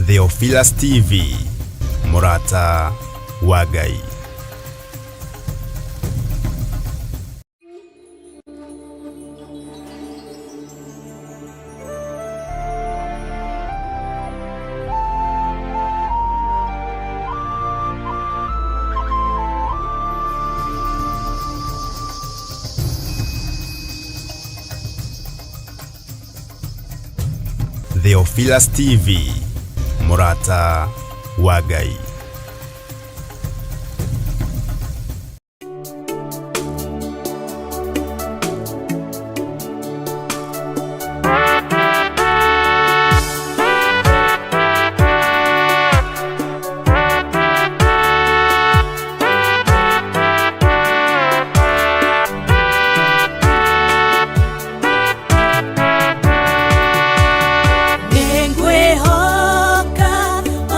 Theophilus TV, Mũrata wa Ngai. Theophilus TV, Mũrata wa Ngai. Nĩngwĩhoka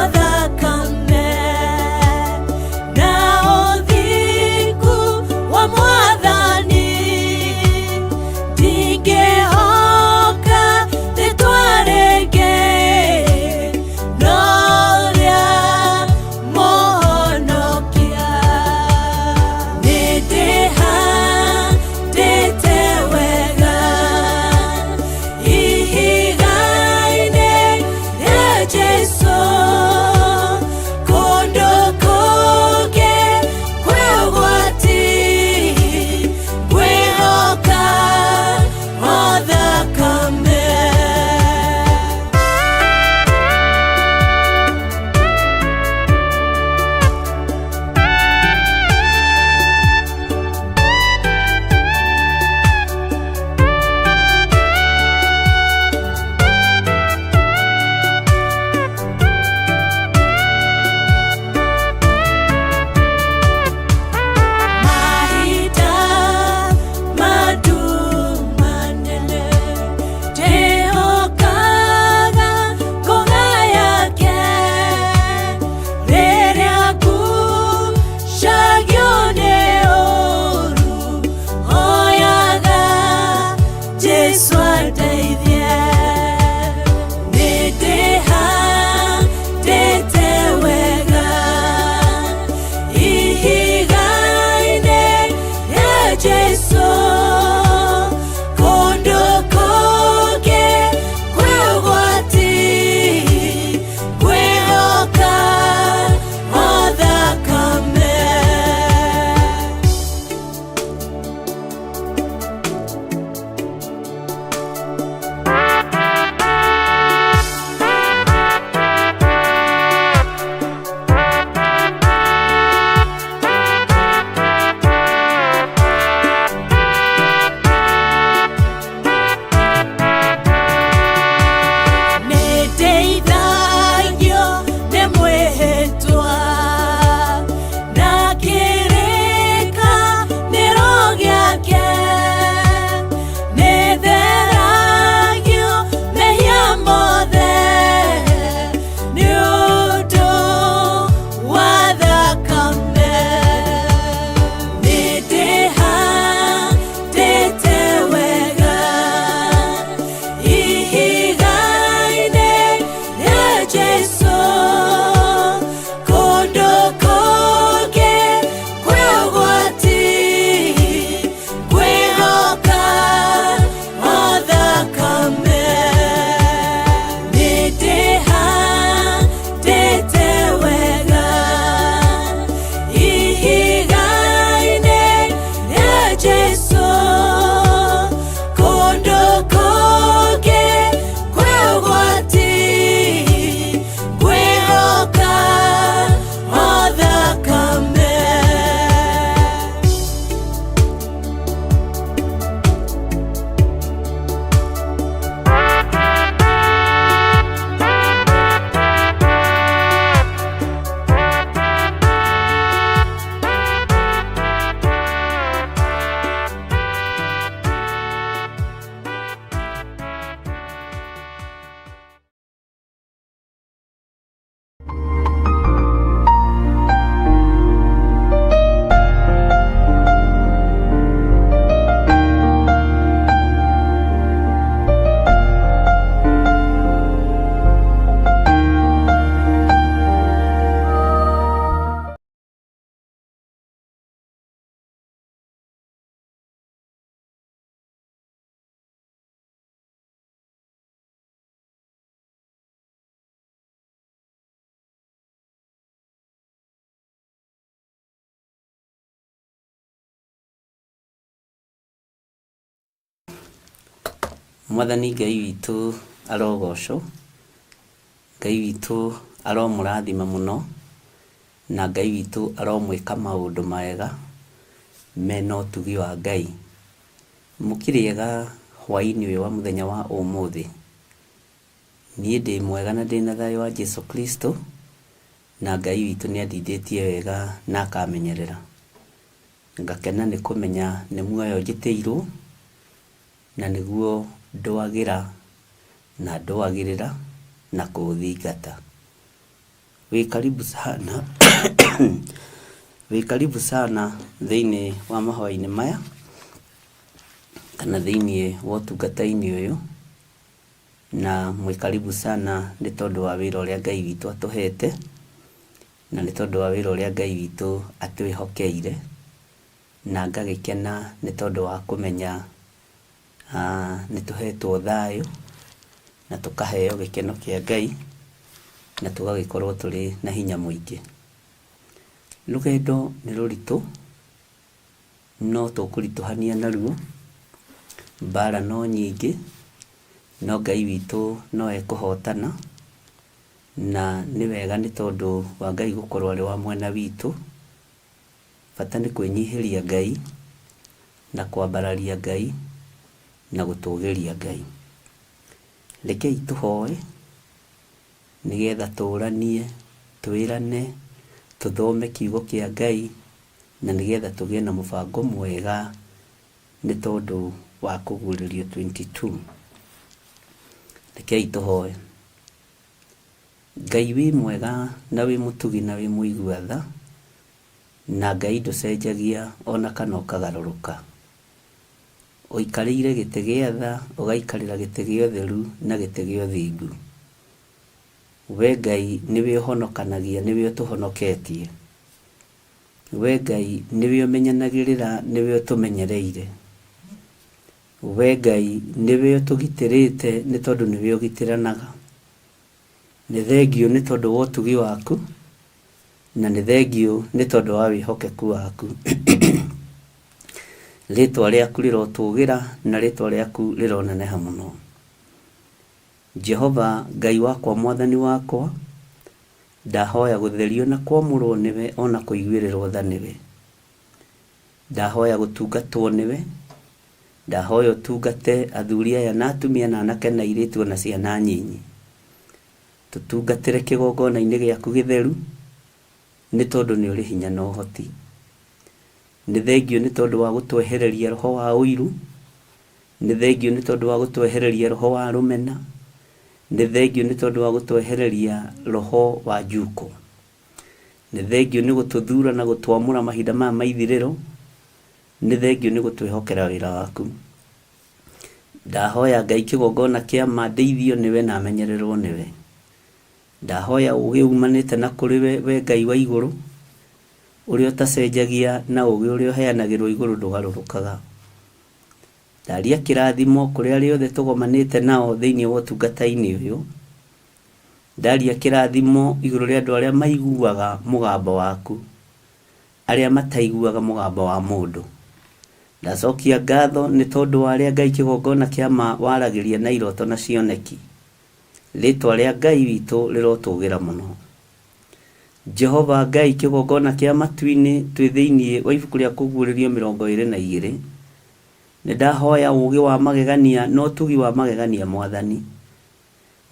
o thakame. Mwathani Ngai witũ arogocwo, Ngai witũ aromũrathima mũno, na Ngai witũ aromwĩka maũndũ mega mena ũtugi wa Ngai. Mũkĩrĩega hwaĩ-inĩ ũyũ wa mũthenya wa ũmũthĩ? Niĩ ndĩ mwega na ndĩna thayũ wa Jesu Kristo, na Ngai witũ nĩ andindĩtie wega na akamenyerera. Ngakena nĩ kũmenya nĩ muoyo njĩtĩirwo, na nĩguo ndũagĩra na ndũagĩrĩra na kũũthingata. Wĩ karibu sana wĩ karibu sana thĩinĩ wa mahoya-inĩ maya, kana thĩinĩ wa ũtungata-inĩ ũyũ, na mwĩ karibu sana nĩ tondũ wa wĩra ũrĩa Ngai witũ atũhete, na nĩ tondũ wa wĩra ũrĩa Ngai witũ atwĩhokeire, na ngagĩkena nĩ tondũ wa kũmenya nĩ tũhetwo thayũ, na tũkaheo gĩkeno kĩa Ngai, na tũgagĩkorwo tũrĩ na hinya mũingĩ. Rũgendo nĩ rũritũ, no tũkũritũhania naruo, mbara no nyingĩ, no Ngai witũ no ekũhotana, na nĩ wega nĩ tondũ wa Ngai gũkorwo arĩ wa mwena witũ. Bata nĩ kwĩnyihĩria Ngai, na kwambararia Ngai, na gũtũgĩria Ngai. Rekei tũhoe nĩgetha tũranie, twĩrane, tũthome kiugo kĩa Ngai, na nĩgetha tũgĩe na mũbango mwega nĩ tondũ wa kũguũrĩrio 22. Rekei tũhoe. Ngai wĩ mwega na wĩ mũtugi na wĩ mũigua tha, na Ngai ndũcenjagia ona kana ũkagarũrũka. Ũikarĩire gĩtĩ gĩa tha, ũgaikarĩra gĩtĩ gĩa ũtheru na gĩtĩ gĩa ũthingu. We Ngai nĩwe ũhonokanagia, nĩwe ũtũhonoketie. We Ngai nĩwe ũmenyanagĩrĩra, nĩwe ũtũmenyereire. We Ngai nĩwe ũtũgitĩrĩte nĩ tondũ nĩwe ũgitĩranaga. Nĩ thengiũ nĩ tondũ wa ũtugi waku, na nĩ thengiũ nĩ tondũ wa wĩhokeku waku. Rĩtwa rĩaku rĩrotũgĩra na rĩtwa rĩaku rĩroneneha mũno. Jehova Ngai wakwa Mwathani wakwa, ndahoya gũtherio na kwamũrwo nĩwe ona kũiguĩrĩrwo tha nĩwe. Ndahoya gũtungatwo nĩwe, ndahoya ũtungate athuri aya na atumia na anake na airĩtu ona ciana nyinyi. Tũtungatĩre kĩgongona-inĩ gĩaku gĩtheru, nĩ tondũ nĩ ũrĩ hinya na ũhoti. Nĩ thengiũ nĩ tondũ wa gũtwehereria roho wa ũiru, nĩ thengiũ nĩ tondũ wa gũtwehereria roho wa rũmena, nĩ thengiũ nĩ tondũ wa gũtwehereria roho wa njuko. Nĩ thengiũ nĩ gũtũthura na gũtwamũra mahinda maya ma ithirĩro, nĩ thengiũ nĩ gũtwĩhokera wĩra waku. Ndahoya Ngai kĩgongona kĩa ma ndeithio nĩwe na menyererwo nĩwe. Ndahoya ũgĩ umanĩte na kũrĩ we, we Ngai wa igũrũ, ũrĩa ũtacenjagia na ũgĩ ũrĩa ũheanagĩrwo igũrũ ndũgarũrũkaga. Ndaria kĩrathimo kũrĩ arĩa othe tũgomanĩte nao thĩinĩ wa ũtungata-inĩ ũyũ. Ndaria kĩrathimo igũrũ rĩa andũ arĩa maiguaga mũgambo waku, arĩa mataiguaga mũgambo wa mũndũ. Ndacokia ngatho nĩ tondũ wa arĩa Ngai kĩgongona kĩa ma waragĩria na iroto na cioneki. Rĩtwa rĩa Ngai witũ rĩrotũgĩra mũno. Jehova Ngai kĩgongona kĩa matu-inĩ twĩ thĩinĩ wa ibuku rĩa Kũguũrĩrio 22. Nĩ ndahoya ũũgĩ wa magegania na ũtugi wa magegania Mwathani.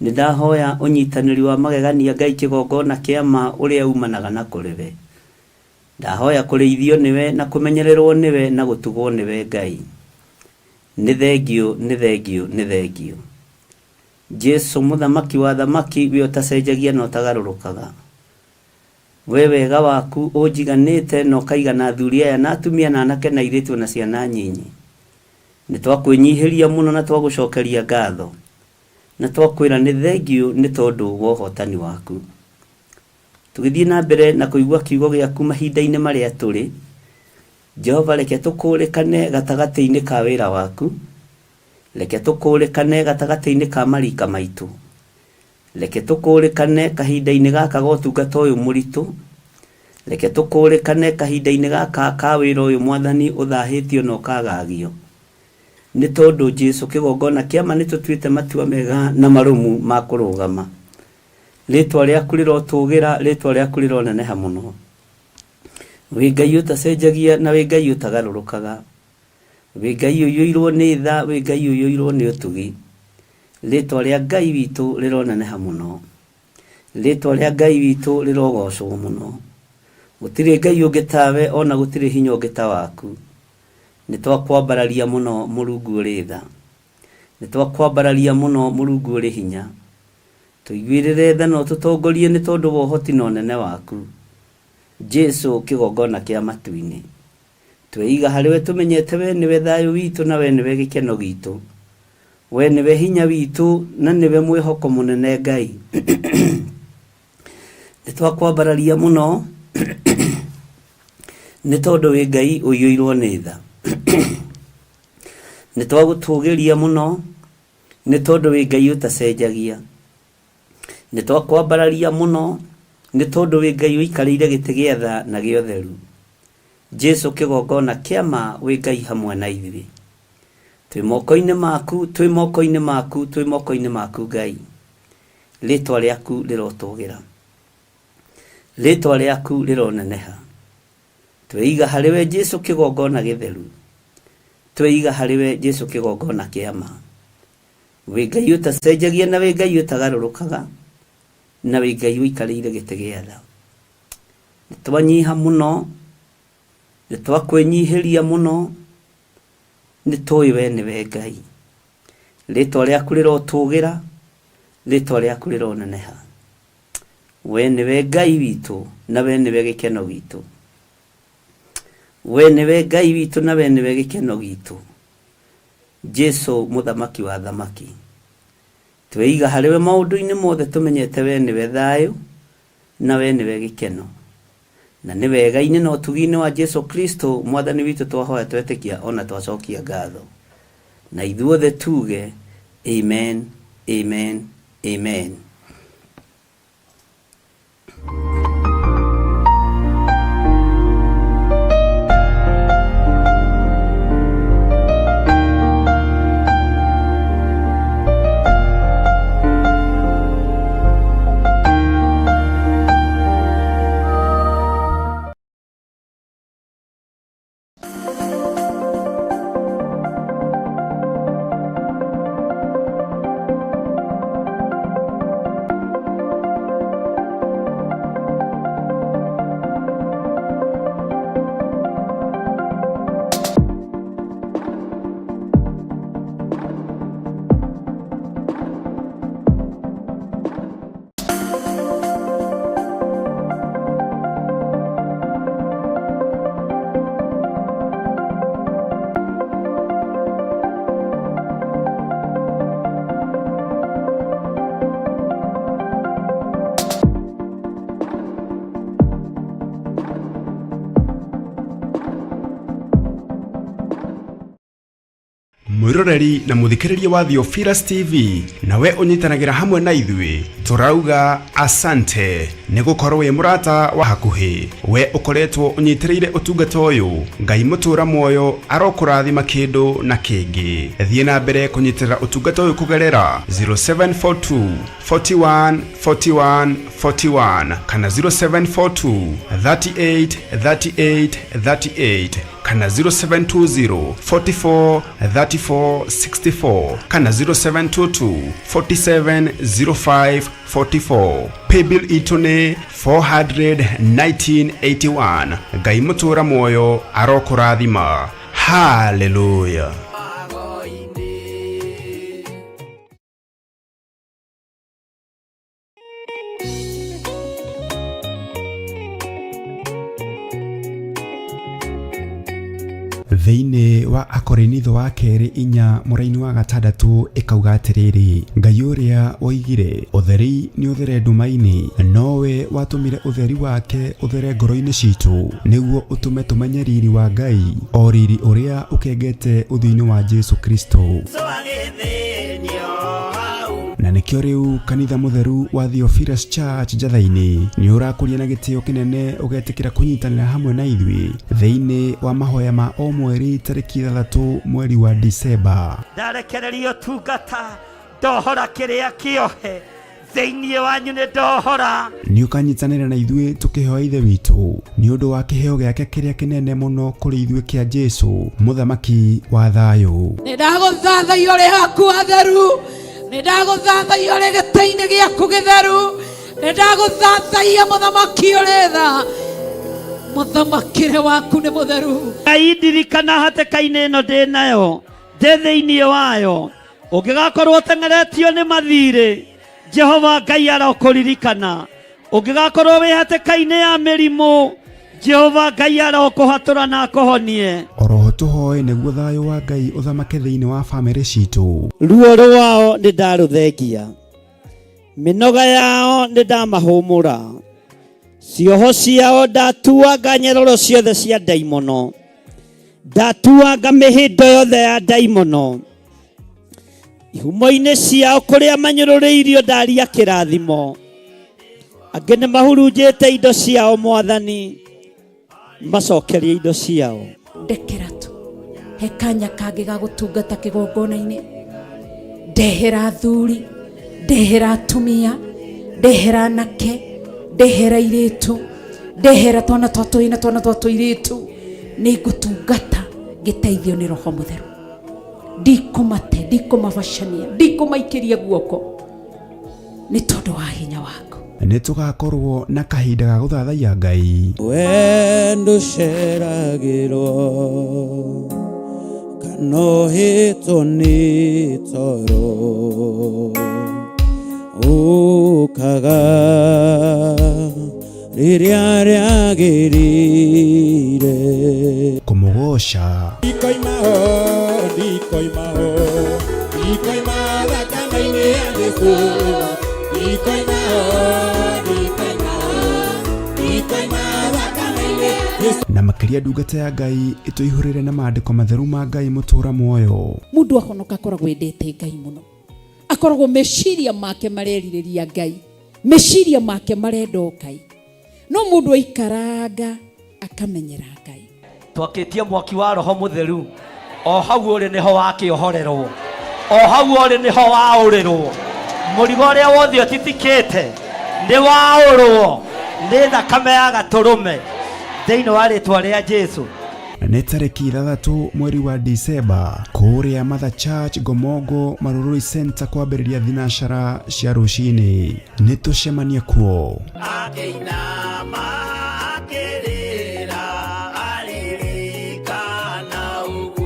Nĩ ndahoya ũnyitanĩri wa magegania Ngai kĩgongona kĩa ma ũrĩa umanaga na kũrĩ we. Ndahoya kũrĩithio nĩwe na kũmenyererwo nĩwe na gũtugwo nĩwe Ngai. Nĩ thengiũ, nĩ thengiũ, nĩ thengiũ. Jesu mũthamaki wa athamaki we ũtacenjagia na ũtagarũrũkaga. We wega waku ũnjiganĩte na ũkaigana athuri aya na atumia na anake na airĩtu na ciana nyinyi. Nĩ twakwĩnyihĩria mũno na twagũcokeria ngatho na twakwĩra nĩ thengiũ nĩ tondũ wa ũhotani waku. Tũgĩthiĩ na mbere na kũigua kiugo gĩaku mahinda-inĩ marĩa tũrĩ, Jehova reke tũkũrĩkane gatagatĩ-inĩ ka wĩra waku, reke tũkũrĩkane gatagatĩ-inĩ ka marika maitũ, reke tũkũrĩkane kahinda-inĩ gaka ga ũtungata ũyũ mũritũ, reke tũkũrĩkane kahinda-inĩ gaka ka wĩra ũyũ Mwathani ũthahĩtio na ũkagagio. Nĩ tondũ Jesu kĩgongona kĩa ma nĩ tũtuĩte matua mega na marũmu ma kũrũgama. Rĩtwa rĩaku rĩrotũgĩra, rĩtwa rĩaku rĩroneneha mũno. Wĩ Ngai ũtacenjagia na wĩ Ngai ũtagarũrũkaga. Wĩ Ngai ũiyũirwo nĩ tha, wĩ Ngai ũiyũirwo nĩ ũtugi. Rĩtwa rĩa Ngai witũ rĩroneneha mũno. Rĩtwa rĩa Ngai witũ rĩrogocwo mũno. Gũtirĩ Ngai ũngĩ tawe ona gũtirĩ hinya ũngĩ ta waku. Nĩ twakwambararia mũno Mũrungu ũrĩ tha. Nĩ twakwambararia mũno Mũrungu ũrĩ hinya. Tũiguĩrĩre tha na ũtũtongorie nĩ tondũ wa ũhoti na ũnene waku. Jesu kĩgongona kĩa matu-inĩ. Tweiga harĩ we tũmenyete we nĩwe thayũ witũ na we nĩwe gĩkeno gitũ. We nĩwe hinya witũ na nĩwe mwĩhoko mũnene Ngai. Nĩ twakwambararia mũno nĩ tondũ wĩ Ngai ũiyũirwo nĩ tha. Nĩ twagũtũgĩria mũno nĩ tondũ wĩ Ngai ũtacenjagia. Nĩ twakwambararia mũno nĩ tondũ wĩ Ngai ũikarĩire gĩtĩ gĩa tha na gĩa ũtheru. Jesu kĩgongona kĩa ma wĩ Ngai hamwe na ithuĩ. Twĩ moko-inĩ maku, twĩ moko-inĩ maku, twĩ moko-inĩ maku Ngai. Rĩtwa rĩaku rĩrotũgĩra. Rĩtwa rĩaku rĩroneneha. Tweiga harĩ we Jesu kĩgongona gĩtheru. Tweiga harĩ we Jesu kĩgongona kĩa ma. Wĩ Ngai ũtacenjagia na wĩ Ngai ũtagarũrũkaga na wĩ Ngai ũikarĩire gĩtĩ gĩa tha. Nĩ twanyiha mũno, nĩ twakwĩnyihĩria mũno, nĩ tũĩ we nĩwe Ngai. Rĩtwa rĩaku rĩrotũgĩra, rĩtwa rĩaku rĩroneneha. We nĩwe Ngai witũ na we nĩwe gĩkeno gitũ. We nĩwe Ngai witũ na we nĩwe gĩkeno gitũ. Jesu mũthamaki wa thamaki. Tweiga harĩ we maũndũ-inĩ mothe tũmenyete we nĩwe thayũ na we nĩwe gĩkeno. Na nĩ wega-inĩ na ũtugi-inĩ wa Jesu Kristo mwathani witũ twahoya twetĩkia ona twacokia ngatho. Na ithuothe tuge amen, amen, amen. Mwiroreri na muthikiriria wa Theophilus TV, nawe unyitanagĩra hamwe na ithuĩ, tũrauga asante nĩ gũkorwo wĩ mũrata wa hakuhĩ. We ũkoretwo ũnyitĩrĩire ũtungata ũyũ, Ngai mũtũra muoyo arokũrathima kĩndũ na kĩngĩ. Thiĩ na mbere kũnyitĩrĩra ũtungata ũyũ kũgerera 0742 41 41 41 kana 0742 38 38 38 kana 0720 44 34 64 kana 0722 47 05 44. Paybill itũ nĩ 41981. Ngai mũtũra muoyo arokũrathima. Haleluya. Thĩinĩ wa Akorinitho wa kerĩ inya mũraini wa gatandatũ ĩkauga atĩrĩrĩ, Ngai ũrĩa woigire ũtheri nĩ ũthere nduma-inĩ, nowe watũmire ũtheri wake ũthere ngoro-inĩ citũ, nĩguo ũtũme tũmenye riri wa Ngai, o riri ũrĩa ũkengete ũthiũ-inĩ wa Jesu Kristo. Na nĩkĩo Nĩkĩo rĩu kanitha mũtheru wa Theophilus Church Njatha-inĩ nĩ ũrakũria na gĩtĩo kĩnene ũgetĩkĩra kũnyitanĩra hamwe na ithuĩ thĩinĩ wa mahoya ma o mweri tarĩki 6 mweri wa Disemba. Ndarekereria ũtungata, ndohora kĩrĩa kĩohe thĩinĩ wanyu, nĩ ndohora. Nĩ ũkanyitanĩra na ithuĩ tũkĩhoya Ithe witũ nĩ ũndũ wa kĩheo gĩake kĩrĩa kĩnene mũno kũrĩ ithuĩ kĩa Jesu mũthamaki wa thayũ. Nĩ ndagũthathaiya ũrĩ haku hatheru, nĩ ndagũthathaiya ũrĩ gĩtĩ-inĩ gĩaku gĩtheru, nĩ ndagũthathaiya mũthamaki ũrĩ tha, mũthamakĩre waku nĩ mũtheru. Ngai ndirikana hatĩka-inĩ ĩno ndĩ nayo, ndĩ thĩinĩ wayo, ũngĩgakorwo ũteng'eretio nĩ mathirĩ, Jehova Ngai arokũririkana. Ũngĩgakorwo wĩ hatĩka-inĩ ya mĩrimũ, Jehova Ngai arokũhatũra na akũhonie. Oroho tũhoe nĩguo thayũ wa Ngai ũthamake thĩinĩ wa bamĩrĩ citũ. Ruo rwao nĩ ndarũthengia, mĩnoga yao nĩ ndamahũmũra, cioho ciao ndatuanga nyeroro ciothe cia ndaimono, ndatuanga mĩhĩndo yothe ya ndaimono, ihumo-inĩ ciao kũrĩa manyũrũrĩirio ndaria kĩrathimo, angĩ nĩ mahurunjĩte indo ciao, Mwathani macokerie indo ciao. Ndekera tu he kanya kangĩ ga gũtungata kĩgongona-inĩ, ndehera athuri, ndehera atumia, ndehera anake, ndehera airĩtu, ndehera twana twa tũhĩĩ na twana twa tũirĩtu, nĩ ngũtungata ngĩteithio nĩ Roho Mũtheru. Ndikũmate, ndikũmabacania, ndikũmaikĩria guoko nĩ tondũ wa hinya waku. Nĩ tũgakorwo na kahinda ga gũthathaiya Ngai. We ndũceragĩrwo kana ũhĩtwo nĩ toro, ũkaga rĩrĩa rĩagĩrĩire. Kũmũgoca. Ndikoima ho, ndikoima ho, ndikoima thakame-inĩ ya Jesũ. Ndikoima ho, ndikoima ho, ndikoima thakame-inĩ ya Jesũ. Na makĩria ndungata ya Ngai ĩtũihũrĩre na maandĩko matheru ma Ngai mũtũra muoyo. Mũndũ ahonoka akoragwo endete Ngai mũno, akoragwo meciria make marerirĩria Ngai, meciria make marenda o Ngai, no mũndũ aikaranga akamenyera Ngai. Twakĩtie mwaki wa Roho Mũtheru, o hau ũrĩ nĩho wakĩohorerwo, o hau ũrĩ nĩho waũrĩrwo, mũrigo ũrĩa wothe ũtitikĩte nĩ waũrwo nĩ thakame ya gatũrũme thĩinĩ wa rĩtwa rĩa Jesu. Nĩ tarĩki 6 mweri wa Disemba kũrĩa Mother Church Ngomongo Marurui Center kwambĩrĩria thinacara cia rũcinĩ. Nĩ tũcemanie kuo. Akĩinama akĩrĩra aririkana ũguo.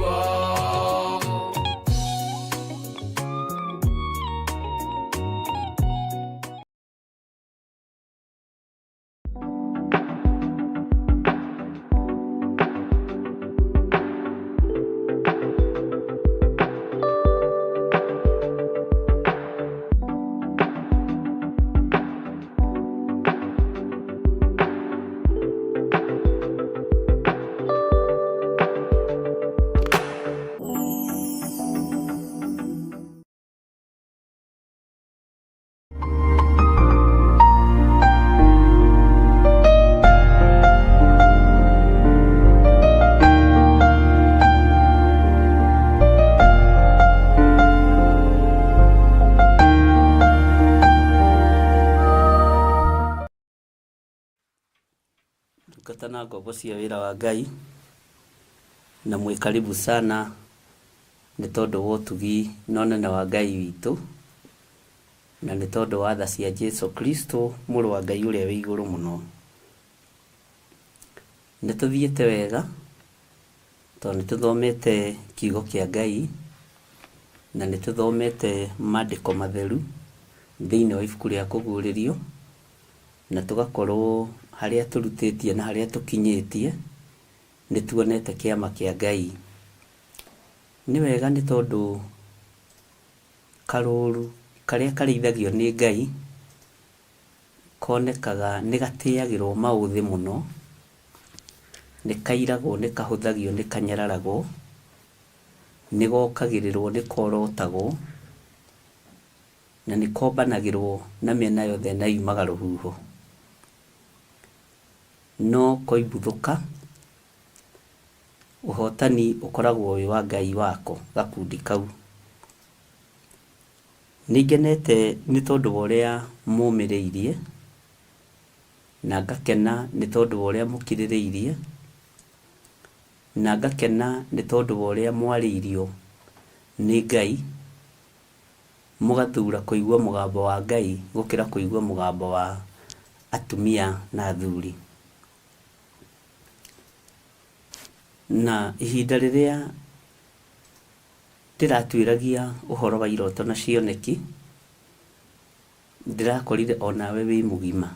Ndungata na ngombo cia wĩra wa Ngai, na mwĩ karibu sana nĩ tondũ wa ũtugi na ũnene wa Ngai witũ, na nĩ tondũ wa tha cia Jesu Kristo mũrũ wa Ngai ũrĩa wĩ igũrũ mũno. Nĩ tũthiĩte wega tondũ nĩ tũthomete kiugo kĩa Ngai, na nĩ tũthomete maandĩko matheru thĩinĩ wa ibuku rĩa kũguũrĩrio, na tũgakorwo harĩa tũrutĩtie na harĩa tũkinyĩtie nĩ tuonete kĩama kĩa Ngai. Nĩ wega nĩ tondũ karũũru karĩa karĩithagio nĩ Ngai konekaga nĩ gatĩagĩrwo maũthĩ mũno, nĩ kairagwo, nĩ kahũthagio, nĩ kanyararagwo, nĩ gokagĩrĩrwo, nĩ korotagwo, Na nĩ kombanagĩrwo na mĩena yothe na yumaga rũhuho. No koimbuthũka, ũhotani ũkoragwo wĩ wa Ngai wako gakundi kau. Nĩ ngenete nĩ tondũ wa ũrĩa mũmĩrĩirie, na ngakena nĩ tondũ wa ũrĩa mũkirĩrĩirie, na ngakena nĩ tondũ wa ũrĩa mwarĩirio nĩ Ngai, mũgathura kũigua mũgambo wa Ngai gũkĩra kũigua mũgambo wa atumia na athuri. Na ihinda rĩrĩa ndĩratuĩragia ũhoro wa iroto na cioneki, ndĩrakorire onawe wĩ mũgima.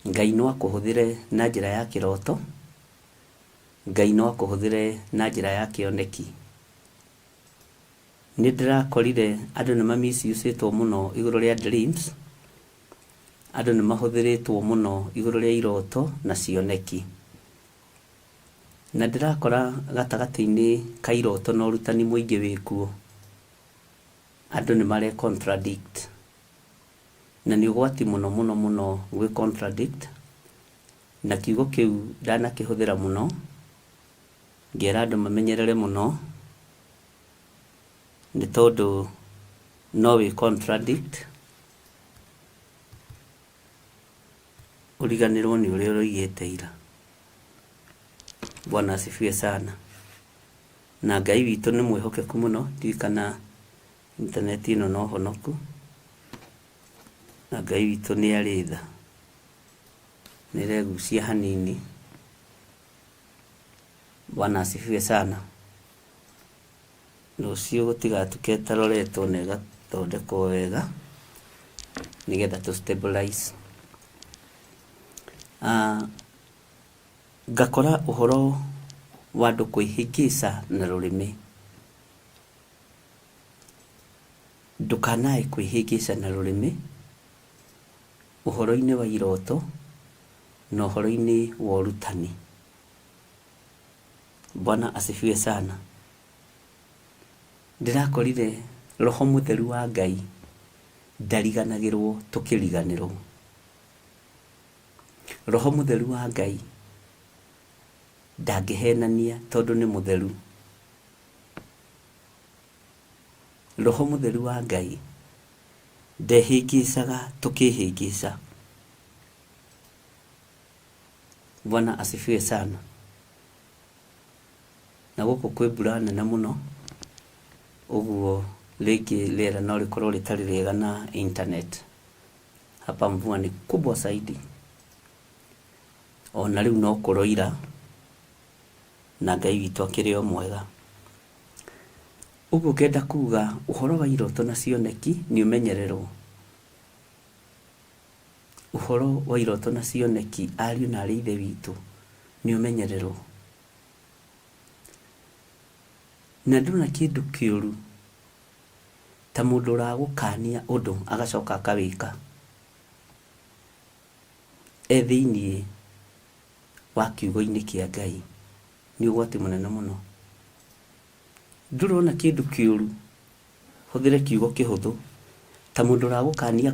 Ngai no akũhũthĩre na njĩra ya kĩroto, Ngai no akũhũthĩre na njĩra ya kĩoneki. Nĩ ndĩrakorire andũ nĩ ma misuse-ĩtwo mũno igũrũ rĩa dreams, andũ nĩ mahũthĩrĩtwo mũno igũrũ rĩa iroto na cioneki. Na ndĩrakora gatagatĩ-inĩ ka iroto na ũrutani mũingĩ wĩkuo, andũ nĩ mare contradict. Na nĩ ũgwati mũno mũno mũno gwĩ contradict, na kiugo kĩu ndanakĩhũthĩra mũno, ngera andũ mamenyerere mũno, nĩ tondũ no wĩ contradict ũriganĩrwo nĩ ũrĩa ũroigĩte ira. Bwana asifiwe sana. Na Ngai witũ nĩ mwĩhokeku mũno, ndiũĩ kana intaneti ĩno no honoku, na Ngai witũ nĩ arĩ tha. Nĩ ĩregucia hanini. Bwana asifiwe sana. Rũciũ gũtigatuke ĩtaroretwo na ĩgathondekwo wega nĩgetha tũ stabilize. Ngakora ũhoro wa andũ kwĩhĩngĩca na rũrĩmĩ. Ndũkanae kwĩhĩngĩca na rũrĩmĩ ũhoro-inĩ wa iroto na ũhoro-inĩ wa ũrutani. Bwana asifiwe sana. Ndĩrakorire roho mũtheru wa Ngai ndariganagĩrwo tũkĩriganĩrwo. Roho mũtheru wa Ngai ndangĩhenania tondũ nĩ mũtheru. Roho mũtheru wa Ngai ndehĩngĩcaga tũkĩhĩngĩca. Bwana asifiwe sana. Na gũkũ kwĩ mbura nene mũno, ũguo rĩngĩ rĩera no rĩkorwo rĩtarĩ rĩega na internet. Hapa mvua ni kubwa zaidi. Ona rĩu no kũroira, na Ngai witũ akĩrĩ o mwega. Ũguo ngenda kuga ũhoro wa iroto na cioneki nĩ ũmenyererwo. Ũhoro wa iroto na cioneki ariũ na arĩ ithe witũ nĩ ũmenyererwo. Na ndũrona kĩndũ kĩũru ta mũndũ ũragũkania ũndũ agacoka akawĩka e thĩiniĩ wa kiugo-inĩ kĩa Ngai. Nĩ ũgwati mũnene mũno. Ndũrona kĩndũ kĩũru, hũthĩre kiugo kĩhũthũ, ta mũndũ ũragũkania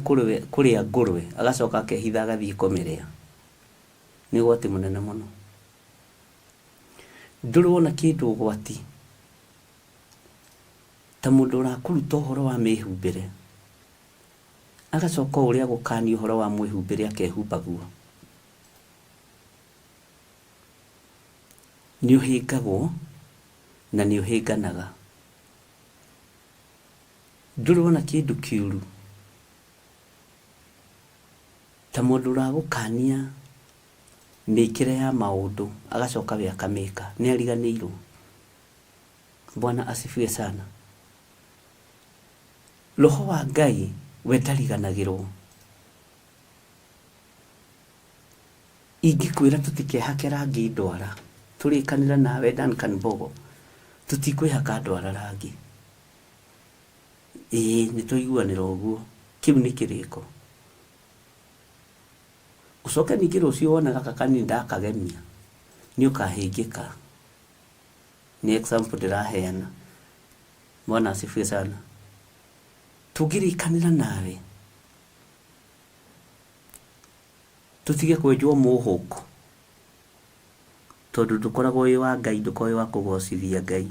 kũrĩa ngũrwe agacoka akehitha agathiĩ kũmĩrĩa. Nĩ ũgwati mũnene mũno. Ndũrona kĩndũ ũgwati ta mũndũ ũrakũruta ũhoro wa mĩhumbĩre agacoka o ũrĩa agũkania ũhoro wa mwĩhumbĩre akehumba guo. Nĩ ũhĩngagwo na nĩ ũhĩnganaga. Ndũrĩ wona kĩndũ kĩũru ta mũndũ ũragũkania mĩkĩre ya maũndũ agacoka we akamĩka, nĩ ariganĩirwo. Bwana asifiwe sana. Roho wa Ngai we ndariganagĩrwo. Ingĩkwĩra tũtikehake rangi ndwara, tũrĩkanĩra nawe Duncan Mbogo, tũtikwĩhaka ndwara rangi. Ĩĩ nĩ twaiguanĩra ũguo, kĩu nĩ kĩrĩko. Ũcoke ningĩ rũciũ wone gaka kanini ndakagemia, nĩ ũkahĩngĩka. Nĩ example ndĩraheana. Bwana asifiwe sana. Tũngĩrĩkanĩra nawe tũtige kwenjwo mũhũkũ tondũ ndũkoragwo wĩ wa Ngai, ndũkoragwo wĩ wa kũgocithia Ngai.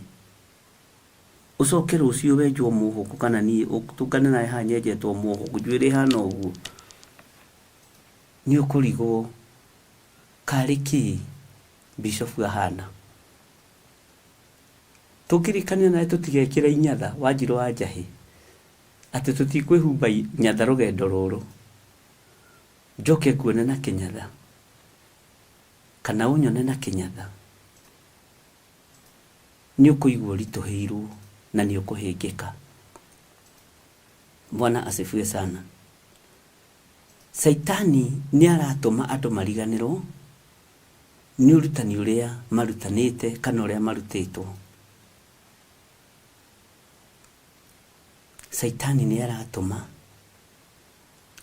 Ũcoke rũciũ wenjwo mũhũkũ kana niĩ tũngane nawe haha nyenjetwo mũhũkũ njuĩrĩ ĩhana ũguo, nĩ ũkũrigwo karĩ kĩĩ bishop ahana. Tũngĩrĩkanĩra nawe tũtigekĩre inyatha Wanjirũ wa Njahĩ, atĩ tũtikwĩhumba nyatha rũgendo rũrũ, njoke nguone na kĩnyatha kana ũnyone na kĩnyatha, nĩ ũkũigua ũritũhĩirwo na nĩ ũkũhĩngĩka. Bwana asifiwe sana. Caitani nĩ aratũma andũ mariganĩrwo nĩ ũrutani ũrĩa marutanĩte kana ũrĩa marutĩtwo. Caitani nĩ aratũma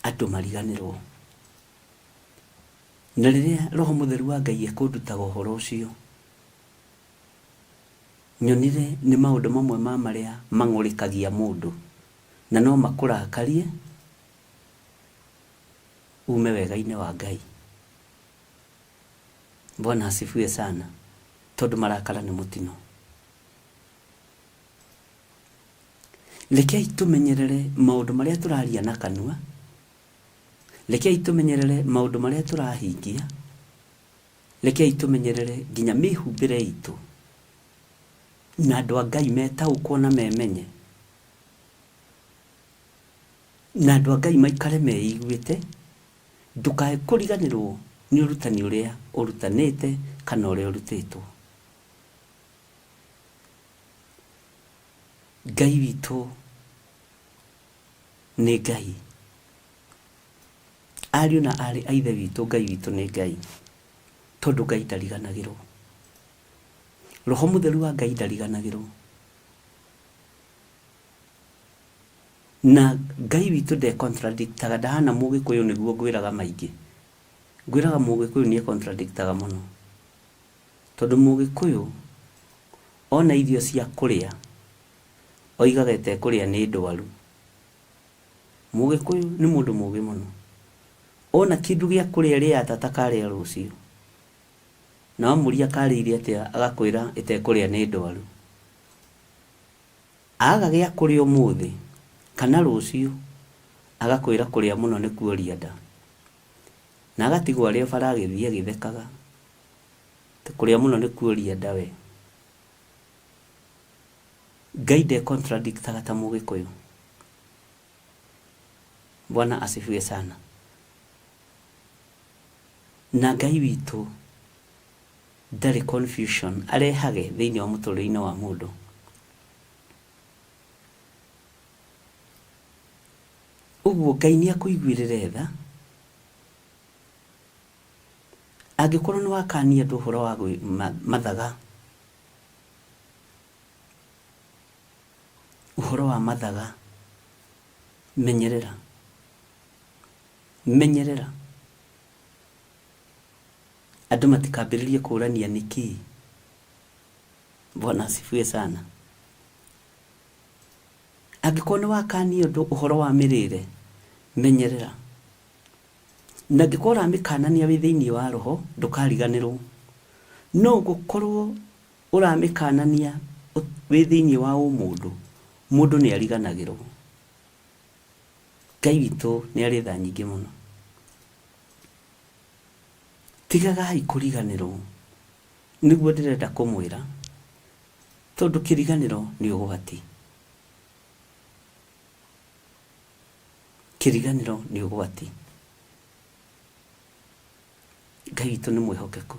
andũ mariganĩrwo. Na rĩrĩa Roho Mũtheru wa Ngai ekũndutaga ũhoro ũcio, nyonire nĩ maũndũ mamwe ma marĩa mang'ũrĩkagia mũndũ na no makũrakarie ume wega-inĩ wa Ngai. Bwana asifiwe sana, tondũ marakara nĩ mũtino. Rekei tũmenyerere maũndũ marĩa tũraria na kanua, rekei tũmenyerere maũndũ marĩa tũrahingia, rekei tũmenyerere nginya mĩhumbĩre itũ, na andũ a Ngai metaũkwo na memenye, na andũ a Ngai maikare meiguĩte, ndũkae kũriganĩrwo nĩ ũrutani ũrĩa ũrutanĩte kana ũrĩa ũrutĩtwo. Ngai witũ nĩ Ngai. Ariũ na aarĩ a Ithe witũ, Ngai witũ nĩ Ngai, tondũ Ngai ndariganagĩrwo. Roho Mũtheru wa Ngai ndariganagĩrwo. Na Ngai witũ nde contradictaga, ndahana Mũgĩkũyũ nĩguo ngwĩraga maingĩ. Ngwĩraga Mũgĩkũyũ nĩ contradictaga mũno. Tondũ Mũgĩkũyũ ona irio cia kũrĩa, oigaga ĩtekũrĩa nĩ ndwaru. Mũgĩkũyũ nĩ mũndũ mũgĩ mũno. Ona kĩndũ gĩa kũrĩa rĩa tata karĩa rũciũ. Na wamũria karĩire atĩa agakwĩra ĩtekũrĩa nĩ ndwaru. Aga gĩa kũrĩa ũmũthĩ kana rũciũ agakwĩra kũrĩa mũno nĩ kuoria nda. Na agatigwo arĩ o bara agĩthiĩ agĩthekaga. Kũrĩa mũno nĩ kuoria nda we. Ngai nde contradictaga ta Mũgĩkũyũ. Bwana asifiwe sana. Na Ngai witũ ndarĩ confusion arehage thĩinĩ wa mũtũrĩre-inĩ wa mũndũ. Ũguo Ngai nĩ akũiguĩrĩre tha angĩkorwo nĩ wakania andũ ũhoro wa mathaga, ũhoro wa mathaga, menyerera, menyerera andũ matikambĩrĩrie kũrania nĩkĩ. Bwana asifiwe sana. Angĩkorwo nĩ wakania ũndũ ũhoro wa mĩrĩre, menyerera. Na angĩkorwo ũramĩkanania wĩ thĩinĩ wa roho, ndũkariganĩrwo. No ũngĩkorwo ũramĩkanania wĩ thĩinĩ wa ũmũndũ, mũndũ nĩ ariganagĩrwo. Ngai witũ nĩ arĩ tha nyingĩ mũno. Tigagai kũriganĩrwo, nĩguo ndĩrenda kũmwĩra, tondũ kĩriganĩro nĩ ũgwati. Kĩriganĩro nĩ ũgwati. Ngai witũ nĩ mwĩhokeku.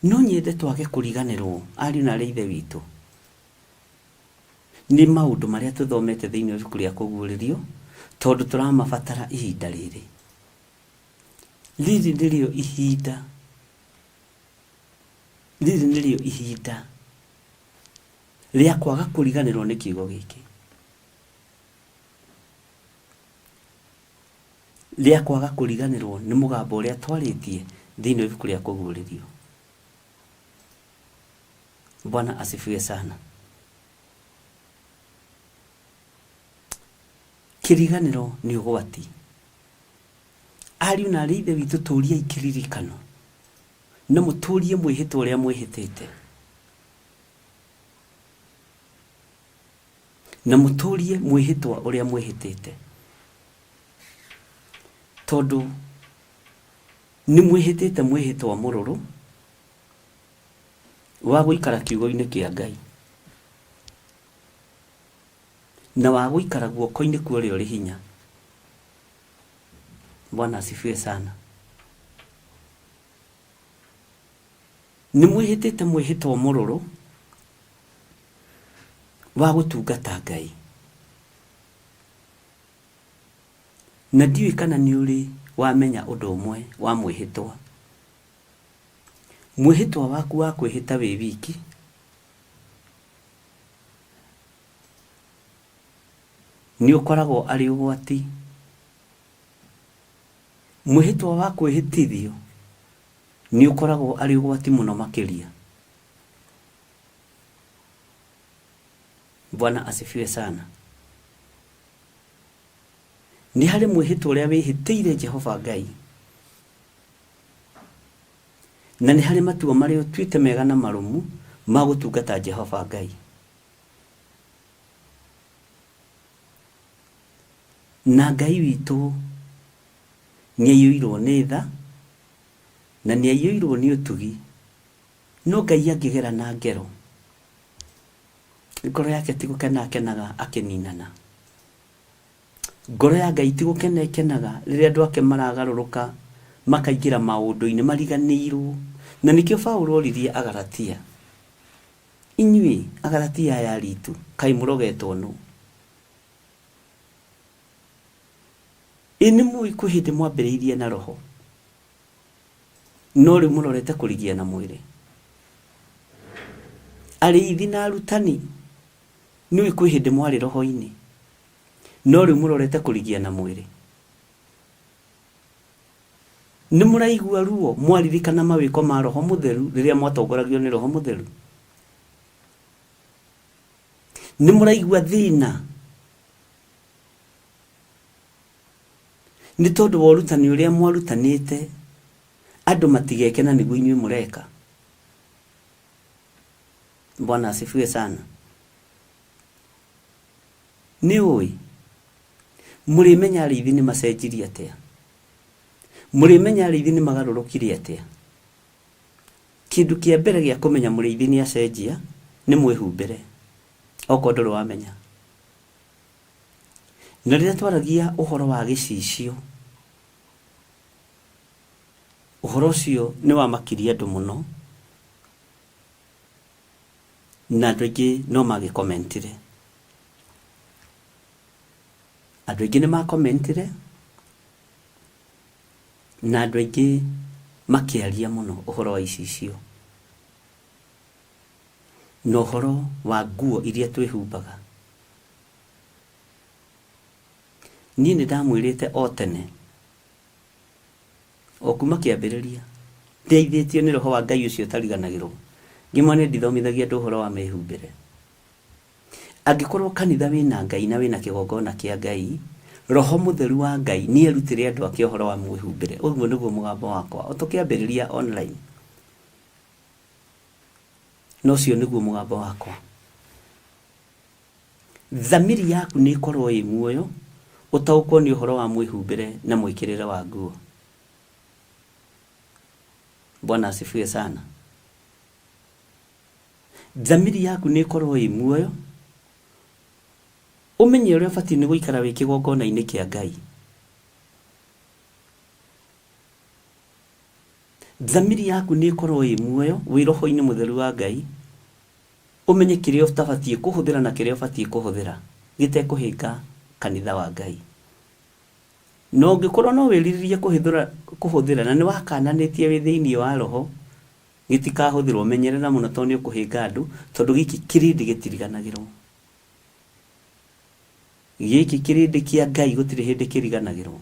No nyende twage kũriganĩrwo, ariũ na aarĩ a Ithe witũ, nĩ maũndũ marĩa tũthomete thĩinĩ wa ibuku rĩa Kũguũrĩrio, tondũ tũramabatara ihinda rĩrĩ. Rĩrĩ nĩrĩo ihinda, rĩrĩ nĩrĩo ihinda rĩa kwaga kũriganĩrwo nĩ kiugo gĩkĩ, rĩa kwaga kũriganĩrwo nĩ mũgambo ũrĩa twarĩtie thĩinĩ wa ibuku rĩa Kũguũrĩrio. Bwana asifiwe sana. Kĩriganĩro nĩ ũgwati. Ariũ na aarĩ a Ithe witũ tũriai kĩririkano na mũtũrie mwĩhĩtwa ũrĩa mwĩhĩtĩte. Na mũtũrie mwĩhĩtwa ũrĩa mwĩhĩtĩte. Tondũ nĩ mwĩhĩtĩte mwĩhĩtwa mũrũrũ wa gũikara kiugo-inĩ kĩa Ngai na wa gũikara guoko-inĩ kwa ũrĩa ũrĩ hinya. Bwana asifiwe sana. Nĩ mwĩhĩtĩte mwĩhĩtwa mũrũrũ wa gũtungata Ngai. Na ndiũĩ kana nĩ ũrĩ wamenya ũndũ ũmwe wa mwĩhĩtwa. Mwĩhĩtwa waku wa kwĩhĩta wĩ wiki nĩ ũkoragwo arĩ ũgwati. Mwĩhĩtwa wa kwĩhĩtithio nĩ ũkoragwo arĩ ũgwati mũno makĩria. Bwana asifiwe sana. Nĩ harĩ mwĩhĩtwa ũrĩa wĩhĩtĩire Jehova Ngai, na nĩ harĩ matua marĩa ũtuĩte mega na marũmu ma gũtungata Jehova Ngai. Na Ngai witũ nĩ aiyũirwo nĩ tha na nĩ aiyũirwo nĩ ũtugi, no Ngai angĩgera na ngero, ngoro yake ti gũkena akenaga akĩninana. Ngoro ya Ngai ti gũkena ĩkenaga rĩrĩa andũ ake maragarũrũka makaingĩra maũndũ-inĩ mariganĩirwo. Na nĩkĩo Paulo oririe Agalatia, Inyuĩ Agalatia aya aritu, kaĩ mũrogetwo nũ? Ĩ nĩ mũĩ kwĩ hĩndĩ mwambĩrĩirie na Roho, no rĩu mũrorete kũrigia na mwĩrĩ? Arĩithi na arutani, nĩũĩ kwĩ hĩndĩ mwarĩ Roho-inĩ, no rĩu mũrorete kũrigia na mwĩrĩ? Nĩ mũraigua ruo mwaririkana mawĩko ma Roho Mũtheru rĩrĩa mwatongoragio nĩ Roho Mũtheru? Nĩ mũraigua thĩna nĩ tondũ wa ũrutani ũrĩa mwarutanĩte andũ matigeke na nĩguo inyuĩ mũreka? Bwana asifiwe sana. Nĩ ũĩ mũrĩmenya arĩithi nĩ macenjirie atĩa? Mũrĩmenya arĩithi nĩ magarũrũkire atĩa? Kĩndũ kĩa mbere gĩa kũmenya mũrĩithi nĩ acenjia nĩ mwĩhumbĩre, okorwo ndũrĩ wamenya. Na rĩrĩa twaragia ũhoro wa gĩcicio, ũhoro ũcio nĩ wamakirie andũ mũno, na andũ aingĩ no magĩkomentire. Andũ aingĩ nĩ makomentire, na andũ aingĩ makĩaria mũno ũhoro wa icicio, na ũhoro wa nguo iria twĩhumbaga. Niĩ nĩ ndamwĩrĩte o tene, o kuma kĩambĩrĩria, ndeithĩtio nĩ Roho wa Ngai ũcio ũtariganagĩrwo, ngĩmwĩra niĩ ndithomithagia andũ ũhoro wa mĩhumbĩre. Angĩkorwo kanitha wĩna Ngai na wĩna kĩgongona kĩa Ngai, Roho Mũtheru wa Ngai nĩ erutĩre andũ ake ũhoro wa mwĩhumbĩre. Ũguo nĩguo mũgambo wakwa. O tũkĩambĩrĩria online. Na ũcio nĩguo mũgambo wakwa. Thamiri yaku nĩ ĩkorwo ĩ muoyo, ũtaũkwo nĩ ũhoro wa mwĩhumbĩre na mwĩkĩrĩre wa nguo. Bwana asifiwe sana. Thamiri yaku nĩ ĩkorwo ĩ muoyo, ũmenye ũrĩa ũbatiĩ nĩ gũikara wĩ kĩgongona-inĩ kĩa Ngai. Thamiri yaku nĩ ĩkorwo ĩ muoyo wĩ roho-inĩ mũtheru wa Ngai, ũmenye kĩrĩa ũtabatiĩ kũhũthĩra na kĩrĩa ũbatiĩ kũhũthĩra gĩtekũhĩnga kanitha wa Ngai. Na ũngĩkorwo no wĩrirĩrie kũhũthĩra na nĩ wakananĩtie wĩ thĩinĩ wa roho, Gĩtikahũthĩrwo, menyerera mũno tondũ nĩ ũkũhĩnga andũ, tondũ gĩkĩ kĩrĩndĩ gĩtiriganagĩrwo. Gĩkĩ kĩrĩndĩ kĩa Ngai gũtirĩ hĩndĩ kĩriganagĩrwo.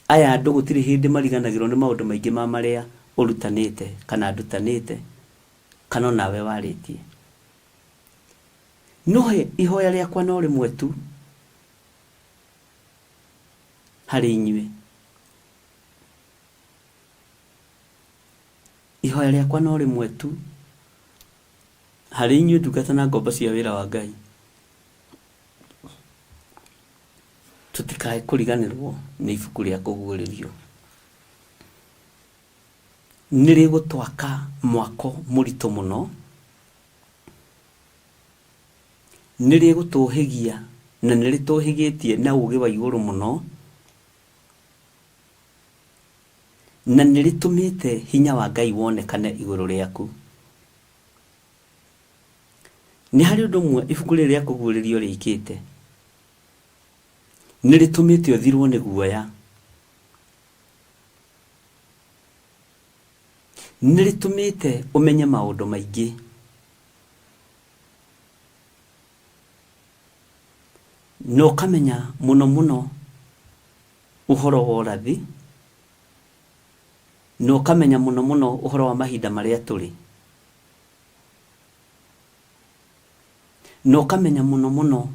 Aya andũ gũtirĩ hĩndĩ mariganagĩrwo nĩ maũndũ maingĩ ma marĩa ũrutanĩte kana ndutanĩte kana onawe warĩtie. No ihoya rĩakwa no rĩmwe tu. Harĩ inyuĩ. Ihoya rĩakwa no rĩmwe tu harĩ inyuĩ ndungata na ngombo cia wĩra wa Ngai. Tũtikae kũriganĩrwo nĩ ibuku rĩa kũguũrĩrio. Nĩ rĩgũtwaka mwako mũritũ mũno, nĩ rĩgũtũhĩgia na nĩ rĩtũhĩgĩtie na ũgĩ wa igũrũ mũno, na nĩ rĩtũmĩte hinya wa Ngai wonekane igũrũ rĩaku. Nĩ harĩ ũndũ ũmwe ibuku rĩrĩ rĩa kũguũrĩrio rĩkĩte. Nĩ rĩtũmĩte ũthirwo nĩ guoya. Nĩ rĩtũmĩte ũmenye maũndũ maingĩ. Na ũkamenya mũno mũno ũhoro wa ũrathi, na ũkamenya mũno mũno ũhoro wa mahinda marĩa tũrĩ. Na ũkamenya mũno mũno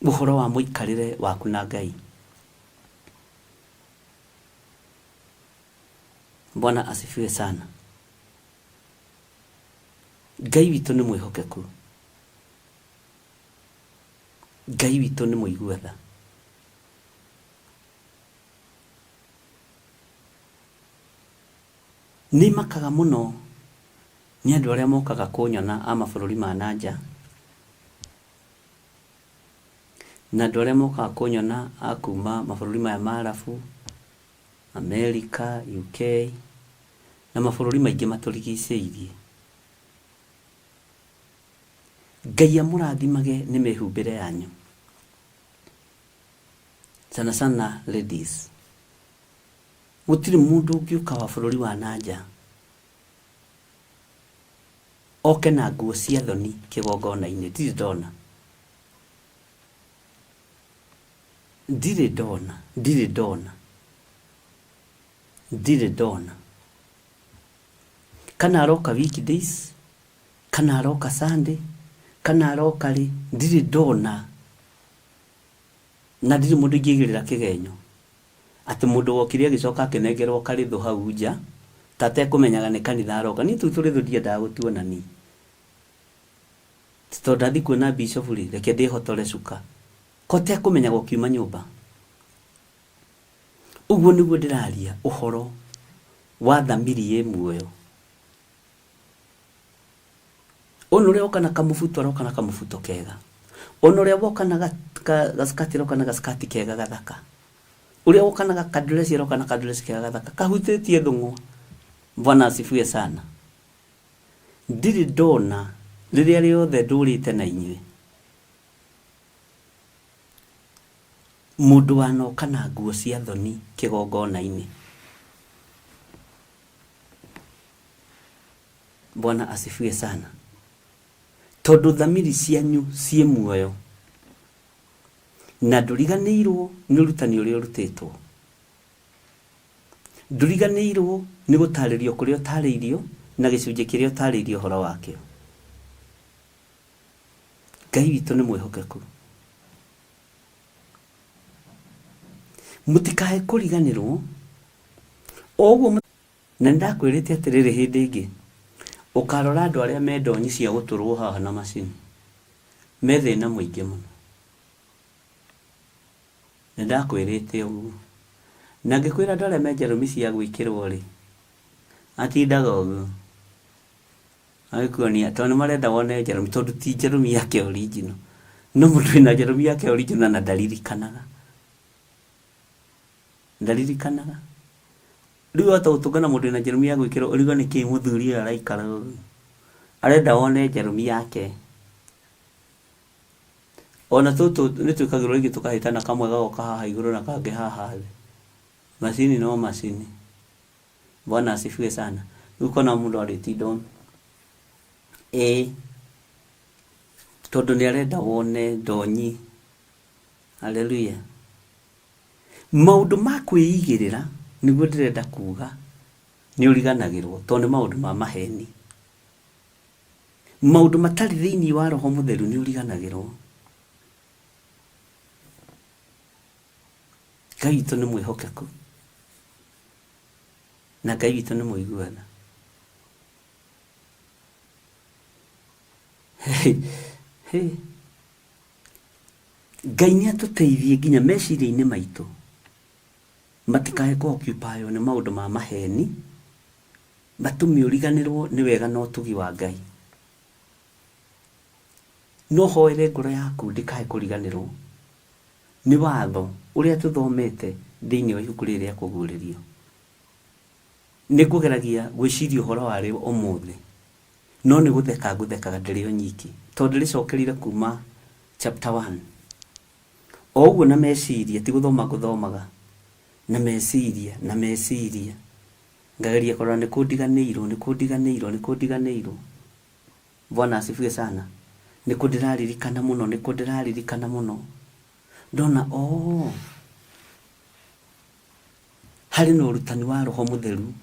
ũhoro wa mũikarĩre waku na Ngai. Bwana asifiwe sana. Ngai witũ nĩ mwĩhokeku. Ngai witũ nĩ mũigua tha. Nĩ makaga mũno nĩ andũ arĩa mokaga kũnyona a mabũrũri ma na nja, na andũ arĩa mokaga kũnyona a kuma mabũrũri maya ma Arabu, Amerika, UK, na mabũrũri maingĩ matũrigicĩirie. Ngai amũrathimage nĩ mĩhumbĩre yanyu. Sana sana ladies. Gũtirĩ mũndũ ũngĩũka wa bũrũri wa na nja oke na nguo cia thoni kĩgongona-inĩ. Ndirĩ ndona. Ndirĩ ndona, ndirĩ ndona. Ndirĩ ndona. Kana aroka weekdays, kana aroka Sunday, kana aroka rĩ, ndirĩ ndona. Na ndirĩ mũndũ ingĩigĩrĩra kĩgenyo. Atĩ mũndũ wokire agĩcoka akĩnengerwo karĩthũ hau nja, ta atekũmenyaga nĩ kanitha aroka. Niĩ tũu tũrĩthũ ndiendaga gũtuona niĩ. Ti tondũ ndathiĩ kuona bishop rĩ, reke ndĩhotore cuka. Ko ũtekũmenyaga ũkiuma nyũmba. Ũguo nĩguo ndĩraria ũhoro wa thamiri ĩ muoyo. Ona ũrĩa woka na kamũbuto aroka na kamũbuto kega. Ona ũrĩa woka na gaskati aroka na gaskati kega gathaka. Ũrĩa woka na gakandresi aroka na kandresi kega gathaka kahutĩtie thũng'wa. Bwana asifiwe sana. Ndirĩ ndona rĩrĩa rĩothe ndũrĩte na inyuĩ mũndũ wanoka na nguo cia thoni kĩgongona-inĩ. Bwana asifiwe sana. Tondũ thamiri cianyu ciĩ muoyo na ndũriganĩirwo nĩ ũrutani ũrĩa ũrutĩtwo. Ndũriganĩirwo nĩ gũtarĩrio kũrĩa ũtarĩirio na gĩcunjĩ kĩrĩa ũtarĩirio ũhoro wakĩo. Ngai witũ nĩ mwĩhokeku. Mũtikae kũriganĩrwo o ũguo. Na nĩndakwĩrĩte atĩrĩrĩ hĩndĩ ĩngĩ, ũkarora andũ arĩa me ndonyi cia gũtũrwo haha na macini, me thĩna mũingĩ mũno. Nĩndakwĩrĩte ũguo. Na ngĩkwĩra andũ arĩa me njarũmi cia gwĩkĩrwo-rĩ, matindaga ũguo, magĩkuonia, tondũ nĩmarenda wone njarũmi, tondũ ti njarũmi yake original. No mũndũ wĩna njarũmi yake original na ndaririkanaga. Ndaririkanaga. Rĩu wahota gũtũngana mũndũ wĩna njarũmi ya gwĩkĩrwo ũrigwo nĩkĩ mũthuri ũyũ araikara ũguo. Arenda wone njarũmi yake. Ona tũtũ nĩ twĩkagĩrwo rĩngĩ tũkahĩtana kamwe gagoka haha igũrũ na kangĩ haha thĩ. Macini no macini. Bwana asifiwe sana. Rĩu ũkona mũndũ arĩtinda ũũ. Ĩĩ. Tondũ nĩ arenda wone ndonyi. Haleluya. Maũndũ ma kwĩigĩrĩra nĩguo ndĩrenda kuga nĩ ũriganagĩrwo tondũ nĩ maũndũ ma maheni. Maũndũ matarĩ thĩinĩ wa Roho Mũtheru nĩ ũriganagĩrwo. Ngai witũ nĩ mwĩhokeku na Ngai witũ nĩ mũiguana. Ngai nĩ atũteithie nginya meciria-inĩ maitũ matikae kũ occupy nĩ maũndũ ma maheni matũme ũriganĩrwo nĩ wega na ũtugi wa Ngai. No hoere ngoro yaku ndĩkae kũriganĩrwo nĩ watho ũrĩa tũthomete thĩinĩ wa ibuku rĩrĩ rĩa kũguũrĩrio. Nĩ ngũgeragia gwĩciria ũhoro warĩo ũmũthĩ, no nĩ gũtheka ngũthekaga ndĩrĩ o nyiki, tondũ ndĩrĩcokerire kuma chapter 1. O ũguo na meciria, ti gũthoma ngũthomaga, na meciria, na meciria, ngageria kũrora nĩ kũ ndiganĩirwo, nĩ kũ ndiganĩirwo, nĩ kũ ndiganĩirwo. Bwana asifiwe sana. Nĩ kũ ndĩraririkana mũno, nĩ kũ ndĩraririkana mũno. Ndona, oh, harĩ na ũrutani wa Roho Mũtheru,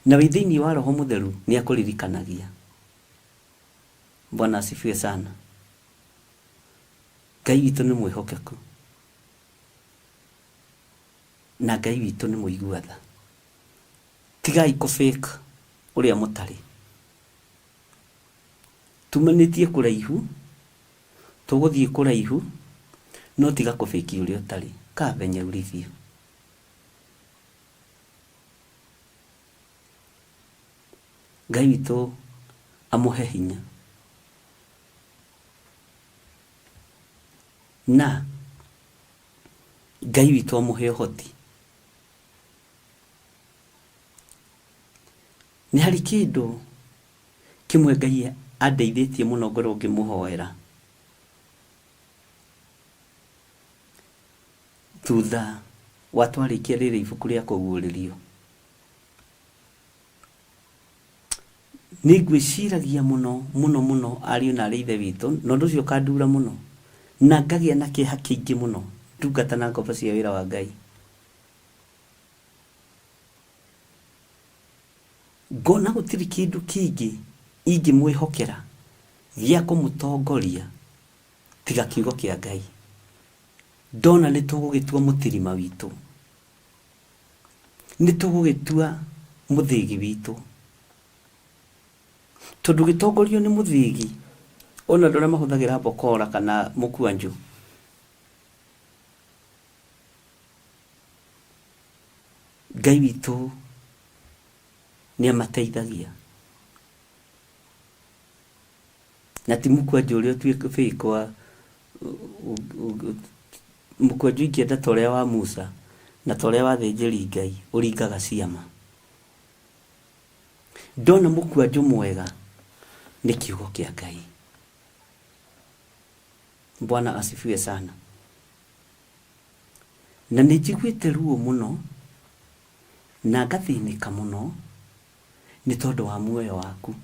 na wĩ thĩinĩ wa Roho Mũtheru nĩ akũririkanagia. Bwana asifiwe sana. Ngai witũ nĩ mwĩhokeku na Ngai witũ nĩ mũigua tha. Tigai kũ fake ũrĩa mũtarĩ. Tumanĩtie kũraihu, tũgũthiĩ kũraihu, no tiga kũ fake ũrĩa ũtarĩ. Kaa venye ulivyo. Ngai witũ amũhe hinya na Ngai witũ amũhe ũhoti. Nĩ harĩ kĩndũ kĩmwe Ngai andeithĩtie mũno ngorwo ngĩmũhoera thutha wa twarĩkia rĩrĩ ibuku rĩa kũguũrĩrio. Nĩ ngwĩciragia mũno mũno mũno ariũ na aarĩ a Ithe witũ, na ũndũ ũcio ũkandura mũno, na ngagĩa na kĩeha kĩingĩ mũno ndungata na ngombo cia wĩra wa Ngai. Ngona gũtirĩ kĩndũ kĩngĩ ingĩmwĩhokera gĩa kũmũtongoria tiga kiugo kĩa Ngai. Ndona nĩ tũgũgĩtua mũtirima witũ, nĩ tũgũgĩtua mũthĩgi witũ, tondũ ũgĩtongorio nĩ mũthĩgi, ona andũ arĩa mahũthagĩra mbokora kana mũkwanjũ, Ngai witũ nĩ amateithagia. Na ti mũkwanjũ ũrĩa ũtuĩkĩte wa mũkwanjũ ingĩenda ta ũrĩa wa Musa na ta ũrĩa wa athĩnjĩri Ngai ũringaga ciama. Ndona mũkwanjũ mwega nĩ kiugo kĩa Ngai. Bwana asifiwe sana. Na nĩ njiguĩte ruo mũno na ngathĩnĩka mũno nĩ tondũ wa muoyo waku.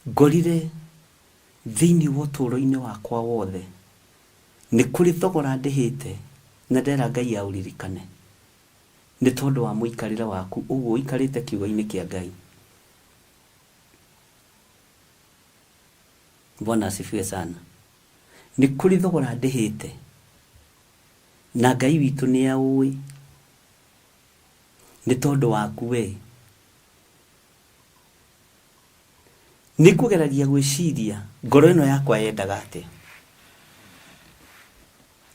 Ngorire thĩinĩ wa ũtũũro-inĩ wakwa wothe nĩ kũrĩ thogora ndĩhĩte na ndera Ngai aũririkane nĩ tondũ wa mũikarĩre waku ũguo ũikarĩte kiugo-inĩ kĩa Ngai. Bwana asifiwe sana. Nĩ kũrĩ thogora ndĩhĩte na Ngai witũ nĩ aũĩ nĩ tondũ waku we. Nĩ ngũgeragia gwĩciria ngoro ĩno yakwa yendaga atĩa.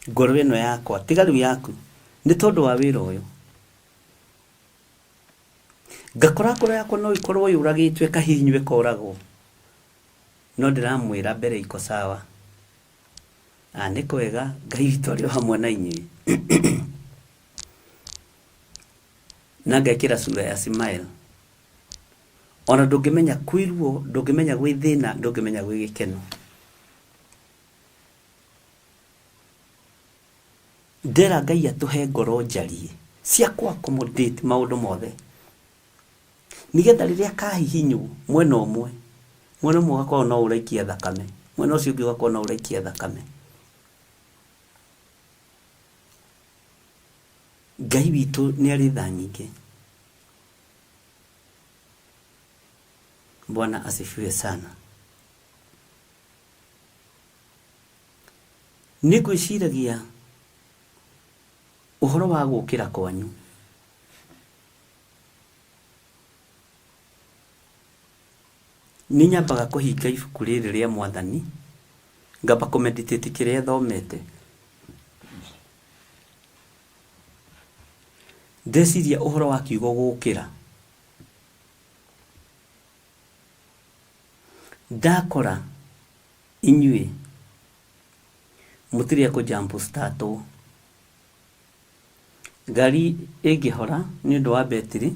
Ngoro ĩno yakwa, tiga rĩu yaku, nĩ tondũ wa wĩra ũyũ. Ngakora ngoro yakwa no ĩkorwo yũragĩtwo ĩkahihinywo ĩkoragwo. No ndĩramwĩra mbere iko sawa. Ah, nĩ kwega Ngai witũ arĩ o hamwe na inyuĩ. Na ngekĩra sura ya smile. Ona ndũngĩmenya kwĩ ruo, ndũngĩmenya gwĩ thĩna, ndũngĩmenya gwĩ gĩkeno. Ndera Ngai atũhe ngoro njariĩ cia kũ accommodate maũndũ mothe. Nĩgetha rĩrĩa kahihinywo mwena ũmwe, mwena ũmwe ũgakorwo no ũraikia thakame, mwena ũcio ũngĩ ũgakorwo no ũraikia thakame. Ngai witũ nĩ arĩ tha nyingĩ. Bwana asifiwe sana. Nĩ ngwĩciragia ũhoro wa gũkĩra kwanyu. Nĩ nyambaga kũhinga ibuku rĩrĩ rĩa Mwathani, ngamba kũ meditate kĩrĩa thomete. Ndeciria ũhoro wa kiugo gũkĩra, ndakora inyuĩ mũtirĩ a kũ jump start wo. Ngari ĩngĩhora nĩ ũndũ wa betiri,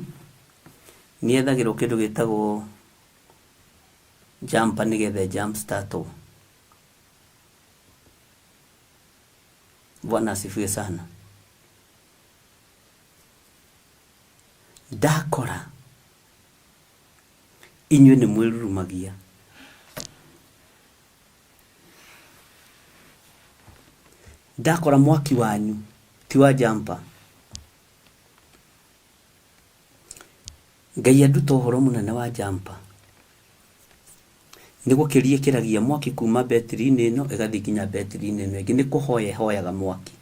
nĩ yethagĩrwo kĩndũ gĩtagwo jumper nĩgetha ĩ jump start wo. Bwana asifiwe sana. Ndakora inyuĩ nĩ mwĩrurumagia. Ndakora mwaki wanyu ti wa jumper. Ngai anduta ũhoro mũnene wa jumper. Nĩ gũkĩria ĩkĩragia mwaki kuma betiri-inĩ ĩno ĩgathiĩ nginya betiri-inĩ ĩno ĩngĩ. Nĩ kũhoya ĩhoyaga mwaki.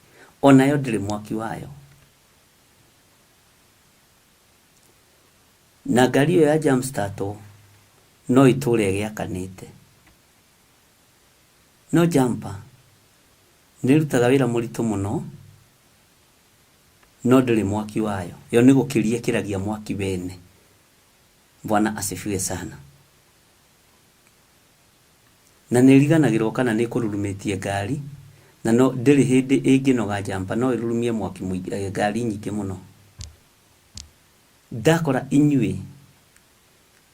Onayo ndĩrĩ mwaki wayo. Na ngari ĩyo ya jump start no ĩtũre ĩgĩakanĩte. No jumper nĩ ĩrutaga wĩra mũritũ mũno, no ndĩrĩ mwaki wayo. Yo nĩ gũkĩria ĩkĩragia mwaki wene. Bwana asifiwe sana. Na nĩ ĩriganagĩrwo kana nĩ ĩkũrurumĩtie ngari, na no ndĩrĩ hĩndĩ ĩngĩnoga jumper, no ĩrurumie mwaki mũingĩ, ngari nyingĩ mũno. Ndakora inyuĩ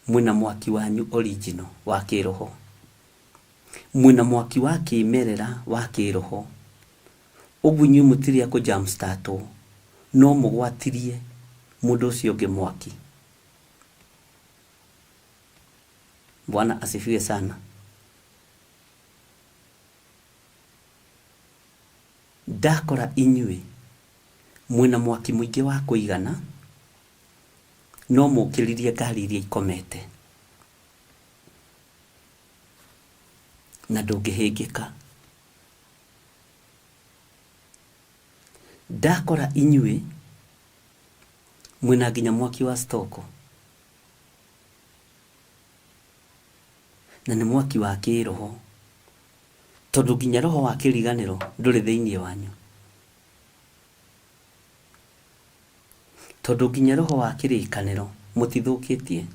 mwĩna mwaki wanyu original wa kĩroho. Mwĩna mwaki wa kĩmerera wa kĩroho. Ũguo inyuĩ mũtirĩ a kũ jump start wo, no mũgwatirie mũndũ ũcio ũngĩ mwaki. Bwana asifiwe sana. Ndakora inyuĩ mwĩna mwaki mũingĩ wa kũigana, no mũkĩririe ngari iria ikomete. Na ndũngĩhĩngĩka. Ndakora inyuĩ mwĩna nginya mwaki wa stoko. Na nĩ mwaki wa kĩroho. Tondũ nginya roho wa kĩriganĩro ndũrĩ thĩinĩ wanyu. Tondũ nginya roho wa kĩrĩkanĩro mũtithũkĩtie.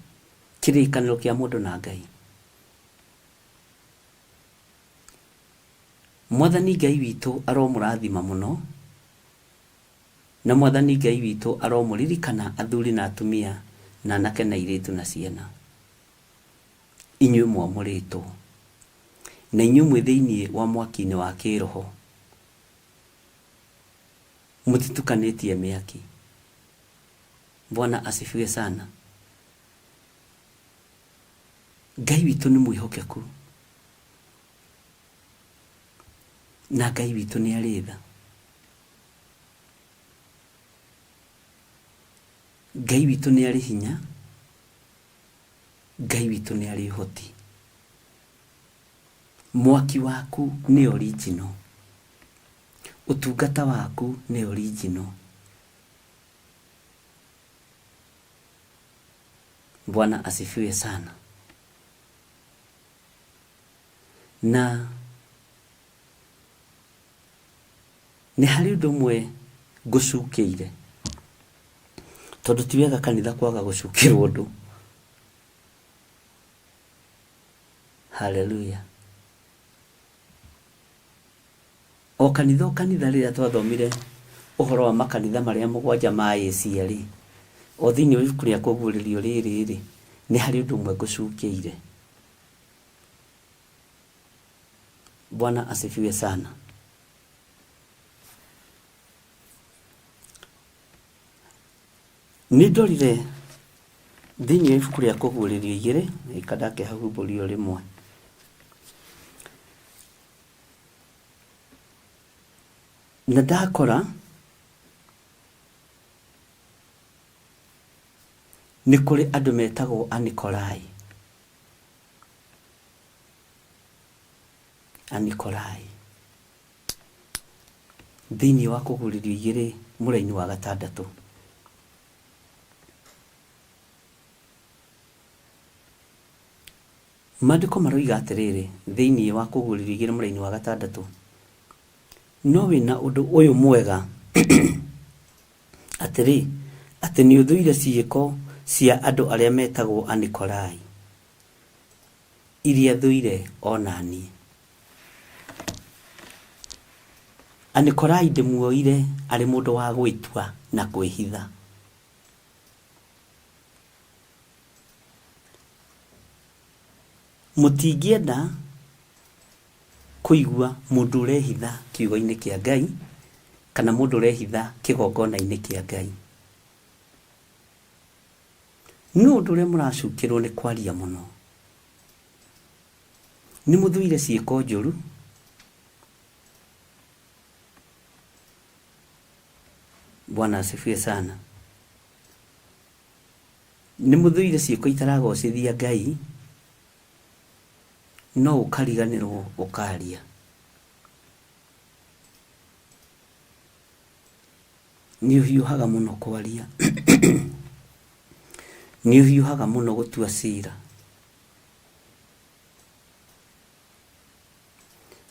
Kĩrĩkanĩro kĩa mũndũ na Ngai. Mwathani Ngai witũ aromũrathima mũno, na Mwathani Ngai witũ aromũririkana athuri na atumia na anake na airĩtu na ciana. Inyuĩ mwamũrĩtwo na inyuĩ mwĩ thĩinĩ wa mwaki-inĩ wa kĩroho. Mũtitukanĩtie mĩaki. Bwana asifiwe sana. Ngai witũ nĩ mwĩhokeku na Ngai witũ nĩ arĩ tha. Ngai witũ nĩ arĩ hinya. Ngai witũ nĩ arĩ ũhoti. Mwaki waku nĩ original. Ũtungata waku nĩ original. Bwana asifiwe sana. Na nĩ harĩ ũndũ ũmwe ngũcukĩire, tondũ ti wega kanitha kwaga gũcukĩrwo ũndũ. Haleluya. O kanitha o kanitha rĩrĩa twathomire ũhoro wa makanitha marĩa mũgwanja ma Asia rĩ, o thĩinĩ wa ibuku rĩa kũguũrĩrio rĩrĩ rĩ, nĩ harĩ ũndũ ũmwe ngũcukĩire. Bwana asifiwe sana. Nĩ ndorire thĩinĩ wa ibuku rĩa kũguũrĩrio igĩrĩ, ĩka ndakĩhahumbũrio rĩmwe. Na ndakora nĩ kũrĩ andũ metagwo Anikolai. Anikolai. Thĩinĩ wa Kũguũrĩrio igĩrĩ mũraini wa gatandatũ. Maandĩko maroiga atĩrĩrĩ thĩinĩ wa Kũguũrĩrio igĩrĩ mũraini wa gatandatũ, no wĩna ũndũ ũyũ mwega atĩrĩ, atĩ nĩ ũthũire ciĩko cia andũ arĩa metagwo Anikolai, iria thũire o na niĩ. Anikolai ndĩmuoire arĩ mũndũ wa gwĩtua na kwĩhitha. Mũtingĩenda kũigua mũndũ ũrehitha kiugo-inĩ kĩa Ngai kana mũndũ ũrehitha kĩgongona-inĩ kĩa Ngai. No ũndũ ũrĩa mũracukĩrwo nĩ kwaria mũno. Nĩ mũthũire ciĩko njũru. Bwana asifiwe sana. Nĩ mũthũire ciĩko itaragocithia Ngai, no ũkariganĩrwo ũkaria. Nĩ ũhiũhaga mũno kwaria. Nĩ ũhiũhaga mũno gũtua cira.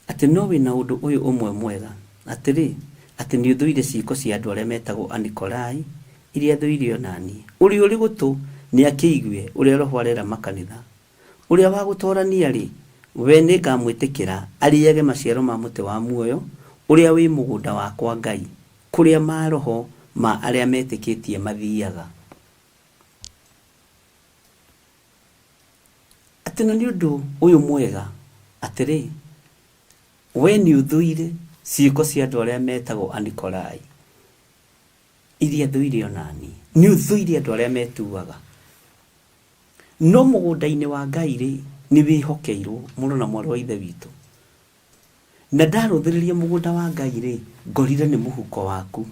Atĩ no wĩ na ũndũ ũyũ ũmwe mwega, atĩrĩ, atĩ nĩũthũire ciĩko cia andũ arĩa metagwo Anikolai, iria thũire o na niĩ. Ũrĩa ũrĩ gũtũ nĩakĩigue ũrĩa Roho arera makanitha. Ũrĩa wa gũtorania-rĩ, we nĩngamwĩtĩkĩra arĩage maciaro ma mũtĩ wa muoyo, ũrĩa wĩ mũgũnda wa kwa Ngai, kũrĩa maroho ma arĩa metĩkĩtie mathiaga. Atĩ na nĩ ũndũ ũyũ mwega, atĩrĩ, wee nĩũthũire ciĩko cia andũ arĩa metagwo Anikolai, iria thũire o na niĩ. Nĩũthũire andũ arĩa metuaga. No mũgũnda-inĩ wa Ngai-rĩ, nĩwĩhokeirwo, mũrũ na mwarĩ wa Ithe witũ. Na ndarũthĩrĩria mũgũnda wa Ngai-rĩ, ngorire nĩ mũhuko waku.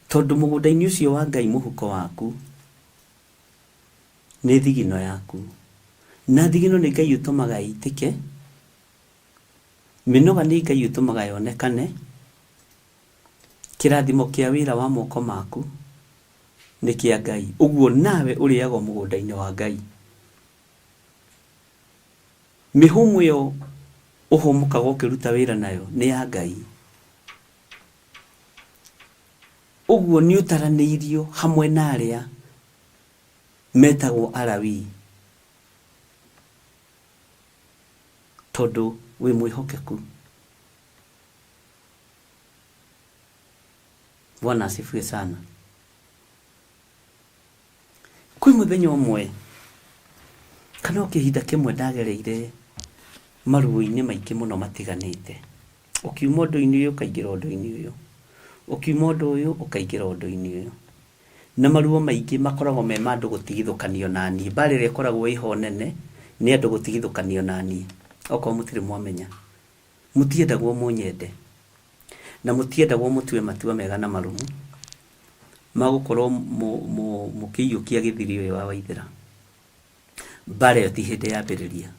Tondũ mũgũnda-inĩ ũcio wa Ngai mũhuko waku nĩ thigino yaku. Na thigino nĩ Ngai ũtũmaga ĩitĩke, mĩnoga nĩ Ngai ũtũmaga yonekane, kĩrathimo kĩa wĩra wa moko maku nĩ kĩa Ngai. Ũguo nawe ũrĩagwo mũgũnda-inĩ wa Ngai. Mĩhũmũ ĩyo ũhũmũkaga ũkĩruta wĩra nayo nĩ ya Ngai. Ũguo nĩ ũtaranĩirio hamwe na arĩa metagwo Alawii, tondũ wĩ mwĩhokeku. Bwana asifiwe sana. Kwĩ mũthenya ũmwe kana o kĩhinda kĩmwe ndagereire maruo-inĩ maingĩ mũno matiganĩte. Ũkiuma ũndũ-inĩ ũyũ ũkaingĩra ũndũ-inĩ ũyũ, ũkiuma ũndũ ũyũ ũkaingĩra ũndũ-inĩ ũyũ. Na maruo maingĩ makoragwo me ma andũ gũtigithũkanio na niĩ. Mbara ĩrĩa ĩkoragwo ĩho nene nĩ andũ gũtigithũkanio na niĩ, okorwo mũtirĩ mwamenya. Mũtiendagwo mũnyende, na mũtiendagwo mũtue matua mega na marũmu ma gũkorwo mũkĩiyũkia gĩthiri ũyũ wa Waithĩra. Mbara ĩyo ti hĩndĩ yambĩrĩria.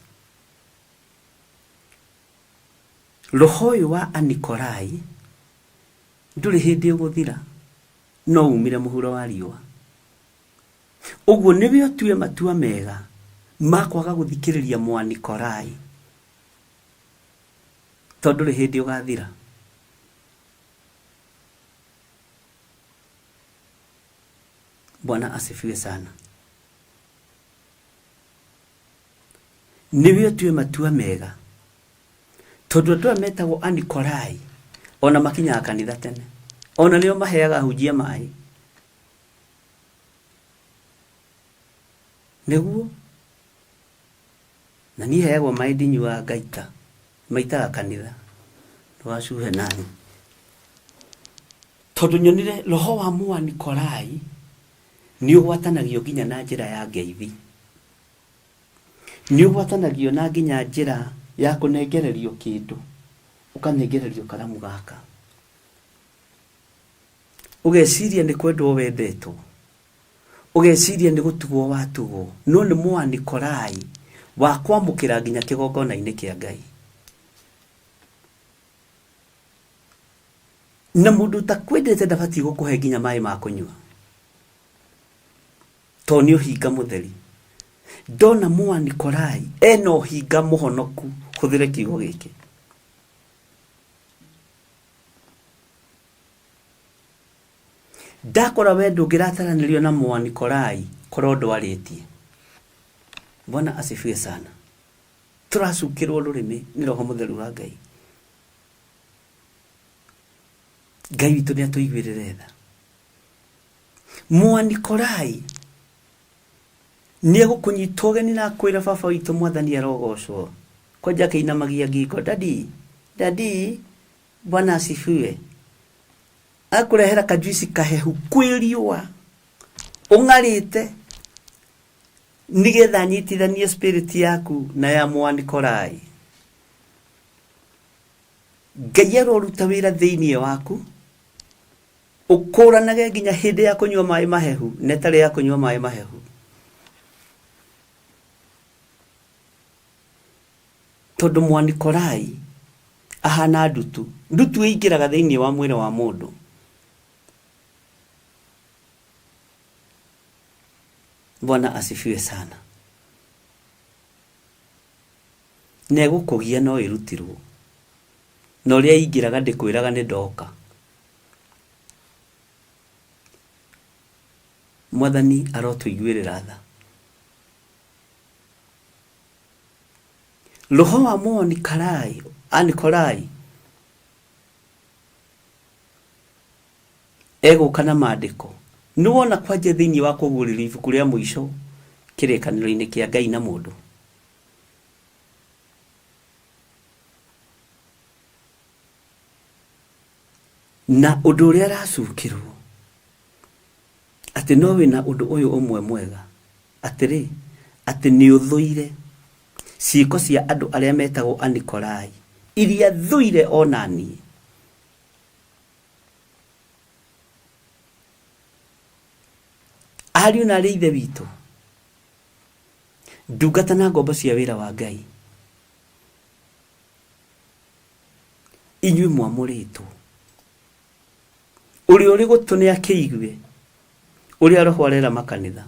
Roho ũyũ wa Anikolai ndũrĩ hĩndĩ ũgũthira, no umire mũhuro wa riũa. Ũguo nĩwe ũtue matua mega ma kwaga gũthikĩrĩria Mũanikolai, tondũ ndũrĩ hĩndĩ ũgathira. Bwana asifiwe sana. Nĩwe ũtue matua mega tondũ andũ aya metagwo Anikolai ona makinyaga kanitha tene, ona nĩo maheaga ahunjia maĩ. Nĩguo na niĩ heagwo maĩ ndinyuaga ngaita, maitaga kanitha ndũgacuhe nani, tondũ nyonire roho wa Mũanikolai nĩ ũgwatanagio nginya na njĩra ya ngeithi. Nĩ ũgwatanagio na nginya njĩra ya kũnengererio kĩndũ, ũkanengererio karamu gaka. Ũgeciria nĩ kwendwo wendetwo, ũgeciria nĩ gũtugwo watugwo, no nĩ Mũanikolai wa kwamũkĩra nginya kĩgongona-inĩ kĩa Ngai. Na mũndũ ũtakwendete ndabatiĩ gũkũhe nginya maĩ ma kũnyua, tondũ nĩ ũhinga mũtheri. Ndona Mũanikolai ena ũhinga mũhonoku, hũthĩre kiugo gĩkĩ. Ndakora we ndũngĩrataranĩrio na Mũanikolai korwo ndwarĩtie. Bwana asifiwe sana. Tũracukĩrwo rũrĩmĩ nĩ Roho Mũtheru wa Ngai. Ngai witũ nĩ atũiguĩrĩre tha. Mũanikolai nĩ egũkũnyita ũgeni na akwĩra baba witũ mwathani arogocwo. Kwanja akĩinamagia ngingo, dadi, dadi, Bwana asifiwe. Akũrehera kajuici kahehu kwĩ riũa ũng'arĩte nĩgetha anyitithanie spirit yaku na ya Mũanikolai. Ngai aroruta wĩra thĩinĩ waku ũkũranage nginya hĩndĩ ya kũnyua maĩ mahehu na ĩtarĩ ya kũnyua maĩ mahehu. Tondũ Mũanikolai ahana ndutu. Ndutu ĩingĩraga thĩinĩ wa mwĩrĩ wa mũndũ. Bwana asifiwe sana. Na ĩgũkũgia no ĩrutirwo. Na ũrĩa ĩingĩraga ndĩkwĩraga nĩ ndoka. Mwathani arotũiguĩrĩra tha. Roho wa Mũanikolai, Anikolai egũka na maandĩko. Nĩ wona kwanja thĩinĩ wa kũguũrĩrio ibuku rĩa mũico kĩrĩkanĩro-inĩ kĩa Ngai na mũndũ. Na ũndũ ũrĩa aracukĩrwo atĩ no wĩna ũndũ ũyũ ũmwe mwega, atĩrĩ, atĩ nĩ ũthũire ciĩko cia andũ arĩa metagwo Anikolai, iria thũire ona niĩ. Ariũ na arĩ ithe witũ, ndungata na ngombo cia wĩra wa Ngai, inyuĩ mwamũrĩtwo. Ũrĩa ũrĩ gũtũ nĩ akĩigue ũrĩa Roho arera makanitha.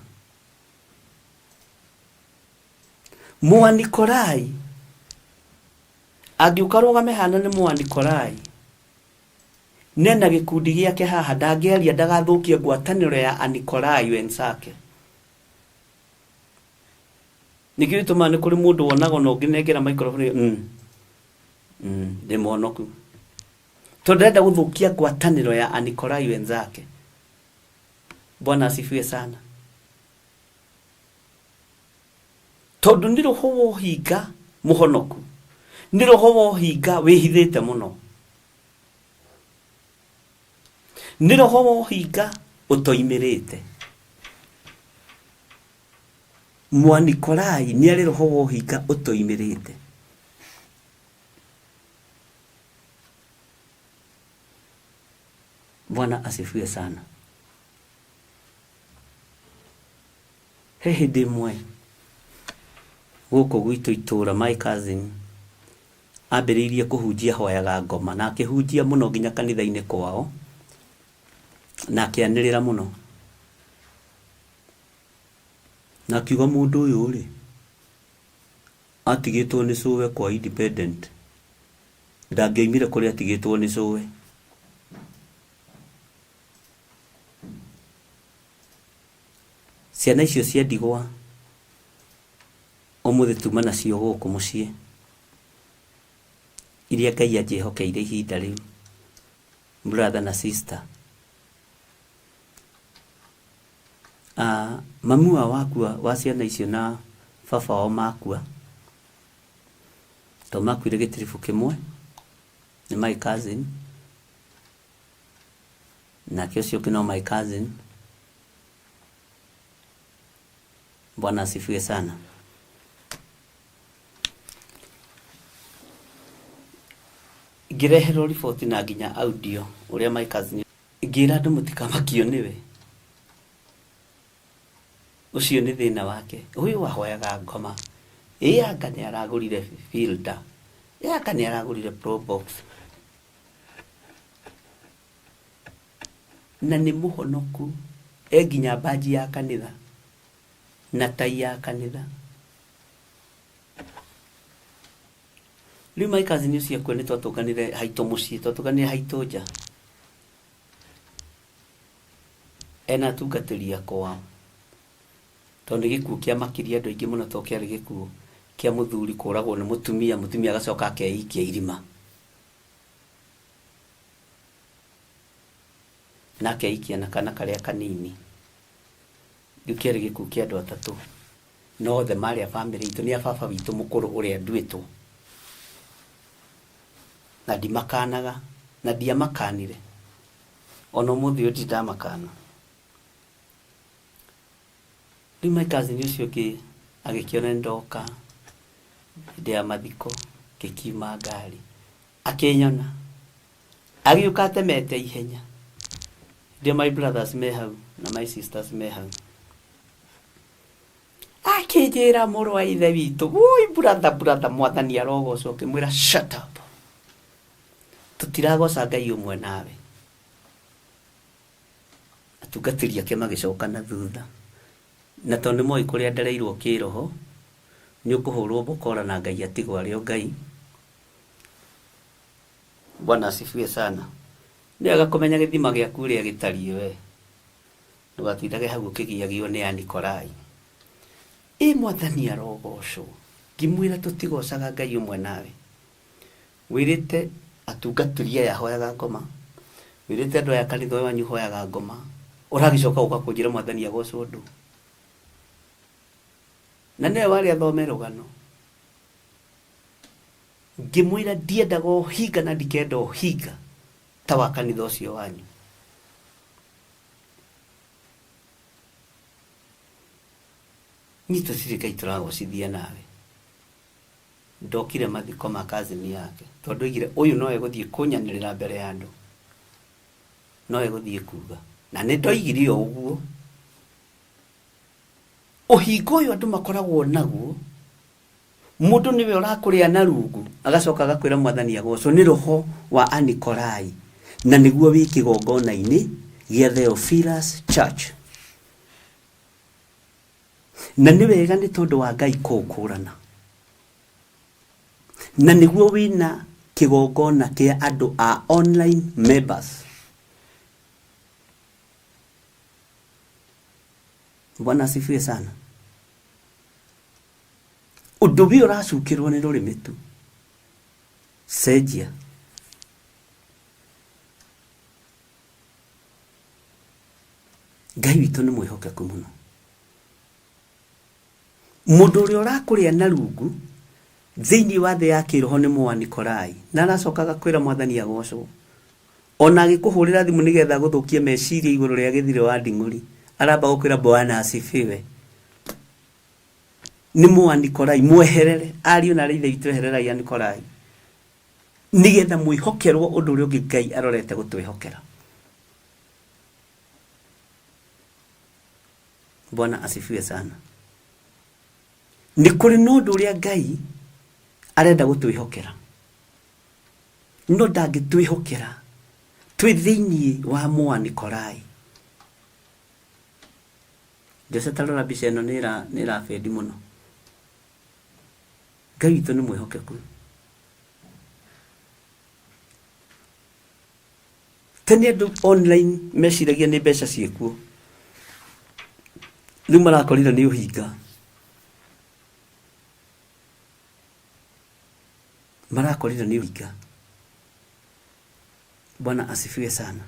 Mũanikolai angĩũka rũgame hana nĩ Mũanikolai, nena gĩkundi gĩake haha, ndangĩaria ndagathũkie ngwatanĩro ya Anikolai wenzake. Nĩkĩo gĩtũmaga nĩ kũrĩ mũndũ wonaga ona ũngĩnengera microphone, ndĩ mũhonoku. Tondũ ndĩrenda gũthũkia ngwatanĩro ya Anikolai wenzake. Bwana asifiwe sana. Tondũ nĩ roho wa ũhinga mũhonoku, nĩ roho wa ũhinga wĩhithĩte mũno, nĩ roho wa ũhinga ũtoimĩrĩte. Mũanikolai nĩ arĩ roho wa ũhinga ũtoimĩrĩte. Bwana asifiwe sana. He hĩndĩ ĩmwe gũkũ gwitũ itũũra my cousin ambĩrĩirie kũhunjia hoyaga ngoma, na akĩhunjia mũno nginya kanitha-inĩ kwao, na akĩanĩrĩra mũno, na akiuga mũndũ ũyũ rĩ atigĩtwo nĩ cũwe kwa independent, ndangĩoimire kũrĩa atigĩtwo nĩ cũwe. Ciana icio cia ndigwa ũmũthĩ tuma nacio gũkũ mũciĩ, iria Ngai anjĩhokeire ihinda rĩu, brother na sister. Mami wao wakua wa ciana icio na baba wao makua, tondũ makuire gĩtiribũ kĩmwe, nĩ my cousin, nake ũcio ũngĩ no my cousin. Bwana asifiwe sana. Ngĩreherwo riboti na nginya audio ũrĩa my cousin, ngĩra andũ mũtikamakio nĩwe, ũcio nĩ thĩna wake. Ũyũ wahoyaga ngoma, ĩ anga nĩ aragũrire filter, ĩ anga nĩ aragũrire pro box. Na nĩ mũhonoku, e nginya mbanji ya kanitha na tai ya kanitha. Rĩu my cousin ũcio akua nĩ twatũnganire haitũ mũciĩ, twatũnganire haitũ nja. Ena atungatĩri a kwao. Tondũ nĩ gĩkuũ kĩamakirie andũ aingĩ mũno tondũ kĩarĩ gĩkuũ kĩa mũthuri kũragwo nĩ mũtumia, mũtumia agacoka akeikia irima. Na akeikia na kana karĩa kanini. Rĩu kĩarĩ gĩkuũ kĩa andũ atatũ. Na othe marĩ a bamĩrĩ itũ, nĩ a baba witũ mũkũrũ ũrĩa nduĩtwo. Na ndimakanaga, na ndiamakanire. Ona ũmũthĩ ũyũ ndirĩ ndamakana. Rĩu my cousin ũcio ũngĩ agĩkĩona nĩ ndoka hĩndĩ ya mathiko, ngĩkiuma ngari, akĩnyona, agĩũka atemete ihenya. Hĩndĩ ĩyo my brothers me hau na my sisters me hau. Akĩnjĩra mũrũ wa ithe witũ, woi brother, brother, mwathani arogocwo. Ngĩmwĩra shut up, tũtiragoca Ngai ũmwe nawe. Atungatĩri ake magĩcoka na thutha, na tondũ nĩ moĩ kũrĩa ndereirwo kĩroho, nĩ ũkũhũrwo mbokora na Ngai atigwo arĩ o Ngai. Bwana asifiwe sana. Nĩ wega kũmenya gĩthima gĩaku ũrĩa gĩtariĩ we. Ndũgatindage hau ũkĩgiagio nĩ Anikolai. Ĩ mwathani arogocwo. Ngĩmwĩra tũtigocaga Ngai ũmwe nawe. Wĩrĩte atungatĩri aya hoyaga ngoma, wĩrĩte andũ aya kanitha ũyũ wanyu hoyaga ngoma, ũragĩcoka gũka kũnjĩra mwathani agocwo ndũ. Na nĩwe warĩ athome rũgano. Ngĩmwĩra ndiendaga ũhinga na ndikenda ũhinga ta wa kanitha ũcio wanyu. Niĩ tũtirĩ Ngai tũragocithia nawe. Ndokire mathiko ma cousin yake tondũ oigire ũyũ no egũthiĩ kũnyanĩrĩra mbere ya andũ, no egũthiĩ kuga. Na nĩ ndoigire o ũguo. Ũhinga ũyũ andũ makoragwo naguo, mũndũ nĩwe ũrakũrĩa na rungu, agacoka agakwĩra mwathani agocwo, nĩ roho wa Anikolai, na nĩguo wĩ kĩgongona-inĩ gĩa Theophilus Church. Na nĩ wega nĩ tondũ wa Ngai kũũkũrana. Na nĩguo wĩna kĩgongona kĩa andũ a online members. Bwana asifiwe sana. Ũndũ wĩ ũracukĩrwo nĩ rũrĩmĩ tu. Cenjia. Ngai witũ nĩ mwĩhokeku mũno. Mũndũ ũrĩa ũrakũrĩa na rungu thĩinĩ wa thĩ ya kĩroho nĩ Mũanikolai, na aracoka agakwĩra mwathani agocwo. Ona agĩkũhũrĩra thimũ nĩgetha agũthũkie meciria igũrũ rĩa gĩthirĩ wa nding'ũri, aramba gũkwĩra Bwana asifiwe. Nĩ Mũanikolai, mweherere. Ariũ na aarĩ a Ithe witũ ehererai Anikolai, nĩgetha mwĩhokerwo ũndũ ũrĩa ũngĩ Ngai arorete gũtwĩhokera. Bwana asifiwe sana. Nĩ kũrĩ na ũndũ ũrĩa Ngai arenda gũtwĩhokera, no ndangĩtwĩhokera twĩ thĩinĩ wa Mũanikolai. Jose ta rora mbica ĩno nĩ ĩrabendi mũno. Ngai witũ nĩ mwĩhokeku. Tene andũ online meciragia nĩ mbeca ciĩkuo, rĩu marakorire nĩ ũhinga. Marakorire nĩ ũhinga. Bwana asifiwe sana.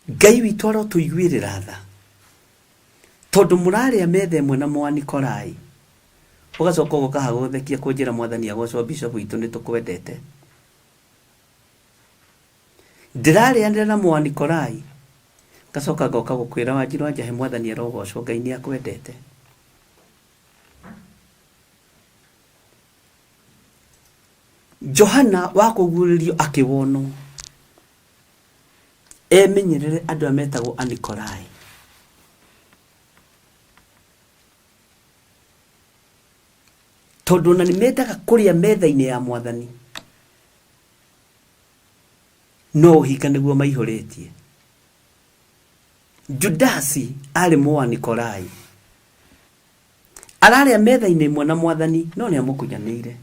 Ngai witũ arotũiguĩrĩra tha, tondũ mũrarĩa metha ĩmwe na Mũanikolai, ũgacoka ũgoka haha gũthekia kũnjĩra mwathani agocwo bishop witũ nĩ tũkwendete. Ndĩrarĩanĩra na Mũanikolai, ngacoka ngoka gũkwĩra Wanjirũ wa Njahe mwathani arogocwo Ngai nĩ akwendete. Johana wa kũguũrĩrio akĩwonwo emenyerere andũ aya metagwo Anikolai. Tondũ ona nĩ mendaga kũrĩa metha-inĩ ya mwathani. No ũhinga nĩguo maihũrĩtie. Judasi arĩ Mũanikolai. Ararĩa metha-inĩ ĩmwe na Mwathani no nĩ amũkunyanĩire.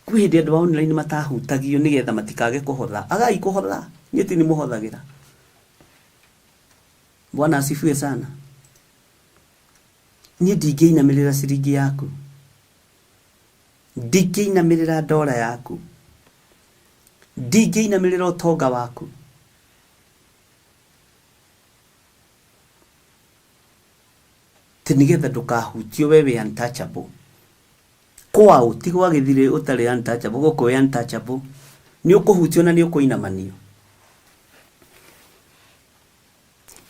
Kwĩ hĩndĩ andũ a online matahutagio nĩgetha matikage kũhotha. Agai kũhotha, niĩ ti nĩmũhothagĩra. Bwana asifiwe sana. Niĩ ndingĩinamĩrĩra ciringi yaku. Ndingĩinamĩrĩra ndora yaku. Ndingĩinamĩrĩra ũtonga waku. Ti nĩgetha ndũkahutio we wĩ untouchable. Kwaũ ti gwa gĩthirĩ ũtarĩ untouchable, gũkũ wĩ untouchable. Nĩ ũkũhutio na nĩ ũkũinamanio.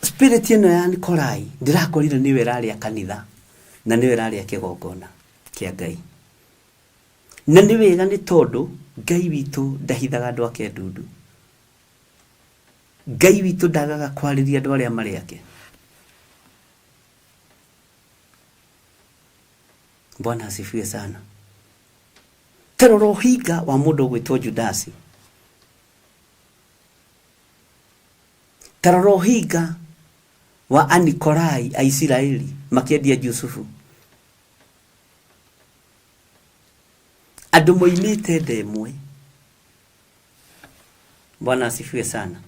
Spirit ĩno ya Nikolai ndĩrakorire nĩyo ĩrarĩa kanitha na nĩyo ĩrarĩa kĩgongona kĩa Ngai. Na nĩ wega nĩ tondũ Ngai witũ ndahithaga andũ ake ndundu. Ngai witũ ndagaga kwarĩria andũ arĩa marĩ ake. Bwana asifiwe sana. Ta rora ũhinga wa mũndũ ũgwĩtwo Judasi. Ta rora ũhinga wa Anikolai a Isiraeli makĩendia Jusufu. Andũ moimĩte nda ĩmwe. Bwana asifiwe sana.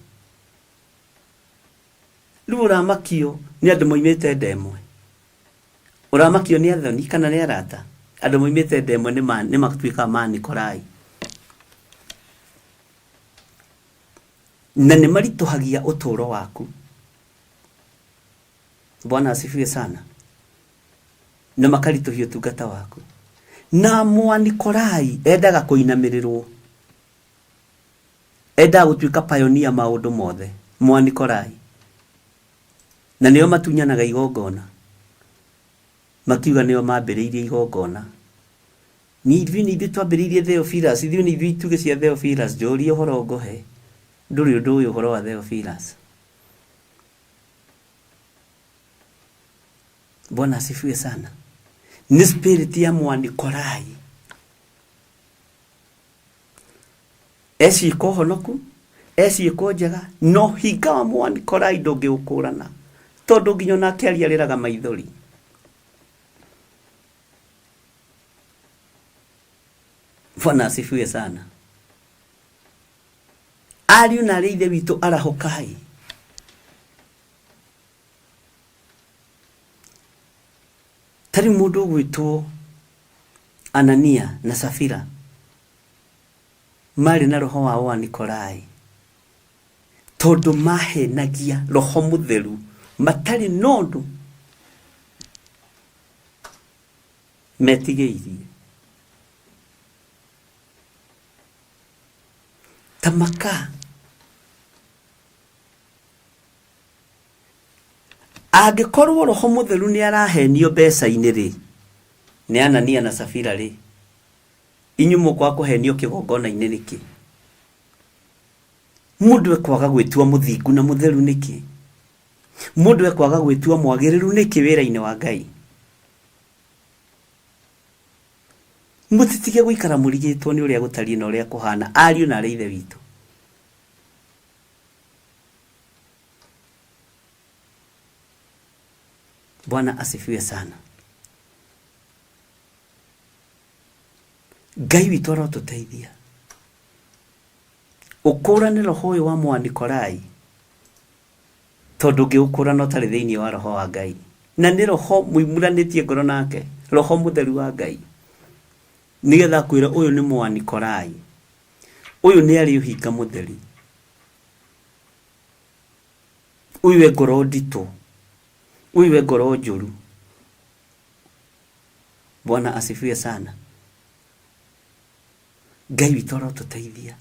Rĩu ũramakio nĩ andũ moimĩte nda ĩmwe. Ũramakio nĩ athoni kana nĩ arata? Andũ moimĩte nda ĩmwe nĩ matuĩkaga ma Nikolai. Na nĩ maritũhagia ũtũũro waku. Bwana asifiwe sana. Na makaritũhia ũtungata waku. Na Mwanikolai endaga kũinamĩrĩrwo. Endaga gũtuĩka pioneer maũndũ mothe. Mwanikolai. Na nĩo matunyanaga igongona. Makiuga nĩo mambĩrĩirie igongona. Ni ithuĩ nĩ ithuĩ twambĩrĩirie Theophilus, ithuĩ nĩ ithuĩ itugĩ cia Theophilus, njũria ũhoro ngũhe. Ndũrĩ ũndũ ũĩ ũhoro wa Theophilus. Bwana asifiwe sana. Nĩ spirit ya Mwanikolai. Eciĩko honoku, eciĩko njega, no hinga wa Mwanikolai ndũngĩũkũrana. Tondũ nginya onake aria arĩraga maithori. Bwana asifiwe sana. Ariũ na arĩ ithe witũ arahũkai. Ta rĩu mũndũ ũgwĩtwo Anania na Safira marĩ na roho wa Ũanikolai tondũ mahenagia roho mũtheru matarĩ na ũndũ metigĩirie. Ta maka Angĩkorwo roho mũtheru nĩ arahenio mbeca-inĩ rĩ, nĩ Anania na Safira rĩ, inyuĩ mũkwaga kũhenio kĩgongona-inĩ nĩkĩ? Mũndũ ekwaga gwĩtua mũthingu na mũtheru nĩkĩ? Mũndũ ekwaga gwĩtua mwagĩrĩru nĩkĩ wĩra-inĩ wa Ngai? Mũtitige gũikara mũrigĩtwo nĩ ũrĩa gũtariĩ na ũrĩa kũhana, ariũ na arĩ ithe witũ. Bwana asifiwe sana. Ngai witũ arotũteithia. Ũkũrane roho ũyũ wa Mwanikolai tondũ ũngĩũkũrana ũtarĩ thĩinĩ wa roho wa Ngai. Na nĩ roho mũimuranĩtie ngoro nake, roho mũtheru wa Ngai. Nĩgetha akwĩre ũyũ nĩ Mwanikolai. Ũyũ nĩ arĩ ũhinga mũtheri. Ũyũ e ngoro nditũ. Ũyũ e ngoro njũru. Bwana asifiwe sana. Ngai witũ arotũteithia.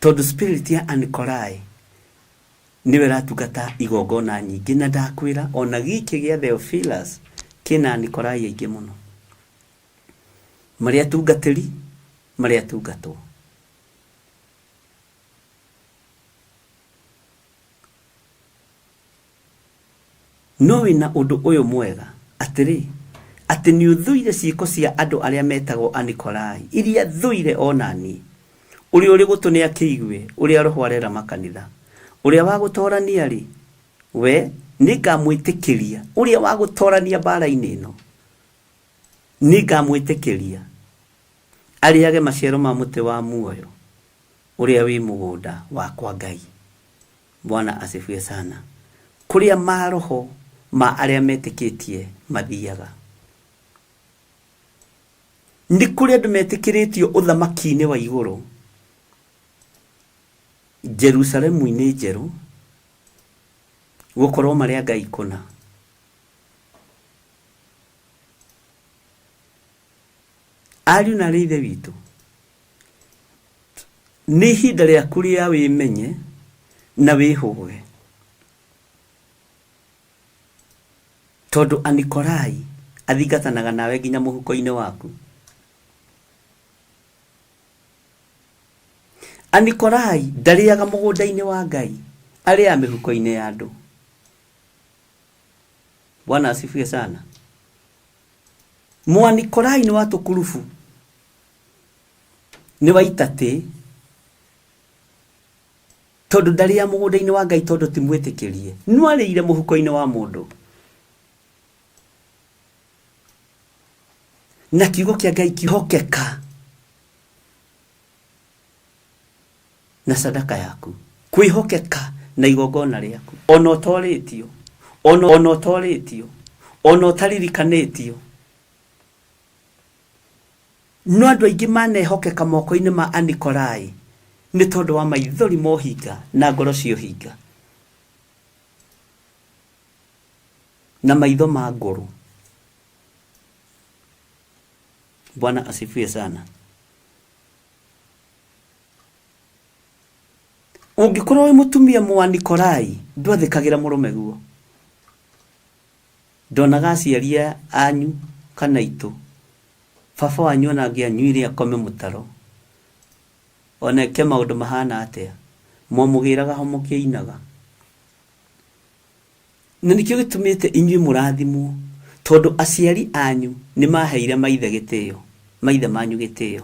Tondũ spirit ya Anikolai nĩyo ĩratungata igongona nyingĩ na ndakwĩra ona gĩkĩ gĩa Theophilus kĩna Anikolai aingĩ mũno. Marĩ atungatĩri, marĩ atungatwo. No wĩna ũndũ ũyũ mwega, atĩrĩ, Atĩ nĩ ũthũire ciĩko cia andũ arĩa metagwo Anikolai, iria thũire o na niĩ. Ũrĩa ũrĩ gũtũ nĩ akĩigue ũrĩa Roho arera makanitha. Ũrĩa wa gũtoorania-rĩ, we nĩngamwĩtĩkĩria, ũrĩa wa gũtoorania mbaara-inĩ ĩno, nĩngamwĩtĩkĩria arĩage maciaro ma mũtĩ wa muoyo ũrĩa wĩ mũgũnda wa kwa Ngai. Bwana asifiwe sana. Kũrĩa maroho ma arĩa metĩkĩtie mathiaga. Nĩ kũrĩ andũ metĩkĩrĩtio ũthamaki-inĩ wa igũrũ, Jerusalemu-inĩ njerũ, gũkorwo marĩ a Ngai kũna. Ariũ na arĩ ithe witũ, nĩ ihinda rĩaku rĩa wĩmenye na wĩhũge, tondũ Anikolai athingatanaga nawe nginya mũhuko-inĩ waku. Anikolai ndarĩaga mũgũnda-inĩ wa Ngai, arĩaga mĩhuko-inĩ ya andũ. Bwana asifiwe sana. Mwanikolai nĩ wa tũkurubu, nĩ wa itatĩ, tondũ ndarĩaga mũgũnda-inĩ wa Ngai tondũ ti mwĩtĩkĩrie, no arĩire mũhuko-inĩ wa mũndũ. Na kiugo kĩa Ngai kĩhokeka na sadaka yaku, kwĩhokeka na igongona rĩaku, ona ũtorĩtio, ona ũtorĩtio, ona ũtaririkanĩtio. No andũ aingĩ manehokeka moko-inĩ ma Anikolai nĩ tondũ wa maithori ma ũhinga na ngoro cia ũhinga na maitho ma ngũrũ. Bwana asifiwe sana. Ũngĩkorwo wĩ mũtumia Mwanikolai, ndwathĩkagĩra mũrũme guo. Ndonaga aciari anyu kana itũ, baba wanyu ona angĩanyuire akome mũtaro, ona eke maũndũ mahana atĩa, mwamũgĩraga ho mũkĩinaga. Na nĩkĩo gĩtũmĩte inyuĩ mũrathimwo, tondũ aciari anyu nĩ maheire maithe gĩtĩo, maithe manyu gĩtĩo.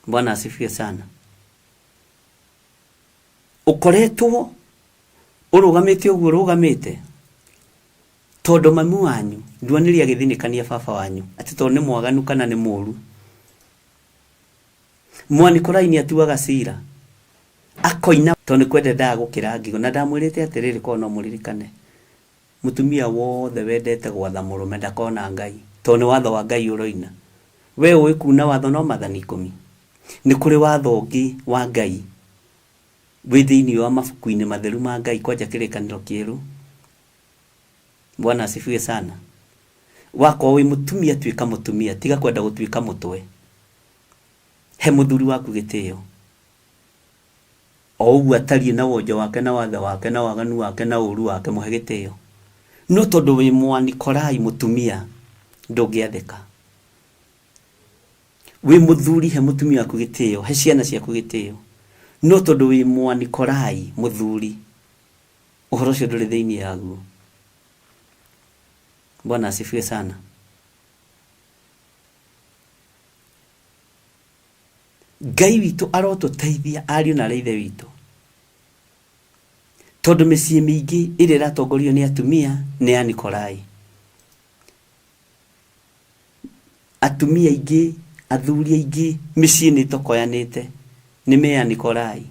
Bwana asifiwe sana. Ũkoretwo ũrũgamĩte ũguo ũrũgamĩte tondũ mami wanyu nduonire agĩthinĩkania baba wanyu atĩ tondũ nĩ mwaganu kana nĩ mũru. Mwanikolai nĩ atuaga cira akoina tondũ nĩ kwenda endaga gũkĩra ngingo. Na ndamwĩrĩte atĩrĩrĩ, korwo no mũririkane, mũtumia wothe wendete gwatha mũrũme ndakona Ngai, tondũ nĩ watho wa Ngai ũroina. We ũĩ kuna watho no mathani ikũmi. Nĩ kũrĩ watho ũngĩ wa Ngai wĩ thĩinĩ wa mabuku-inĩ matheru ma Ngai, kwanja kĩrĩkanĩro kĩerũ. Bwana asifiwe sana. Wakorwo wĩ mũtumia, tuĩka mũtumia, tiga kwenda gũtuĩka mũtwe. He mũthuri waku gĩtĩo o ũguo atariĩ, na wonje wake na wathe wake na waganu wake na ũru wake, mũhe gĩtĩo. No tondũ wĩ Mwanikolai mũtumia, ndũngĩathĩka. Wĩ mũthuri, he mũtumia waku gĩtĩo, he ciana ciaku gĩtĩo. No tondũ wĩ Mwanikolai mũthuri, ũhoro ũcio ndũrĩ thĩinĩ yaguo. Bwana asifiwe sana. Ngai witũ arotũteithia ariũ na arĩa ithe witũ, tondũ mĩciĩ mĩingĩ ĩrĩa ĩratongorio nĩ atumia nĩ ya Nikolai. Atumia aingĩ, athuri aingĩ, mĩciĩ nĩ ĩtokoyanĩte nĩ mea Nikolai.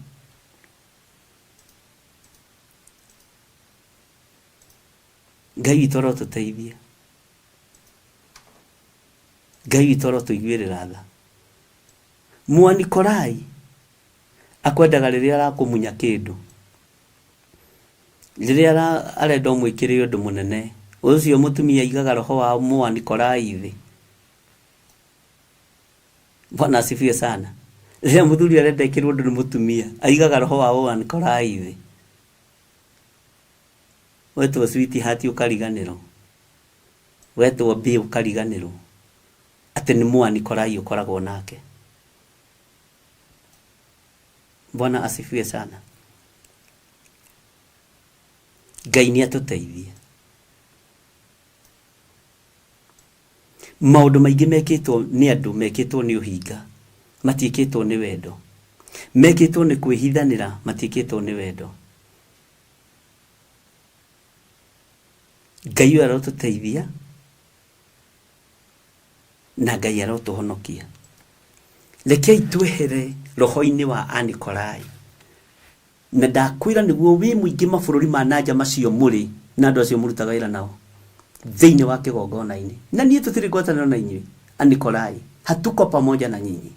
Ngai witũ arotũteithia, Ngai witũ arotũiguĩrĩra tha. Mwanikolai akwendaga rĩrĩa arakũmunya kĩndũ, rĩrĩa arenda ũmwĩkĩre ũndũ mũnene, ũcio mũtumia aigaga roho wa Mwanikolai thĩ. Bwana asifiwe sana. Rĩrĩa mũthuri arenda ekĩrwo ũndũ nĩ mũtumia, aigaga roho wa Mwanikolai thĩ. Wetwo sweetheart ũkariganĩrwo, wetwo bae ũkariganĩrwo atĩ nĩ Mwanikolai ũkoragwo nake. Bwana asifiwe sana. Ngai nĩ atũteithie. Maũndũ maingĩ mekĩtwo nĩ andũ mekĩtwo nĩ ũhinga, matiĩkĩtwo nĩ wendo. Mekĩtwo nĩ kwĩhithanĩra, matiĩkĩtwo nĩ wendo. Ngai ũyũ arotũteithia na Ngai arotũhonokia. Rekei twehere roho-inĩ wa Anikolai. Na ndakwĩra nĩguo wĩ mũingĩ mabũrũri ma nanja macio mũrĩ na andũ acio mũrutaga wĩra nao thĩinĩ wa kĩgongona-inĩ. Na niĩ tũtirĩ ngwatanĩro na inyuĩ Anikolai, hatuko pamoja na nyinyi.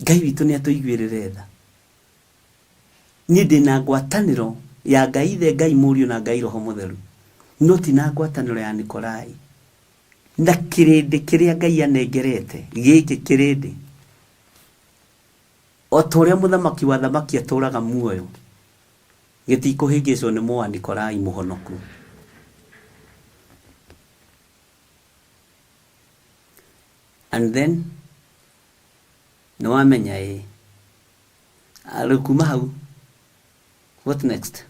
Ngai witũ nĩ atũiguĩrĩre tha. Niĩ ndĩ na ngwatanĩro ya Ngai Ithe, Ngai Mũriũ na Ngai Roho Mũtheru, no ti na ngwatanĩro ya Nikolai na kĩrĩndĩ kĩrĩa Ngai anengerete gĩkĩ kĩrĩndĩ. O ta ũrĩa mũthamaki wa athamaki atũũraga muoyo, gĩtikũhĩngĩcwo nĩ Mũanikolai mũhonoku. And then nĩ wamenya ĩ rĩu kuma hau what next?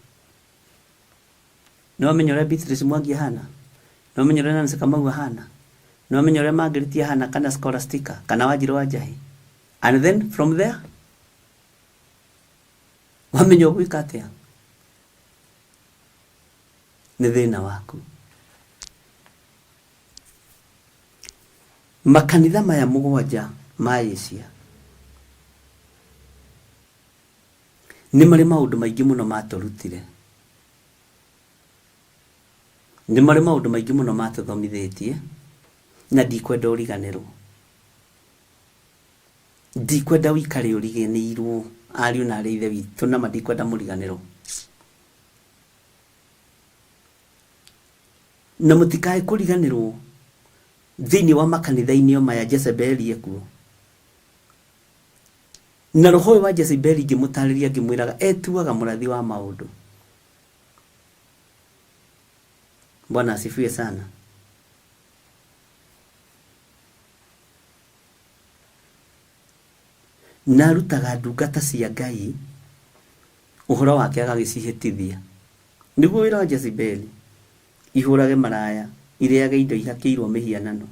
Nĩ wamenya ũrĩa Beatrice Mwangi ahana? Nĩ wamenya ũrĩa Nancy Kamau ahana? Nĩ wamenya ũrĩa Margaret ahana kana Scholastica kana Wanjirũ wa Njahi? And then from there wamenya ũgwĩka atĩa? Nĩ thĩna waku. Makanitha maya mũgwanja ma Asia nĩ marĩ maũndũ maingĩ mũno matũrutire. Nĩ marĩ maũndũ maingĩ mũno matũthomithĩtie na ndikwenda ũriganĩrwo. Ndikwenda ũikare ũriganĩirwo ariũ na arĩ ithe witũ na ma ndikwenda mũriganĩrwo. Na mũtikae kũriganĩrwo thĩinĩ wa makanitha-inĩ o maya Jezebeli ekuo. Na roho ũyũ wa Jezebeli ngĩmũtarĩria ngĩmwĩraga etuaga mũrathi wa maũndũ. Bwana asifiwe sana. Na arutaga ndungata cia Ngai ũhoro wake agagĩcihĩtithia. Nĩguo wĩra wa Jezebeli, ihũrage maraya, irĩage indo ihakĩirwo mĩhianano.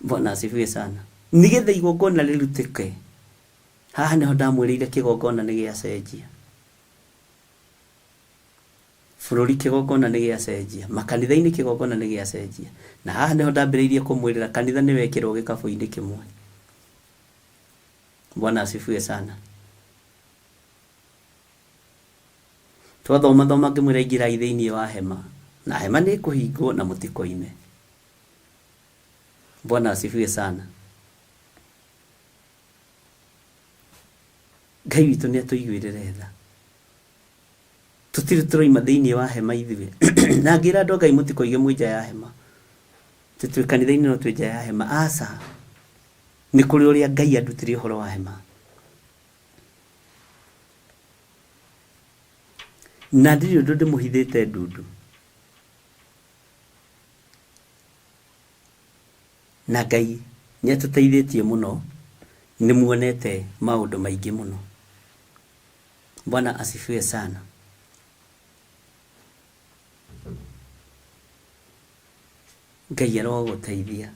Bwana asifiwe sana. Nĩgetha igongona rĩrutĩke, haha nĩho ndamwĩrĩire kĩgongona nĩ gĩacenjia. Bũrũri kĩgongona nĩ gĩacenjia, makanitha-inĩ kĩgongona nĩ gĩacenjia. Na haha nĩho ndambĩrĩirie kũmwĩrĩra kanitha nĩ wekĩrwo gĩkabũ-inĩ kĩmwe. Bwana asifiwe sana. Twathoma thoma ngĩmwĩra ingĩrai thĩinĩ wa hema, na hema nĩ ĩkũhingwo na mũtikoime. Bwana asifiwe sana. Ngai witũ nĩ atũiguĩrĩre tha. Tũtirĩ tũroima thĩinĩ wa hema ithuĩ. Na ngĩra andũ a Ngai mũtikoige mwĩ nja ya hema. Atĩ twĩ kanitha-inĩ no twĩ nja ya hema. Aca. Nĩ kũrĩ ũrĩa Ngai andutire ũhoro wa hema. Na ndirĩ ũndũ ndĩmũhithĩte ndundu. Na Ngai nĩ atũteithĩtie mũno, nĩ muonete maũndũ maingĩ mũno. Bwana asifiwe sana. Ngai arogũteithia.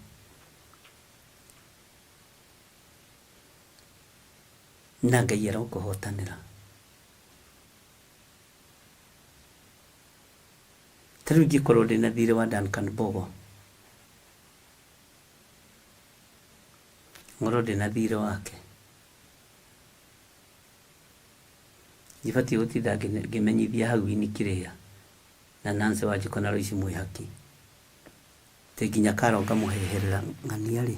Na Ngai arokũhotanĩra. Ta rĩu ingĩkorwo ndĩna thirĩ wa Duncan Mbogo, ngorwo ndĩna thirĩ wake, ndibatiĩ gũtinda ngĩmenyithia hau Winnie Kĩrĩa na Nancy Wanjikũ na Loice Mwĩhaki, atĩ nginya Carol ngamũheherera ng'ania rĩ,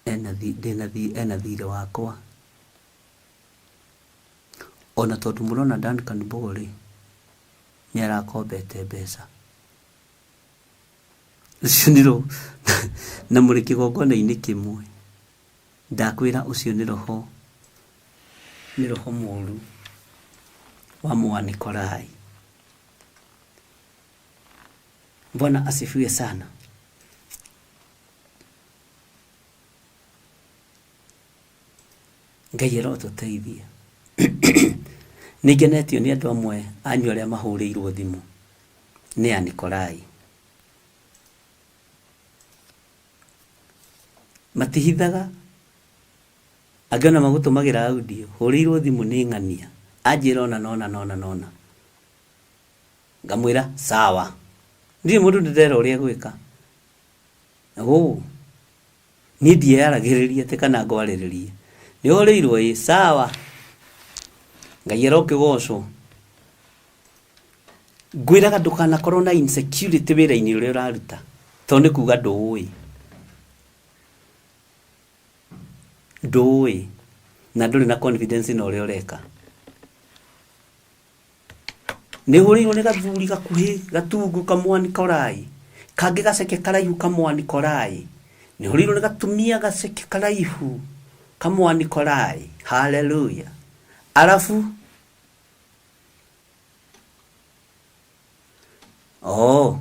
ena thirĩ wakwa. Ona tondũ mũrona Duncan Mbogo rĩ, nĩ arakombete mbeca. Ũcio nĩ roho, na mũrĩ kĩgongona-inĩ kĩmwe. Ndakwĩra ũcio nĩ roho, nĩ roho mũru wa Mũanikolai. Bwana asifiwe sana. Ngai arotũteithia. Nĩ ngenetio nĩ andũ amwe anyu arĩa mahũrĩirwo thimũ nĩ Anikolai. Matihithaga, angĩ ona magũtũmagĩra audio, hũrĩirwo thimũ nĩ ng'ania, anjĩra ũna na ũna na ũna na ũna. Ngamwĩra sawa. Ndirĩ mũndũ ndĩrera ũrĩa egwĩka. Ũ, niĩ ndiyaragĩrĩria atĩ kana ngwarĩrĩrie. Nĩ ũhũrĩirwo ĩ, sawa. Ngai arokĩgocwo. Ngwĩraga ndũkanakorwo na insecurity wĩra-inĩ ũrĩa ũraruta, tondũ nĩ kuga ndũũĩ. Ndũũĩ na ndũrĩ na confidence na ũrĩa ũreka. Nĩ hũrĩirwo nĩ gathuri gakuhĩ gatungu kamwani korai, kangĩ gaceke karaihu kamwani korai. Nĩ hũrĩirwo nĩ gatumia gaceke karaihu kamwani korai. Haleluya. Arabu Oh,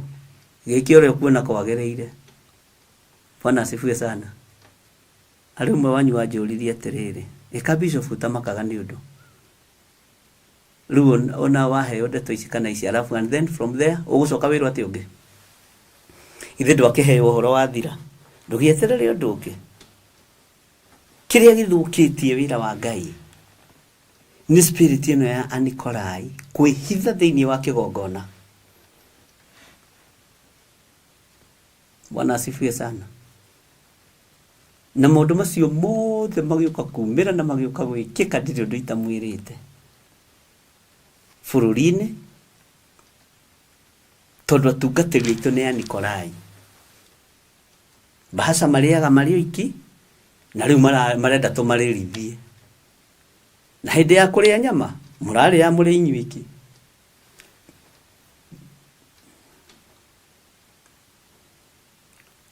gĩke ũrĩa ũkuona kwagĩrĩire. Bwana asifiwe sana. Harĩ ũmwe wanyu wanjũririe atĩrĩrĩ, ĩka bishop ũtamakaga nĩ ũndũ. Rĩu ona waheo ndeto ici kana ici alafu and then from there ũgũcoka wĩrwo atĩ ũngĩ. Ithe ndwakĩheo ũhoro wathira. Ndũgĩeterere ũndũ ũngĩ. Kĩrĩa gĩthũkĩtie wĩra wa Ngai nĩ spirit ĩno ya Anikolai kwĩhitha thĩinĩ wa kĩgongona. Bwana asifiwe sana. Na maũndũ macio mothe magĩũka kumĩra na magĩũka gwĩkĩka ndirĩ ũndũ itamwĩrĩte bũrũri-inĩ, tondũ atungatĩri aitũ nĩ Anikolai. Bahasha marĩaga marĩ oiki na rĩu marenda tũmarĩrithie. Na hĩndĩ ya kũrĩa nyama mũrarĩa mũrĩ inyuiki.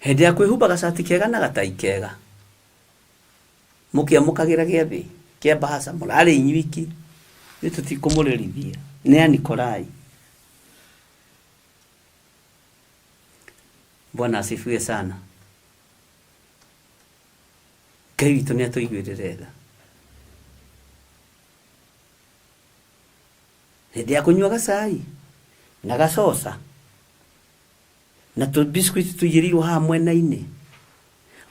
Hĩndĩ ya kwĩhumba gacati kega na gatai kega mũkĩamũkagĩra gĩathĩ kĩa bahasha mũrarĩ inyuiki, nĩ tũtikũmũrĩrithia. Nĩ Anikolai. Bwana asifiwe sana. Ngai witũ nĩ atũiguĩrĩre tha. Hĩndĩ ya kũnyua gacai na gacoca na tũ biscuit tũigĩrĩirwo haha mwena-inĩ,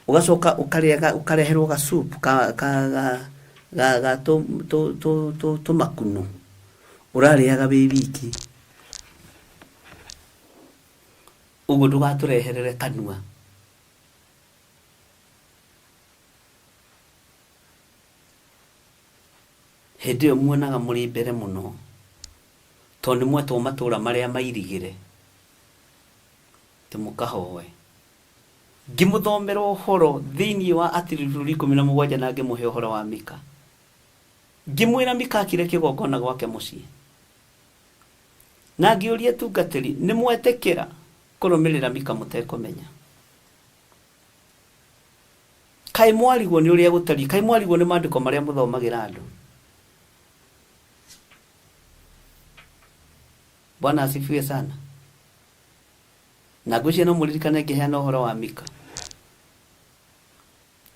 ũgacoka ũkarĩaga ũkareherwo ga soup ka ka ga ga ga tũ tũ tũ tũ tũmakunũ ũrarĩaga wĩ wiki ũguo ndũgatũreherere kanua. Hĩndĩ ĩyo muonaga mũrĩ mbere mũno, tondũ nĩ mwetwo matũũra marĩa mairigĩre atĩ mũkahoe. Ngĩmũthomera ũhoro thĩinĩ wa Atiriri rũri 17 na ngĩmũhe ũhoro wa Mika. Ngĩmwĩra Mika akire kĩgongona gwake mũciĩ. Na ngĩũria atungatĩri, nĩ mwetĩkĩra kũrũmĩrĩra Mika mũtekũmenya? Kaĩ mwarigwo nĩ ũrĩa gũtariĩ? Kaĩ mwarigwo nĩ maandĩko marĩa mũthomagĩra andũ? Bwana asifiwe sana. Na ngwĩciria no mũririkane ngĩheana ũhoro wa Mika.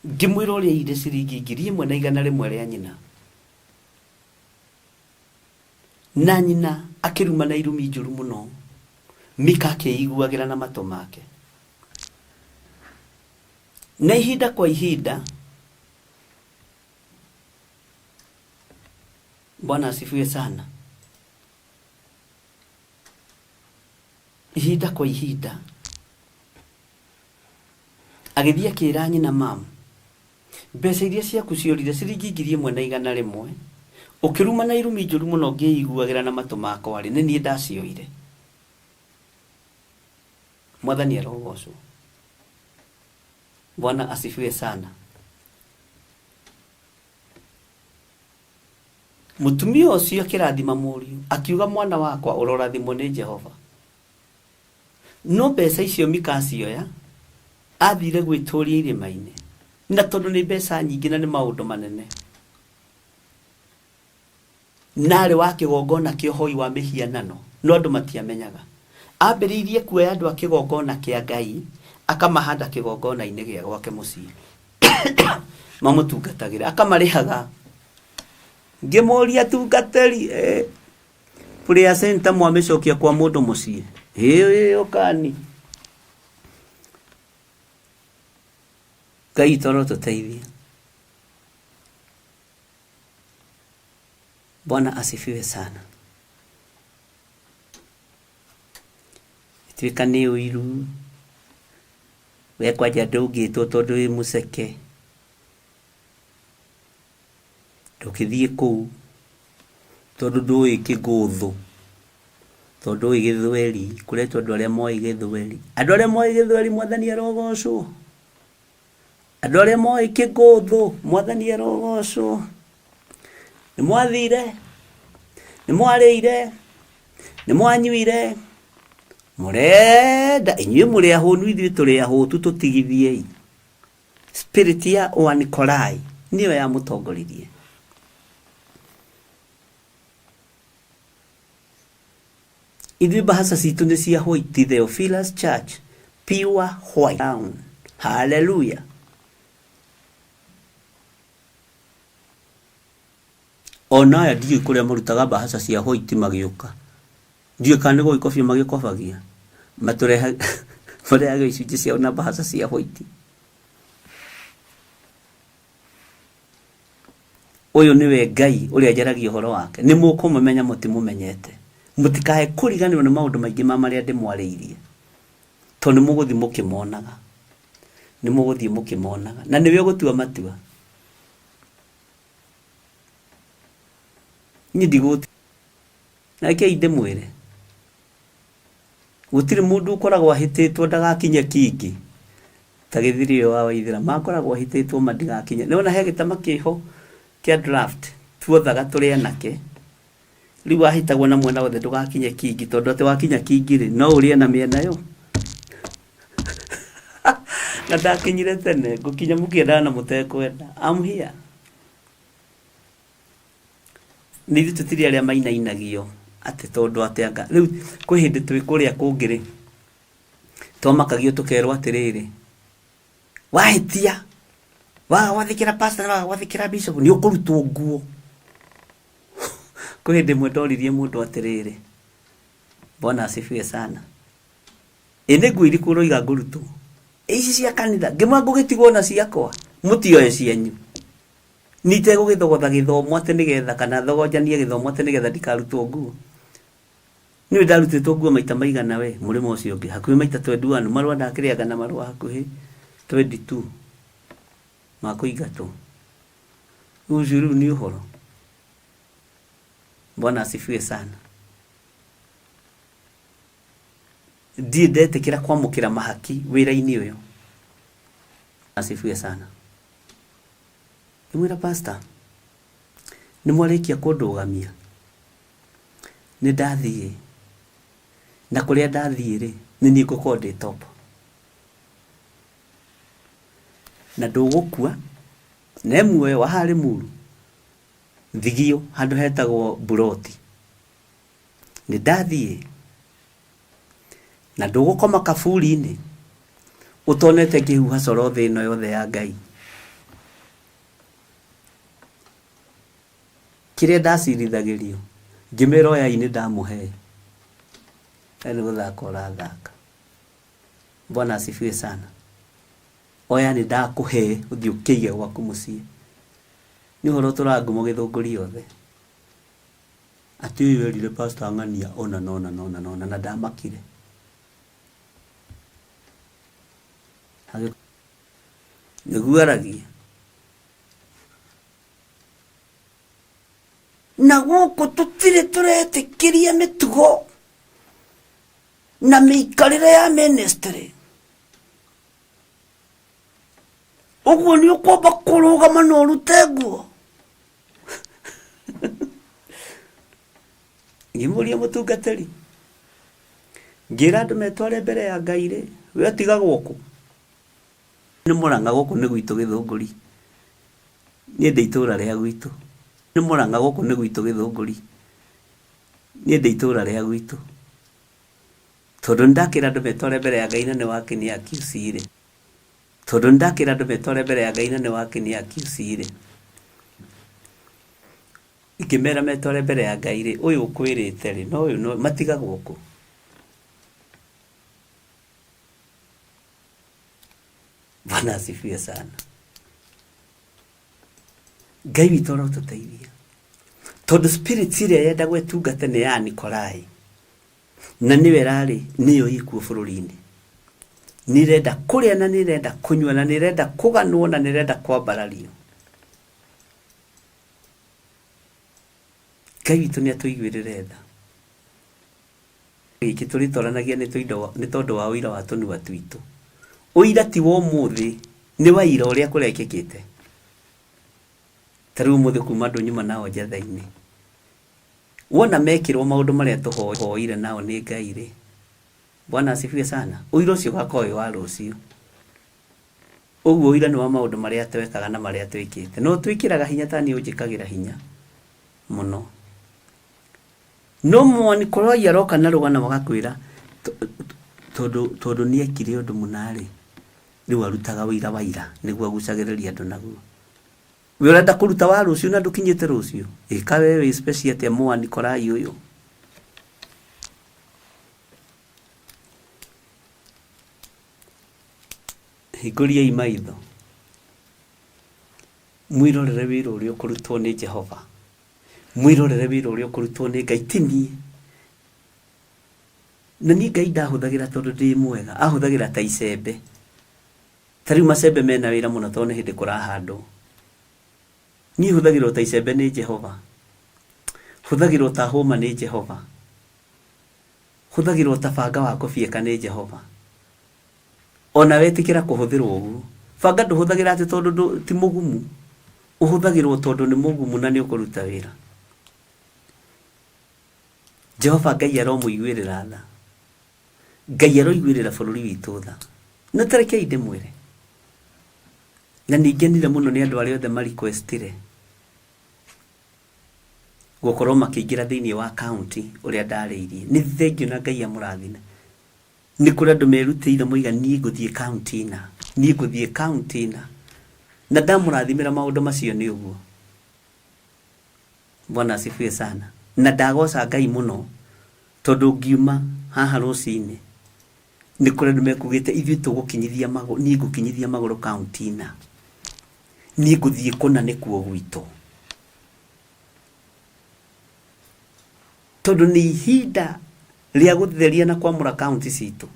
Ngĩmwĩra ũrĩa aiyire ciringi 1,100 rĩa nyina. Na nyina akĩruma na irumi njũru mũno. Mika akĩiguagĩra na matũ make. Na ihinda kwa ihinda, Bwana asifiwe sana. Ihinda kwa ihinda agĩthiĩ akĩra nyina, mam, mbeca iria ciaku ciorire ciringi 1,100 ũkĩruma na irumi njũru mũno ngĩiguagĩra na matũ makwa rĩ, nĩ niĩ ndacioire. Mwathani arogocwo. Bwana asifiwe sana. Mũtumia ũcio akĩrathima mũriũ akiuga, mwana wakwa ũrorathimwo nĩ Jehova. No mbeca icio Mika acioya athire gwĩtũria irĩma-inĩ, na tondũ nĩ mbeca nyingĩ na nĩ maũndũ manene, narĩ wa kĩgongona kĩa ũhoi wa mĩhianano, no andũ matiamenyaga. Ambĩrĩirie kuoya andũ a kĩgongona kĩa Ngai akamahanda kĩgongona-inĩ gĩa gwake mũciĩ mamũtungatagĩre, akamarĩhaga Ngĩmũria tungatĩri eh, prayer center mwamĩcokia kwa mũndũ mũciĩ ĩĩ ũkani Ngai toro tũteithie. Bwana asifiwe sana. Ituĩka nĩ ũiru we kwanja ndũngĩtwo tondũ wĩ mũceke ndũngĩthiĩ kũu tondũ ndũĩ kĩgũthũ tondũ ndũĩ gĩthweri kũretwo andũ arĩa moĩ gĩthweri andũ arĩa moĩ gĩthweri mwathani arogocwo andũ arĩa moĩ kĩgũthũ mwathani arogocwo nĩ mwathire nĩ mwarĩire nĩ mwanyuire mũrenda inyuĩ mũrĩ ahũnu ithuĩ tũrĩ ahũtu tũtigithiei spirit ya Ũanikolai nĩyo yamũtongoririe ithuĩ mbahaca citũ nĩ cia white Theophilus Church pure white down hallelujah ona aya ndiũĩ kũrĩa marutaga mbahaca cia white magĩũka ndiũĩ kana nĩ gũgĩkobia magĩkobagia marehaga icunjĩ ciao na mbahaca cia white Ũyũ nĩwe Ngai ũrĩa njaragia ũhoro wake. Nĩ mũkũmũmenya mũtimũmenyete. Mũtikae kũriganĩrwo nĩ maũndũ maingĩ ma marĩa ndĩmwarĩirie. Tondũ nĩ mũgũthiĩ mũkĩmonaga. Nĩ mũgũthiĩ mũkĩmonaga. Na nĩwe ũgũtua matua. Niĩ ndigũtua. Na rekei ndĩmwĩre. Gũtirĩ mũndũ ũkoragwo ahĩtĩtwo ndagakinye kingĩ ta gĩthiri ũyũ wa Waithera. Makoragwo ahĩtĩtwo ma ndigakinye. Nĩwona he gĩtama kĩho kĩa draft tuothaga tũrĩ anake. Rĩu wahĩtagwo na mwena wothe ndũgakinye kingi tondũ atĩ wakinya kingi rĩ no ũrĩe na mĩena yo. Na ndakinyire tene ngũkinya mũkĩendaga na mũtekwenda. I'm here. Nĩ ithuĩ tũtirĩ arĩa mainainagio atĩ tondũ atĩ anga rĩu kwĩ hĩndĩ twĩ kũrĩa kũngĩ rĩ twamakagio tũkerwo atĩrĩrĩ wahĩtia waga gwathĩkĩra pastor na waga gwathĩkĩra bishop nĩ ũkũrutwo nguo kwĩ hĩndĩ ĩmwe ndoririe mũndũ atĩrĩrĩ bwana asifiwe sana ĩ nĩ nguo irĩkũ ũroiga ngũrutwo ici cia kanitha ngĩmwa ngũgĩtigwo na ciakwa mũtioe cianyu Niĩ itegũgĩthogotha gĩthomo atĩ nĩgetha kana thogonjanie gĩthomo atĩ nĩgetha ndikarutwo nguo. Niĩ ndarutĩtwo nguo maita maigana we mũrĩmo ũcio ũngĩ hakuhĩ maita 21 marũa ndakĩrĩaga na marũa hakuhĩ 22 ma kũingatwo. Rĩu ũcio rĩu nĩ ũhoro. Bwana asifiwe sana. Ndirĩ ndetĩkĩra kwamũkĩra mahaki wĩra-inĩ ũyũ. Asifiwe sana. Ngĩmwĩra pastor, nĩ mwarĩkia kũndũgamia, nĩ ndathiĩ, na kũrĩa ndathiĩ rĩ, nĩ niĩ ngũkorwo ndĩ top. Na ndũgũkua, na e muoyo wa haha Limuru, Thigio handũ hetagwo Mburoti. Nĩ ndathiĩ, na ndũgũkoma kaburi-inĩ ũtonete ngĩhuha coro thĩ ĩno yothe ya Ngai. Kĩrĩa ndacirithagĩrio ngĩmera oyai nĩ ndamũhe. We nĩ gũthaka ũrathaka. Bwana asifiwe sana. Oya nĩ ndakũhe ũthiĩ ũkĩige gwaku mũciĩ. Nĩ ũhoro ũtũraga ngumo gĩthũngũri yothe. Atĩ ũyũ erire pastor ng'ania ũna na ũna na ũna na ũna na ndamakire. Nĩguo aragia. Na gũkũ tũtirĩ tũretĩkĩria mĩtugo na mĩikarĩre ya ministry. Ũguo nĩ ũkwamba kũrũgama na ũrute nguo. Ngĩmũria mũtungatĩri, ngĩra andũ metware mbere ya Ngai rĩ, we ũtigagwo kũ? Nĩ Mũrang'a gũkũ nĩ gwitũ Gĩthũngũri. Niĩ ndĩ itũra rĩa gwitũ. Nĩ Mũrang'a gũkũ nĩ gwitũ Gĩthũngũri. Niĩ ndĩ itũra rĩa gwitũ. Tondũ nĩ ndakĩra andũ metware mbere ya Ngai na nĩ wakenia accuse rĩ. Tondũ nĩ ndakĩra andũ metware mbere ya Ngai na nĩ wakenia accuse rĩ. Ingĩmera metware mbere ya Ngai rĩ, ũyũ ũkwĩrĩte rĩ, no ũyũ no matigagwo kũ? Bwana asifiwe sana. Ngai witũ arotũteithia tondũ spirit ĩrĩa yendagwo ĩtungate nĩ ya Nikolai na nĩyo ĩrarĩ nĩyo ĩkuo bũrũri-inĩ. Nĩ ĩrenda kũrĩa na nĩ ĩrenda kũnyua na nĩ ĩrenda kũganwo na nĩ ĩrenda kwambarario. Ngai witũ nĩ atũiguĩrĩre tha. Gĩkĩ tũrĩtoranagia nĩ tondũ wa ũira wa tũnua twitũ. Ũira ti wa ũmũthĩ, nĩ wa ira ũrĩa kũrekĩkĩte. Ta rĩu ũmũthĩ kuma andũ nyuma nao njetha-inĩ. Wona mekĩrwo maũndũ marĩa tũhoire nao nĩ Ngai rĩ, Bwana asifiwe sana, ũira ũcio ũgakorwo wĩ wa rũciũ. Ũguo ũira nĩ wa maũndũ marĩa twekaga na marĩa twĩkĩte. Na ũtwĩkĩraga hinya ta niĩ ũnjĩkagĩra hinya mũno. No Mwanikolai aroka na rũgano agakwĩra tondũ tondũ nĩ ekire ũndũ mũna rĩ, rĩu arutaga ũira wa ira nĩguo agucagĩrĩria andũ naguo. We ũrenda kũruta wa rũciũ na ndũkinyĩte rũciũ? Ĩka we wĩ special atĩa Mwanikolai ũyũ? Hingũriai maitho mwĩrorere wĩra ũrĩa ũkũrutwo nĩ Jehova, mwĩrorere wĩra ũrĩa ũkũrutwo nĩ Ngai, ti niĩ. Na niĩ Ngai ndahũthagĩra tondũ ndĩ mwega, ahũthagĩra ta icembe. Ta rĩu macembe mena wĩra mũno tondũ nĩ hĩndĩ kũrahandwo. Niĩ hũthagĩrwo ta icembe nĩ Jehova, hũthagĩrwo ta hũma nĩ Jehova, hũthagĩrwo ta banga wa kũbieka nĩ Jehova. Ona wetĩkĩra kũhũthĩrwo ũguo. Banga ndũhũthagĩra atĩ tondũ ti mũgumu, ũhũthagĩrwo tondũ nĩ mũgumu na nĩ ũkũruta wĩra. Jehova Ngai aromũiguĩrĩra tha. Ngai aroiguĩrĩra bũrũri witũ tha. Na ta rekei ndĩmwĩre, na nĩ ngenire mũno nĩ andũ arĩa othe ma requestire gũkorwo makĩingĩra thĩinĩ wa county ũrĩa ndarĩirie. Nĩ thengiũ na Ngai amũrathime. Nĩ kũrĩ andũ merutĩire moiga niĩ ngũthiĩ county na, niĩ ngũthiĩ county na. Na ndamũrathimĩra maũndũ macio nĩ ũguo. Bwana asifiwe sana. Na ndagoca Ngai mũno tondũ ngiuma haha rũcinĩ nĩ kũrĩ andũ mekugĩte ithuĩ tũgũkinyithia magũrũ, niĩ ngũkinyithia magũrũ county na, niĩ ngũthiĩ kũna nĩkuo gwitũ. Tondũ nĩ ihinda rĩa gũtheria na kwamũra kaunti citũ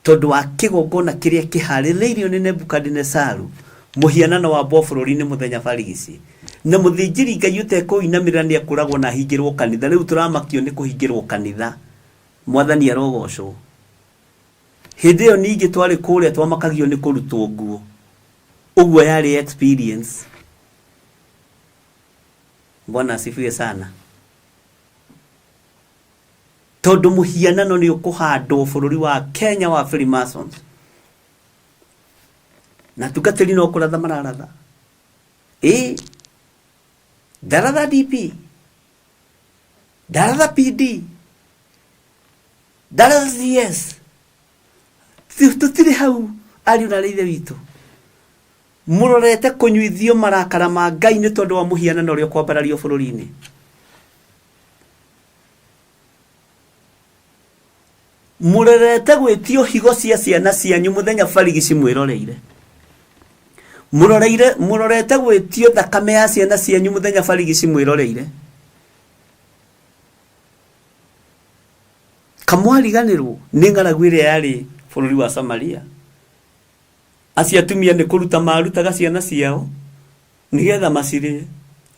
tondũ wa kĩgongona kĩrĩa kĩharĩrĩirio nĩ Nebukadinesaru mũhianano wa mbwa bũrũri-inĩ mũthenya barigici na mũthĩnjĩri Ngai ũtekũinamĩrĩra nĩ ekũragwo na ahingĩrwo kanitha. Rĩu tũramakio nĩ kũhingĩrwo kanitha. Mwathani arogocwo. Hĩndĩ ĩyo ningĩ twarĩ kũrĩa twamakagio nĩ kũrutwo nguo. Ũguo yarĩ experience. Bwana asifiwe sana. Tondũ mũhianano nĩ ũkũhandwo bũrũri wa Kenya wa Freemasons. Na atungatĩri no kũratha mararatha. Ĩ, ndaratha DP, ndaratha PD, ndaratha CS. Tũtirĩ hau ariũ na arĩ ithe witũ. Mũrorete kũnyuithio marakara ma Ngai nĩ tondũ wa mũhianano ũrĩa ũkwambarario bũrũri-inĩ. Mũrorete gwĩtio higo cia ciana cianyu mũthenya barigici mwĩroreire. Mũroreire, mũrorete gwĩtio thakame ya ciana cianyu mũthenya barigici mwĩroreire. Kamwariganĩrwo nĩ ng'aragu ĩrĩa yarĩ bũrũri wa Samaria. Acio atumia nĩ kũruta marutaga ciana ciao nĩgetha macirĩe.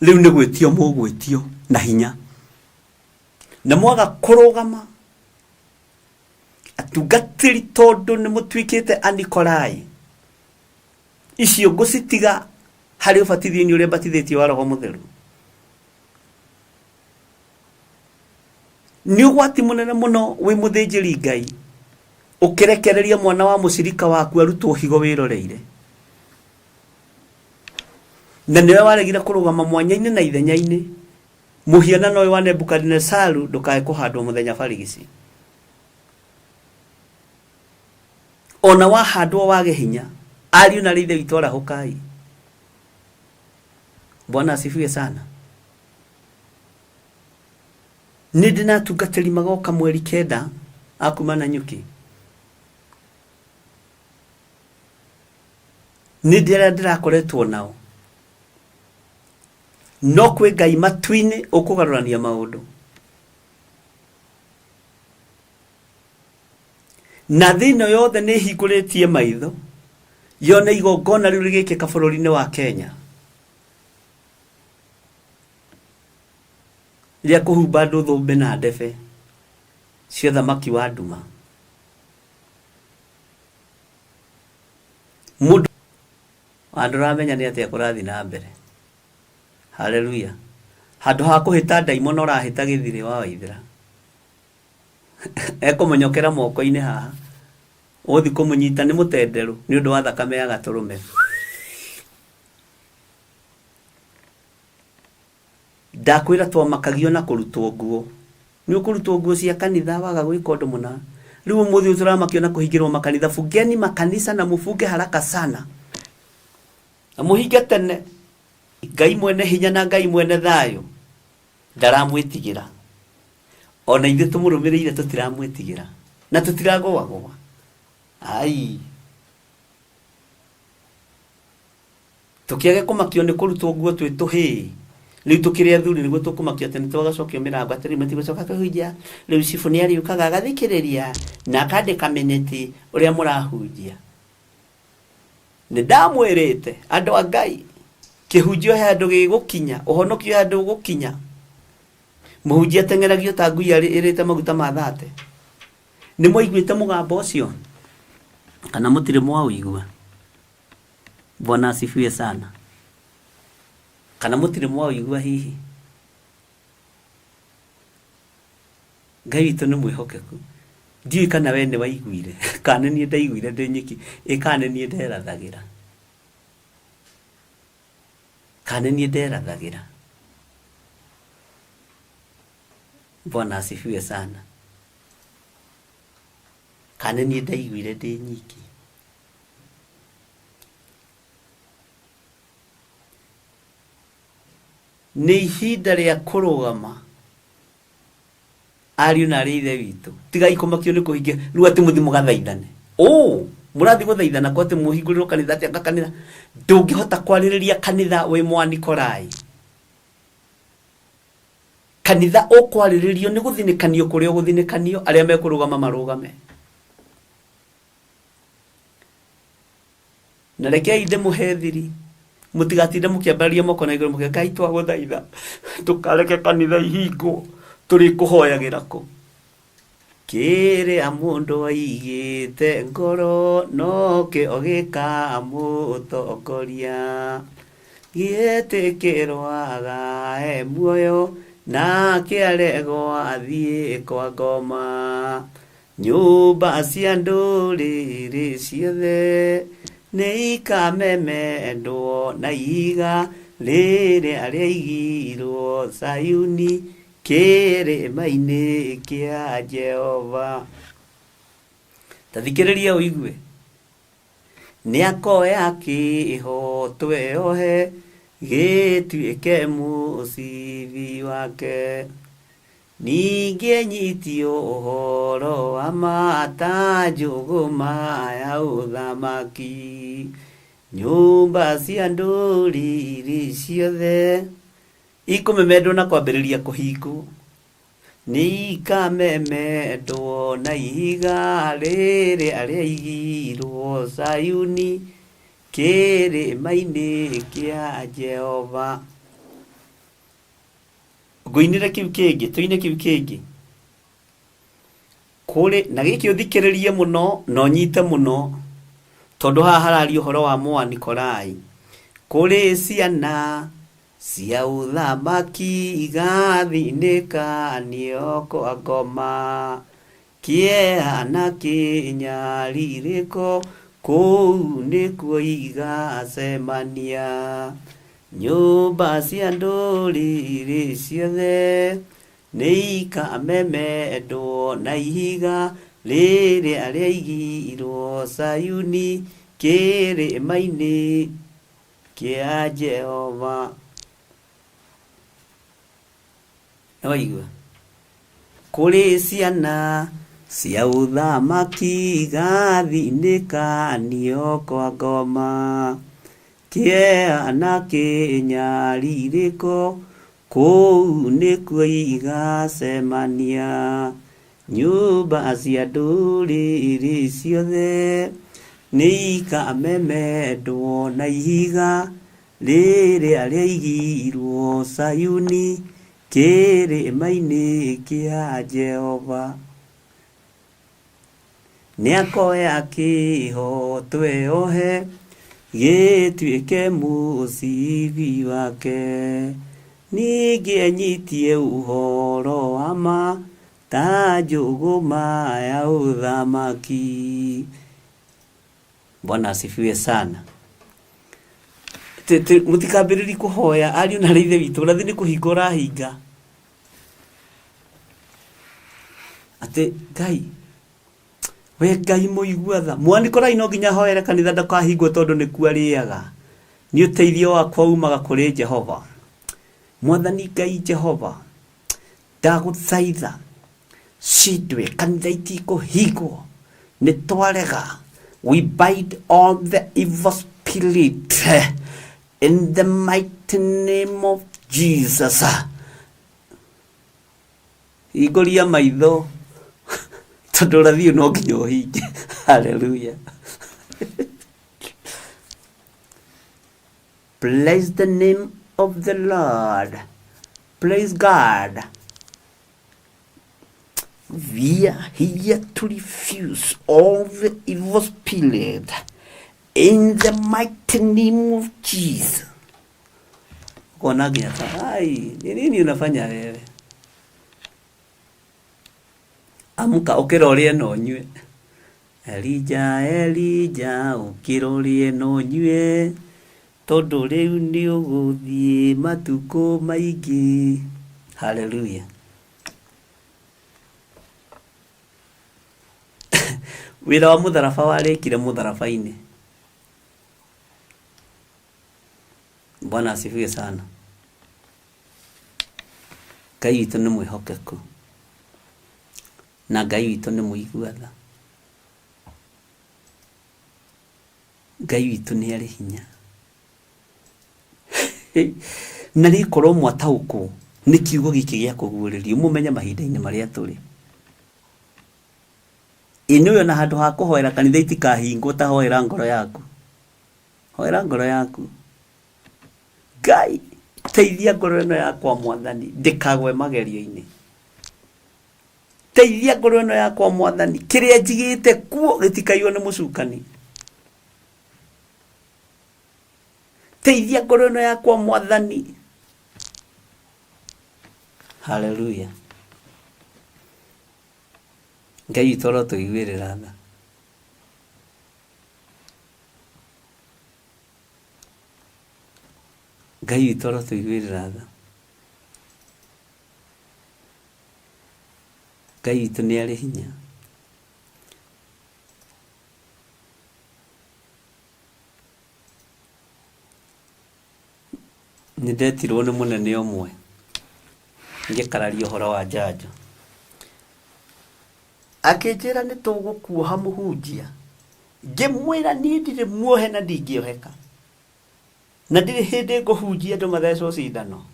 Rĩu nĩ gwĩtio mũgwĩtio na hinya. Na mwaga kũrũgama atungatĩri tondũ nĩ mũtuĩkĩte Anikolai, icio ngũcitiga harĩ ũbatithio-inĩ ũrĩa mbatithĩtio wa Roho Mũtheru. Nĩ ũgwati mũnene mũno wĩ mũthĩnjĩri Ngai ũkĩrekereria mwana wa mũcirika waku arutwo higo wĩroreire. Na nĩwe waregire kũrũgama mwanya-inĩ na ithenya-inĩ mũhianano ũyũ wa Nebukadinesaru ndũkae kũhandwo mũthenya barigici. Ona wahandwo wage hinya, ariũ na arĩ ithe witũ arahũkai. Bwana asifiwe sana. Nĩ ndĩ na atungatĩri magoka mweri 9 a kuma Nanyuki. Nĩ ndĩ arĩa ndĩrakoretwo nao. No kwĩ Ngai matu-inĩ ũkũgarũrania maũndũ. Na thĩ ĩno yothe nĩ ĩhingũrĩtie maitho yone igongona rĩu rĩgĩkĩka bũrũri-inĩ wa Kenya rĩa kũhumba andũ thũmbĩ na ndebe cia ũthamaki wa nduma. Mũndũ andũ ũramenya nĩ atĩa kũrathiĩ na mbere. Haleluya. Handũ ha kũhĩta ndaimono ũrahĩta gĩthirĩ wa Waithĩra. Ekũmũnyokera moko-inĩ haha. Ũgũthiĩ kũmũnyita nĩ mũtenderũ nĩ ũndũ wa thakame ya gatũrũme. Ndakwĩra twamakagio na kũrutwo nguo. Nĩ ũkũrutwo nguo cia kanitha waga gwĩka ũndũ mũna. Rĩu ũmũthĩ ũyũ tũramakio na kũhingĩrwo makanitha. Fungeni makanisa na mũfunge haraka sana. Na mũhinge tene. Ngai mwene hinya na Ngai mwene thayũ ndaramwĩtigĩra. Ona ithuĩ tũmũrũmĩrĩire tũtiramwĩtigĩra. Na tũtiragũagũa. Ai. Tũkĩage kũmakio nĩ kũrutwo nguo twĩ tũhĩĩ. Rĩu tũkĩrĩ athuri nĩguo tũkũmakio atĩ nĩtwagacokio mĩrango atĩ rĩu matigũcoka kũhunjia. Rĩu cibũ nĩ arĩũkaga agathikĩrĩria na akandĩka minĩti ũrĩa mũrahunjia. Nĩ ndamwĩrĩte andũ a Ngai kĩhunjio he handũ gĩgũkinya, ũhonokio he handũ ũgũkinya. Mũhunjia ateng'eragio ta ngui ĩrĩte maguta ma thate. Nĩ mwaiguĩte mũgambo ũcio? Kana mũtirĩ mwaũigua? Bwana asifiwe sana. Kana mũtirĩ mwaũigua hihi? Ngai witũ nĩ mwĩhokeku. Ndiũĩ kana we nĩ waiguire, kana nĩ niĩ ndaiguire ndĩ nyiki, ĩ kana nĩ niĩ nderathagĩra. Kana nĩ niĩ nderathagĩra. Bwana asifiwe sana. Kana nĩ niĩ ndaiguire ndĩ nyiki. Nĩ ihinda rĩa kũrũgama ariũ na arĩ ithe witũ. Tigai kũmakio nĩ kũhingia rĩu atĩ mũthiĩ mũgathaithane. Ũ, mũrathiĩ gũthaithana kwa atĩ mũhingũrĩrwo kanitha atĩ anga kanitha. Ndũngĩhota kwarĩrĩria kanitha wĩ Mwanikolai. Kanitha ũkwarĩrĩrio nĩ gũthinĩkanio kũrĩa ũgũthinĩkanio, arĩa mekũrũgama marũgame. Na rekei ndĩmũhe thiri. Mũtigatinde mũkĩambararia moko na igũrũ mũkiuga, Ngai twagũthaitha ndũkareke kanitha ihingwo, tũrĩkũhoyagĩra kũ? Kĩrĩa mũndũ aigĩte ngoro nokĩo gĩkamũtongoria. Gĩetĩkĩrwo agae muoyo na kĩaregwo athiĩ kwa ngoma. Nyũmba cia ndũrĩrĩ ciothe nĩ ikamemendwo na ihiga rĩrĩa rĩaigirwo Zayuni kĩrĩma-inĩ kĩa Jehova. Ta thikĩrĩria ũigue. Nĩ akoya kĩhoto eyohe gĩtuĩke mũcibi wake. Ningĩ enyitio ũhoro wa ma ta njũgũma ya ũthamaki. Nyũmba cia ndũrĩrĩ ciothe ikũmemendwo na kwambĩrĩria kũhingwo. Nĩ ikamemendwo na ihiga rĩrĩa rĩaigirwo Zayuni kĩrĩma-inĩ kĩa Jehova. Ngũinĩre kĩu kĩngĩ, tũine kĩu kĩngĩ. Kũrĩ na gĩkĩ ũthikĩrĩrie mũno na ũnyite mũno tondũ haha hararia ũhoro wa Mwanikolai. Kũrĩ ciana cia ũthamaki igathinĩkanio kwa ngoma. Kĩeha na kĩnyarirĩko kũu nĩkuo igacemania. Nyũmba cia ndũrĩrĩ ciothe nĩ ikamemendwo na ihiga rĩrĩa rĩaigirwo Zayuni kĩrĩma-inĩ kĩa Jehova. Nĩ waigua? Kũrĩ ciana cia ũthamaki gathinĩkanio kwa ngoma kĩeha na kĩnyarirĩko kũu nĩkuo igacemania nyũmba cia ndũrĩrĩ ciothe nĩikamemendwo na ihiga rĩrĩa rĩaigirwo Sayuni kĩrĩma-inĩ kĩa Jehova. Nĩakoya kĩhoto eohe gĩtuĩke mũcibi wake, ningĩ enyitie ũhoro wa ma ta njũgũma ya ũthamaki. Bwana asifiwe sana. Mũtikambĩrĩrie kũhoya ariũ na ithe witũ, ũrathi nĩ kũhinga ũrahinga. Atĩ Ngai, we Ngai mũigua tha. Mwanikorai no nginya hoere kanitha ndakahingwo tondũ nĩkuo arĩaga. Nĩ ũteithio wakwa umaga kũrĩ Jehova. Mwathani Ngai Jehova, ndagũthaitha cindwe kanitha itikũhingwo, nĩ twarega. We bind all the evil spirit in the mighty name of Jesus. Hingũria maitho tondũ ũrathi ũyũ no nginya ũhinge. Hallelujah. Bless the name of the Lord. Praise God. We are here to refuse all the evil spirit in the mighty name of Jesus. Ukona nginya ta, ai, ni nini unafanya wewe? Amka ũkĩra ũrĩe na ũnyue. Elija, Elija, ũkĩra ũrĩe na ũnyue, tondũ rĩu nĩ ũgũthiĩ matukũ maingĩ. Hallelujah. Wĩra wa mũtharaba warĩkire mũtharaba-inĩ. Bwana asifiwe sana. Ngai witũ nĩ mwĩhokeku na Ngai witũ nĩ mũigua tha. Ngai witũ nĩ arĩ hinya. Na rĩkorwo mwataũkwo nĩ kiugo gĩkĩ gĩa kũguũrĩrio, mũmenye mahinda-inĩ marĩa tũrĩ. Ĩ nĩwe ona handũ ha kũhoera kanitha itikahingwo, ta hoera ngoro yaku. Hoera ngoro yaku. Ngai, teithia ngoro ĩno yakwa Mwathani, ndĩkagwe magerio-inĩ. Teithia ngoro ĩno yakwa Mwathani, kĩrĩa njigĩte kuo gĩtikaiywo nĩ mũcukani. Teithia ngoro ĩno yakwa Mwathani. Hallelujah. Ngai witũ arotũiguĩrĩra tha. Ngai witũ arotũiguĩrĩra tha. Ngai witũ nĩ arĩ hinya. Nĩ ndetirwo nĩ mũnene ũmwe ngĩkararia ũhoro wa njanjo. Akĩnjĩra nĩ tũgũkuoha mũhunjia. Ngĩmwĩra niĩ ndirĩ muohe na ndingĩoheka. Na ndirĩ hĩndĩ ngũhunjia andũ mathecwo cindano.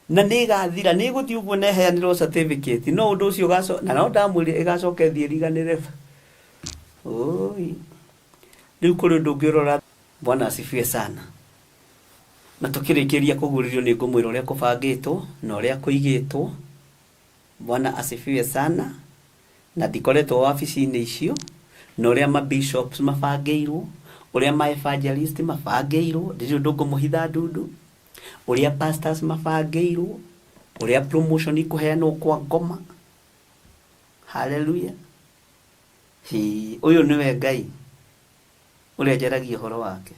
Na nĩ ĩgathira, nĩ ĩgũthiĩ ũguo na ĩheanĩrwo certificate. No ũndũ ũcio ũgacoka, na no ndamwĩrire ĩgacoka ĩthiĩ ĩriganĩre. Oi. Rĩu kũrĩ ũndũ ũngĩ ũrora. Bwana asifiwe sana. Na tũkĩrĩkĩria kũguũrĩrio nĩ ngũmwĩra ũrĩa kũbangĩtwo na ũrĩa kũigĩtwo. Bwana asifiwe sana. Na ndikoretwo wabici-inĩ icio, na ũrĩa ma bishops mabangĩirwo, ũrĩa ma evangelist mabangĩirwo, ndirĩ ũndũ ngũmũhitha ndundu, ũrĩa pastors mabangĩirwo, ũrĩa promotion ikũheanwo kwa ngoma. Hallelujah. Hi, ũyũ nĩwe Ngai ũrĩa njaragia ũhoro wake.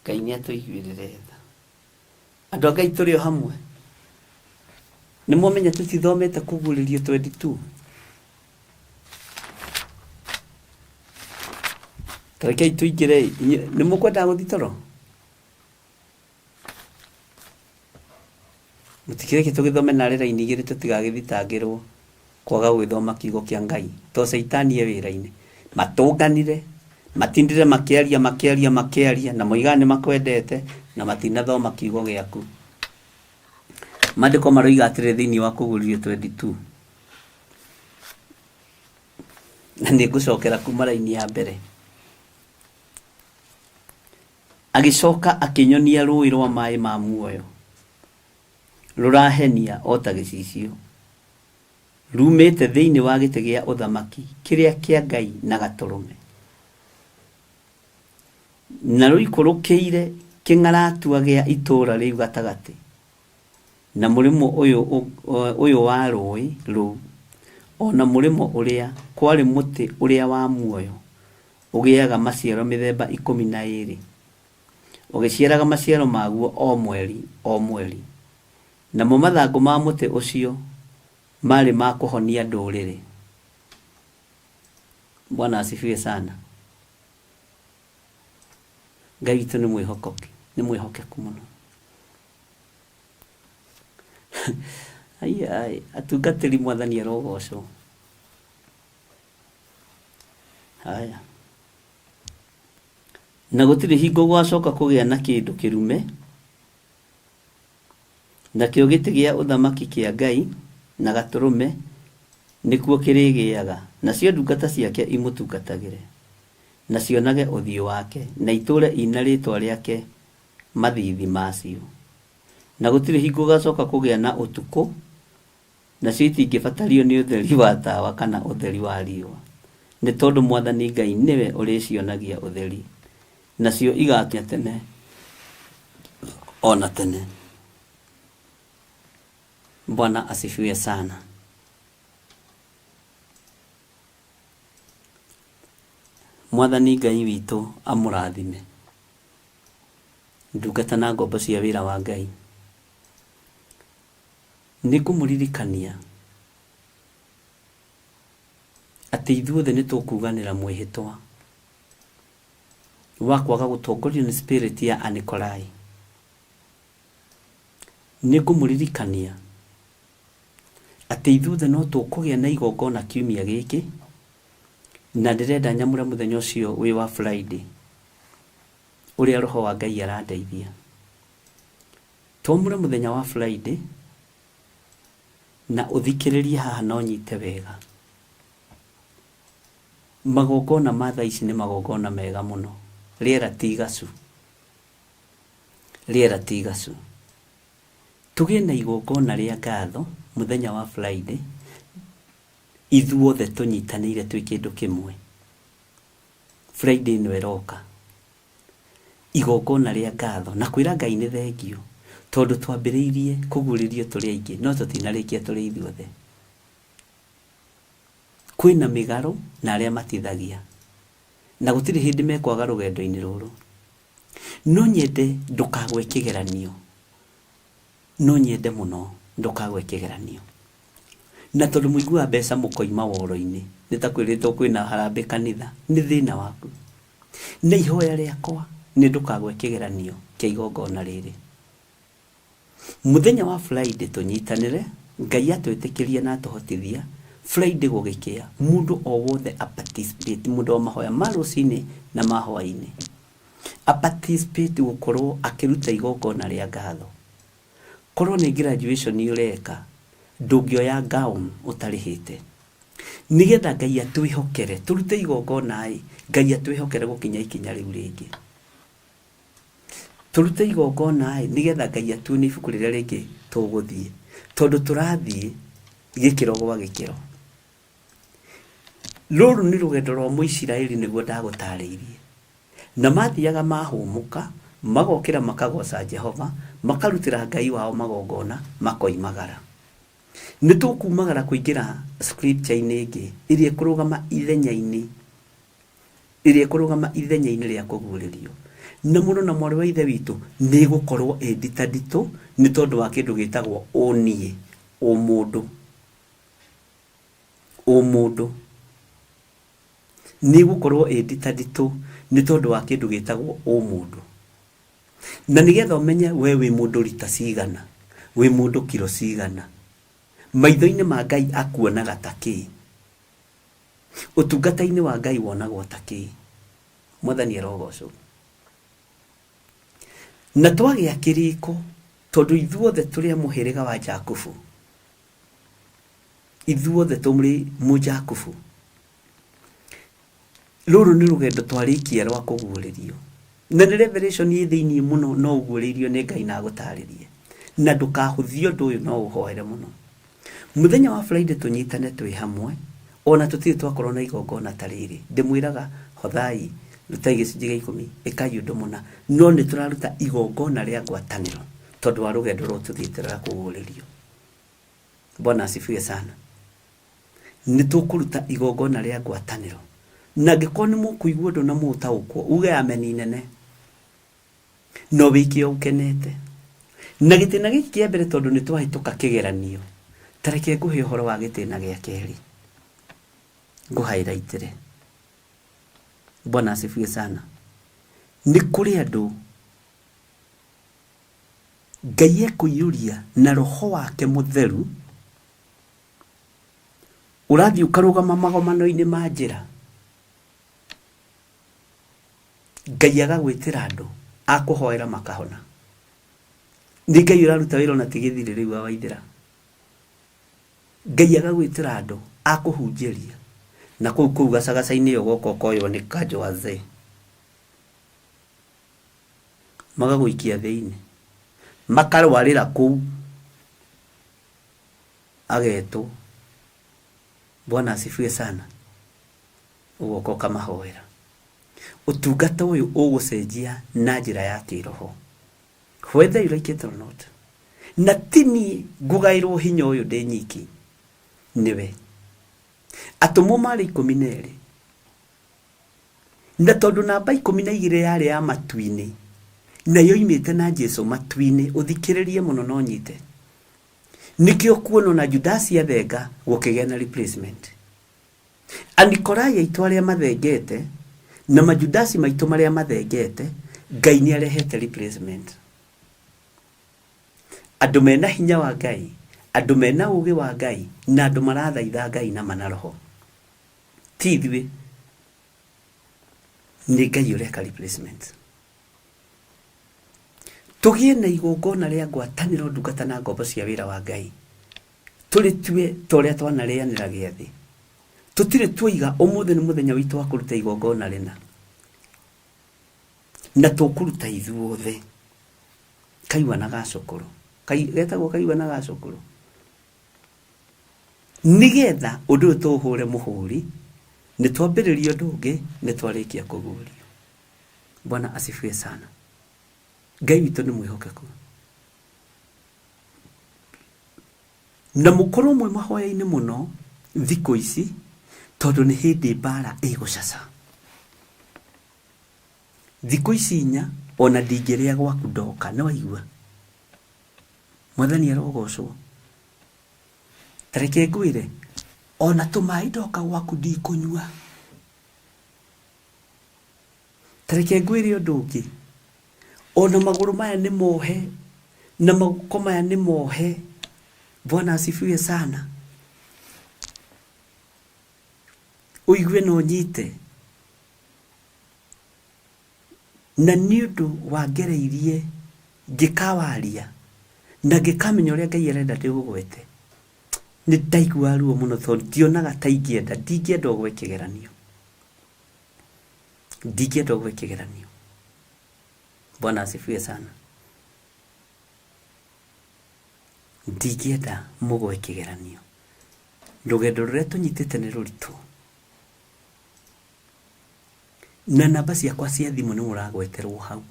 Ngai nĩ atũiguĩrĩre tha. Andũ a Ngai tũrĩ o hamwe. Nĩ mwamenya tũtithomete kũguũrĩrio 22. Tarekei tũingĩre, nĩ mũkwendaga gũthiĩ toro? Mũtikĩreke tũgĩthome narĩ raini igĩrĩ tũtigagĩthitangĩrwo kwaga gũgĩthoma kiugo kĩa Ngai to caitani e wĩra-inĩ. Matũnganire, matindire makĩaria makĩaria makĩaria na moigaga nĩ makwendete na matinathoma kiugo gĩaku. Maandĩko maroiga atĩrĩ thĩinĩ wa Kũguũrĩrio 22 na nĩ ngũcokera kuma raini ya mbere. Agĩcoka akĩnyonia rũũĩ rwa maĩ ma muoyo, rũrahenia o ta gĩcicio, rumĩte thĩinĩ wa gĩtĩ gĩa ũthamaki kĩrĩa kĩa Ngai na Gatũrũme, na rũikũrũkĩire kĩng'aratua gĩa itũũra rĩu gatagatĩ, na mũrĩmo ũyũ wa rũũĩ rũu, o na mũrĩmo ũrĩa, kwarĩ mũtĩ ũrĩa wa muoyo, ũgĩaga maciaro mĩthemba 12, ũgĩciaraga maciaro maguo o mweri o mweri, namo mathangũ ma mũtĩ ũcio marĩ ma kũhonia ndũrĩrĩ. Bwana asifiwe sana. Ngai witũ nĩ mwĩhokoki, nĩ mwĩhokeku mũno. Ai, atungatĩri Mwathani arogocwo. Haya. Na gũtirĩ hingo gũgacoka kũgĩa na kĩndũ kĩrume, nakĩo gĩtĩ gĩa ũthamaki kĩa Ngai na Gatũrũme nĩkuo kĩrĩgĩaga, nacio ndungata ciake imũtungatagĩre, na cionage ũthiũ wake, na itũũre ina rĩĩtwa rĩake mathiithi macio. Na gũtirĩ hingo gũgacoka kũgĩa na ũtukũ, nacio itingĩbatario nĩ ũtheri wa tawa kana ũtheri wa riũa, nĩ tondũ Mwathani Ngai nĩwe ũrĩcionagia ũtheri, nacio igakia tene o na tene. Bwana asifiwe sana. Mwathani Ngai witũ amũrathime. Ndungata na ngombo cia wĩra wa Ngai. Nĩ ngũmũririkania atĩ ithuothe nĩ tũkuganĩra mwĩhĩtwa wa kwaga gũtongorio nĩ spirit ya Anikolai. Nĩ ngũmũririkania atĩ ithuothe no tũkũgĩa na igongona kiumia gĩkĩ, na ndĩrenda nyamũre mũthenya ũcio wĩ wa Friday, ũrĩa Roho wa Ngai arandeithia. Twamũre mũthenya wa Friday na ũthikĩrĩrie haha na ũnyite wega. Magongona ma thaa ici nĩ magongona mega mũno. Rĩera ti igacu. Rĩera ti igacu. Tũgĩe na igongona rĩa ngatho mũthenya wa Friday, ithuothe tũnyitanĩire twĩ kĩndũ kĩmwe. Friday ĩno ĩroka. Igongona rĩa ngatho na kwĩra Ngai nĩ thengiũ tondũ twambĩrĩirie kũguũrĩrio tũrĩ aingĩ no tũtinarĩkia tũrĩ ithuothe. Kwĩna mĩgarũ na arĩa matithagia na gũtirĩ hĩndĩ mekwaga rũgendo-inĩ rũrũ. No nyende ndũkagwe kĩgeranio, no nyende mũno ndũkagwe kĩgeranio. Na tondũ mũiguaga mbeca mũkoima woro-inĩ, nĩ ta kwĩrĩtwo kwĩna harambĩ kanitha, nĩ thĩna waku. Na ihoya rĩakwa nĩ ndũkagwe kĩgeranio kĩa igongona rĩrĩ. Mũthenya wa Friday tũnyitanĩre, Ngai atwĩtĩkĩria na atũhotithia, Friday gũgĩkĩa, mũndũ o wothe a participate, mũndũ wa mahoya ma rũcinĩ na ma hwaĩ-inĩ, a participate gũkorwo akĩruta igongona rĩa ngatho. Korwo nĩ graduation ũreka, ndũngĩoya gown ũtarĩhĩte. Nĩgetha Ngai atwĩhokere, tũrute igongona ĩ, Ngai atwĩhokere gũkinya ikinya rĩu rĩngĩ. Tũrute igongona ĩ, nĩgetha Ngai atuonie ibuku rĩrĩa rĩngĩ tũgũthiĩ. Tondũ tũrathiĩ gĩkĩro gwa gĩkĩro. Rũrũ nĩ rũgendo rwa Mũisiraeli nĩguo ndagũtarĩirie. Na mathiaga mahũmũka, magokĩra makagoca Jehova, makarutĩra Ngai wao magongona, makoimagara. Nĩ tũkumagara kũingĩra scripture-inĩ ĩngĩ ĩrĩa ĩkũrũgama ithenya-inĩ ĩrĩa ĩkũrũgama ithenya-inĩ rĩa kũguũrĩrio. Na mũrũ na mwarĩ wa Ithe witũ, nĩ ĩgũkorwo ĩ nditanditũ nĩ tondũ wa kĩndũ gĩtagwo ũniĩ, ũmũndũ. Ũmũndũ. Nĩ ĩgũkorwo ĩ nditanditũ nĩ tondũ wa kĩndũ gĩtagwo ũmũndũ. Na nĩgetha ũmenye we wĩ mũndũ rita cigana, Wĩ mũndũ kiro cigana? Maitho-inĩ ma Ngai akuonaga ta kĩ? Ũtungata-inĩ wa Ngai wonagwo ta kĩ? Mwathani arogocwo. Na twagĩa kĩrĩko, tondũ ithuothe tũrĩ a mũhĩrĩga wa Jakubu, ithuothe tũrĩ mũjakubu. Rũrũ nĩ rũgendo twarĩkia rwa kũguũrĩrio. Na nĩ revelation ĩ thĩinĩ mũno no ũguũrĩirio nĩ Ngai na agũtarĩrie. Na ndũkahũthie ũndũ ũyũ no ũhoere mũno. Mũthenya wa Friday tũnyitane twĩ hamwe, ona tũtirĩ twakorwo na igongona ta rĩrĩ. Ndĩmwĩraga hothai, rutai gĩcunjĩ gĩa ikũmi, ĩkai ũndũ mũna. No nĩ tũraruta igongona rĩa ngwatanĩro tondũ wa rũgendo rũrũ tũthiĩte rwa kũguũrĩrio. Bwana asifiwe sana. Nĩ tũkũruta igongona rĩa ngwatanĩro. Na angĩkorwo nĩ mũkũigua ũndũ na mũũtaũkwo, uge ameni nene. No wĩke o ũkenete. Na gĩtĩna gĩkĩ kĩa mbere tondũ nĩ twahĩtũka kĩgeranio, ta reke ngũhe ũhoro wa gĩtĩna gĩa kerĩ. Ngũhairaitĩre. Bwana asifiwe sana. Nĩ kũrĩ andũ Ngai ekũiyũria na roho wake mũtheru, ũrathiĩ ũkarũgama magomano-inĩ ma njĩra, Ngai agagwĩtĩra andũ a kũhoera makahona. Nĩ Ngai ũraruta wĩra ona ti gĩthirĩ rĩu wa Waithĩra. Ngai agagwĩtĩra andũ a kũhunjĩria na kũu kũu gacagaca-inĩ ũgoka ũkoywo nĩ kanjũ wazee. Magagũikia thĩinĩ. Makarwarĩra kũu. Agetwo. Bwana asifiwe sana. Ũgoka ũkamahoera. Ũtungata ũyũ ũgũcenjia na njĩra ya kĩroho. Whether you like it or not. Na ti niĩ ngũgaĩrwo hinya ũyũ ndĩ nyiki. Nĩwe. Atũmwo marĩ 12. Na tondũ namba 12 yarĩ ya matu-inĩ, na yoimĩte na Jesu matu-inĩ, ũthikĩrĩrie mũno na ũnyite. Nĩkĩo kuona ona Judasi athenga gũkĩgĩa na replacement. Anikolai aitũ arĩa mathengete na majudasi maitũ marĩa mathengete, Ngai nĩ arehete replacement. Andũ mena hinya wa Ngai, andũ mena ũũgĩ wa Ngai, na andũ marathaitha Ngai na ma na roho. Ti ithuĩ, nĩ Ngai ũreka replacement. Tũgĩe na igongona rĩa ngwatanĩro ndungata na ngombo cia wĩra wa Ngai. Tũrĩtue ta ũrĩa twanarĩanĩra gĩathĩ. Tũtirĩ tuoiga ũmũthĩ nĩ mũthenya witũ wa kũruta igongona rĩna. Na tũkũruta ithuothe. Kaigua na gacũkũrũ. Getagwo kaigua na gacũkũrũ. Nĩgetha ũndũ ũyũ tũũhũre mũhũri, nĩ twambĩrĩria ũndũ ũngĩ, nĩ twarĩkia kũguũrio. Bwana asifiwe sana. Ngai witũ nĩ mwĩhokeku. Na mũkorwo mwĩ mahoya-inĩ mũno thikũ ici, tondũ nĩ hĩndĩ mbara ĩgũcaca. Thikũ ici inya, ona ndingĩrĩa gwaku ndoka, nĩ waigua? Mwathani arogocwo. Ta reke ngwĩre, ona tũmaĩ ndoka gwaku ndikũnyua. Ta reke ngwĩre ũndũ ũngĩ, ona magũrũ maya nĩ mohe na moko maya nĩ mohe. Bwana asifiwe sana. Ũigue na ũnyite. Na nĩ ũndũ wangereirie ngĩkawaria na ngĩkamenya ũrĩa Ngai arenda ndĩũgwete, nĩ ndaiguaga ruo mũno tondũ ndionaga ta ingĩenda, ndingĩenda ũgwe kĩgeranio. Ndingĩenda ũgwe kĩgeranio. Bwana asifiwe sana. Ndingĩenda mũgwe kĩgeranio. Rũgendo rũrĩa tũnyitĩte nĩ rũritũ. Na namba ciakwa cia thimũ nĩ mũragweterwo hau.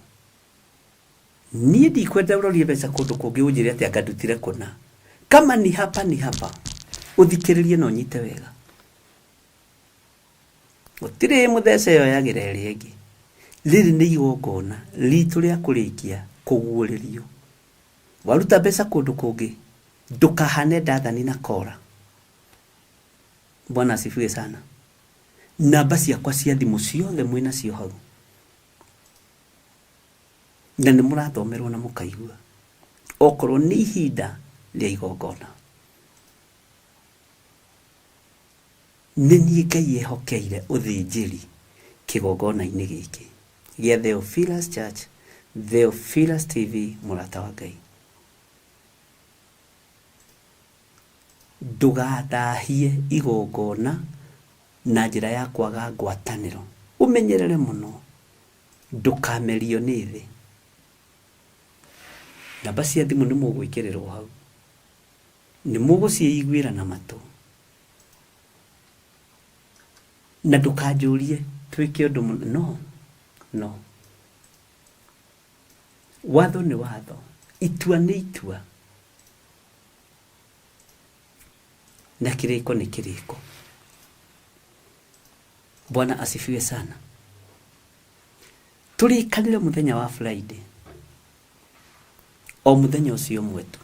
Niĩ ndikwenda ũrorie mbeca kũndũ kũngĩ ũnjĩre atĩ anga ndutire kũna. Kama ni hapa ni hapa. Ũthikĩrĩrie na ũnyite wega. Gũtirĩ mũthece yoyagĩra ĩrĩa ĩngĩ. Rĩrĩ nĩ igongona ritũ rĩa kũrĩkia kũguũrĩrio. Waruta mbeca kũndũ kũngĩ, ndũkahane Dathani na Kora. Bwana asifiwe sana. Namba ciakwa cia thimũ ciothe mwĩnacio hau. Na nĩ mũrathomerwo na mũkaigua. Okorwo nĩ ihinda rĩa igongona. Nĩ niĩ Ngai ehokeire ũthĩnjĩri kĩgongona-inĩ gĩkĩ gĩa Theophilus Church, Theophilus TV, mũrata wa Ngai. Ndũgathahie igongona na njĩra ya kwaga ngwatanĩro. Ũmenyerere mũno ndũkamerio nĩ thĩ. Namba cia thimũ nĩ mũgwĩkĩrĩrwo hau, nĩ mũgũciĩiguĩra na matũ. Na ndũkanjũrie twĩke ũndũ mũna, no, no. Watho nĩ watho, itua nĩ itua, na kĩrĩko nĩ kĩrĩko. Bwana asifiwe sana. Tũrĩkanĩre mũthenya wa Friday, o mũthenya ũcio ũmwe tu.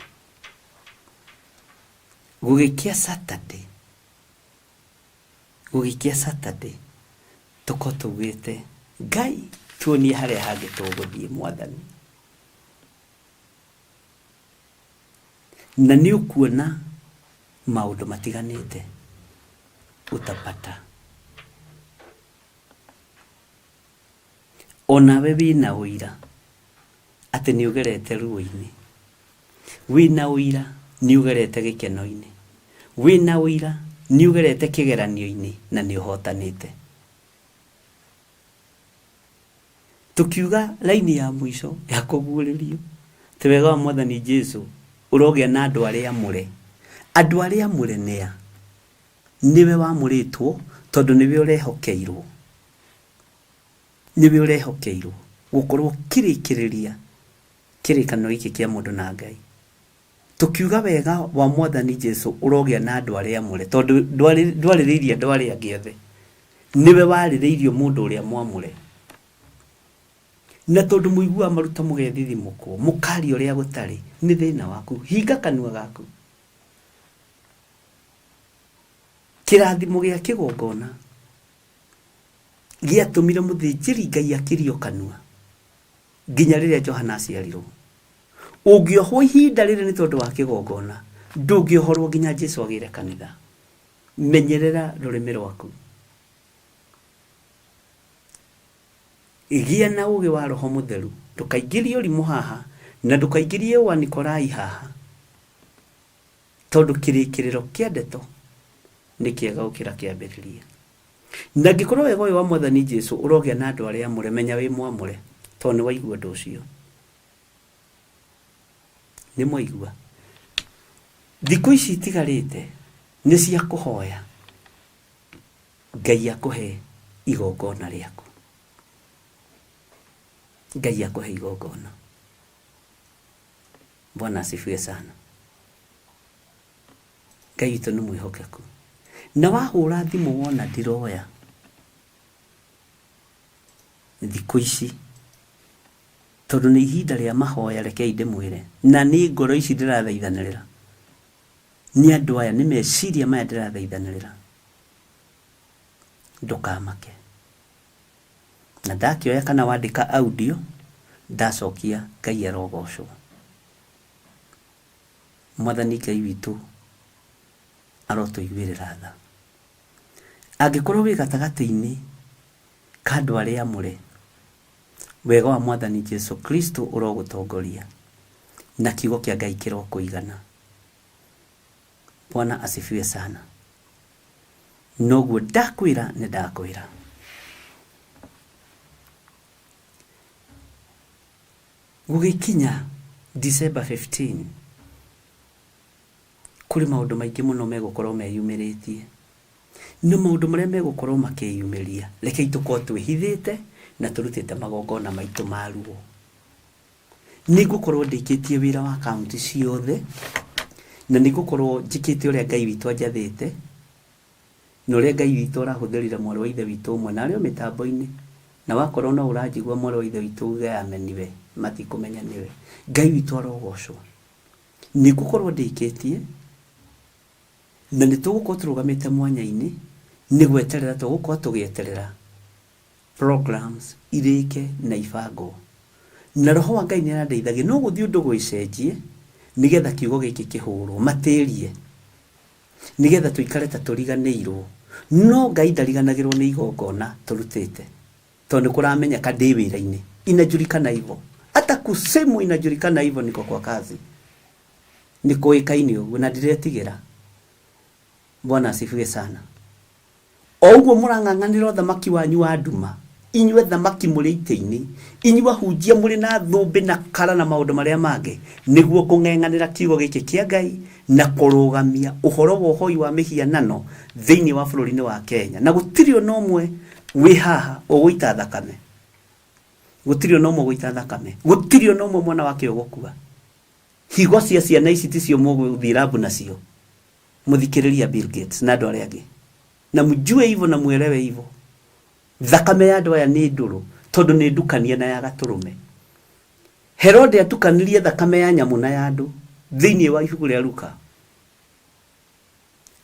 Gũgĩkĩa Saturday, gũgĩkĩa Saturday, tũkorwo tugĩte Ngai tuonie harĩa hangĩ tũgũthiĩ Mwathani. Na nĩ ũkuona maũndũ matiganĩte utapata. Onawe wĩna ũira atĩ nĩ ũgerete ruo-inĩ, wĩna ũira nĩ ũgerete gĩkeno-inĩ, wĩna ũira nĩ ũgerete kĩgeranio-inĩ na nĩ ũhotanĩte. Tũkiuga raini ya mũico ya kũguũrĩrio atĩ wega wa Mwathani Jesu ũrogĩa na andũ arĩa amũre. Andũ arĩa amũre nĩa? Nĩwe wamũrĩtwo tondũ nĩwe ũrehokeirwo. Nĩwe ũrehokeirwo gũkorwo ũkĩrĩkĩrĩria kĩrĩkanĩro gĩkĩ kĩa mũndũ na Ngai. Tũkiuga wega wa Mwathani Jesu ũrogĩa na andũ arĩa amũre tondũ ndwarĩrĩirie andũ arĩa angĩ othe. Nĩwe warĩrĩirio mũndũ ũrĩa mwamũre. Na tondũ mũiguaga maruta mũgethithimũkwo, mũkaria ũrĩa gũtarĩ, nĩ thĩna waku. Hinga kanua gaku. Kĩrathimo gĩa kĩgongona gĩatũmire mũthĩnjĩri Ngai akirio kanua nginya rĩrĩa Johana aciarirwo. Ũngĩohwo ihinda rĩrĩ nĩ tondũ wa kĩgongona, ndũngĩohorwo nginya Jesu agĩre kanitha. Menyerera rũrĩmĩ rwaku. Gĩa na ũgĩ wa Roho Mũtheru. Ndũkaingĩrie ũrimũ haha, na ndũkaingĩrie ũanikorai haha, tondũ kĩrĩkĩrĩro kĩa ndeto nĩ kĩega gũkĩra kĩambĩrĩria. Na angĩkorwo wega ũyũ wa Mwathani Jesu ũrogĩa na andũ arĩa amũre, menya wĩ mwamũre, tondũ nĩ waigua ũndũ ũcio. Nĩ mwaigua? Thikũ ici itigarĩte nĩ cia kũhoya Ngai akũhe igongona rĩaku. Ngai akũhe igongona. Bwana asifiwe sana. Ngai witũ nĩ mwĩhokeku. Na wahũra thimũ wona ndiroya thikũ ici, tondũ nĩ ihinda rĩa mahoya, rekei ndĩmwĩre, na nĩ ngoro ici ndĩrathaithanĩrĩra, nĩ andũ aya, nĩ meciria maya ndĩrathaithanĩrĩra, ndũkamake. Na ndakĩoya kana wandĩka audio, ndacokia Ngai arogocwo. Mwathani Ngai witũ arotũiguĩrĩra tha. Angĩkorwo wĩ gatagatĩ-inĩ ka andũ arĩa amũre, wega wa Mwathani Jesu Kristo ũrogũtongoria, na kiugo kĩa Ngai kĩrokũigana. Bwana asifiwe sana. Noguo ndakwĩra nĩ ndakwĩra. Gũgĩkinya December 15, kũrĩ maũndũ maingĩ mũno megũkorwo meyumĩrĩtie. Na maũndũ marĩa megũkorwo makĩyumĩria, rekei tũkorwo twĩhithĩte na tũrutĩte magongona maitũ ma ruo. Nĩ ngũkorwo ndĩkĩtie wĩra wa kaunti ciothe, na nĩ ngũkorwo njĩkĩte ũrĩa Ngai witũ anjathĩte, na ũrĩa Ngai witũ arahũthĩrire mwarĩ wa ithe witũ ũmwe, na arĩ o mĩtambo-inĩ, na wakorwo no ũranjigua mwarĩ wa ithe witũ uge amen we, matikũmenya nĩwe. Ngai witũ arogocwo. Nĩ ngũkorwo ndĩkĩtie, na nĩ tũgũkorwo tũrũgamĩte mwanya-inĩ, nĩ gweterera tũgũkorwo tũgĩeterera programs irĩke na ibangwo. Na roho wa Ngai nĩ arandeithagia, no gũthiĩ ũndũ gwĩcenjie, Nĩgetha kiugo gĩkĩ kĩhũrwo matĩrie, nĩgetha tũikare ta tũriganĩirwo. No Ngai ndariganagĩrwo nĩ igongona tũrutĩte, tondũ nĩ kũramenyeka ndĩ wĩra-inĩ, inajulikana hivyo, hata kusimu inajulikana hivyo, niko kwa kazi, nĩ kũĩkaine ũguo na ndiretigĩra. Bwana asifiwe sana. O ũguo mũrang'ang'anĩra ũthamaki wanyu wa nduma, inyuĩ thamaki mũrĩ itĩ-inĩ, inyuĩ ahunjia mũrĩ na thũmbĩ na kara na maũndũ marĩa mangĩ, nĩguo kũng'eng'anĩra kiugo gĩkĩ kĩa Ngai na kũrũgamia ũhoro wa ũhoi wa mĩhianano thĩinĩ wa bũrũri-inĩ wa Kenya. Na gũtirĩ ona ũmwe wĩ haha ũgũita thakame, gũtirĩ ona ũmwe ũgũita thakame, gũtirĩ ona ũmwe mwana wake ũgũkua. Higo cia ciana ici ticio mũgũthiĩ rabu nacio, mũthikĩrĩria Bill Gates na andũ arĩa angĩ, na mjue hivyo na mwelewe hivyo. Thakame ya andũ aya nĩ ndũrũ, tondũ nĩ ndukanie na ya gatũrũme. Herode atukanirie thakame ya nyamũ na ya andũ thĩinĩ wa ibuku rĩa Luka.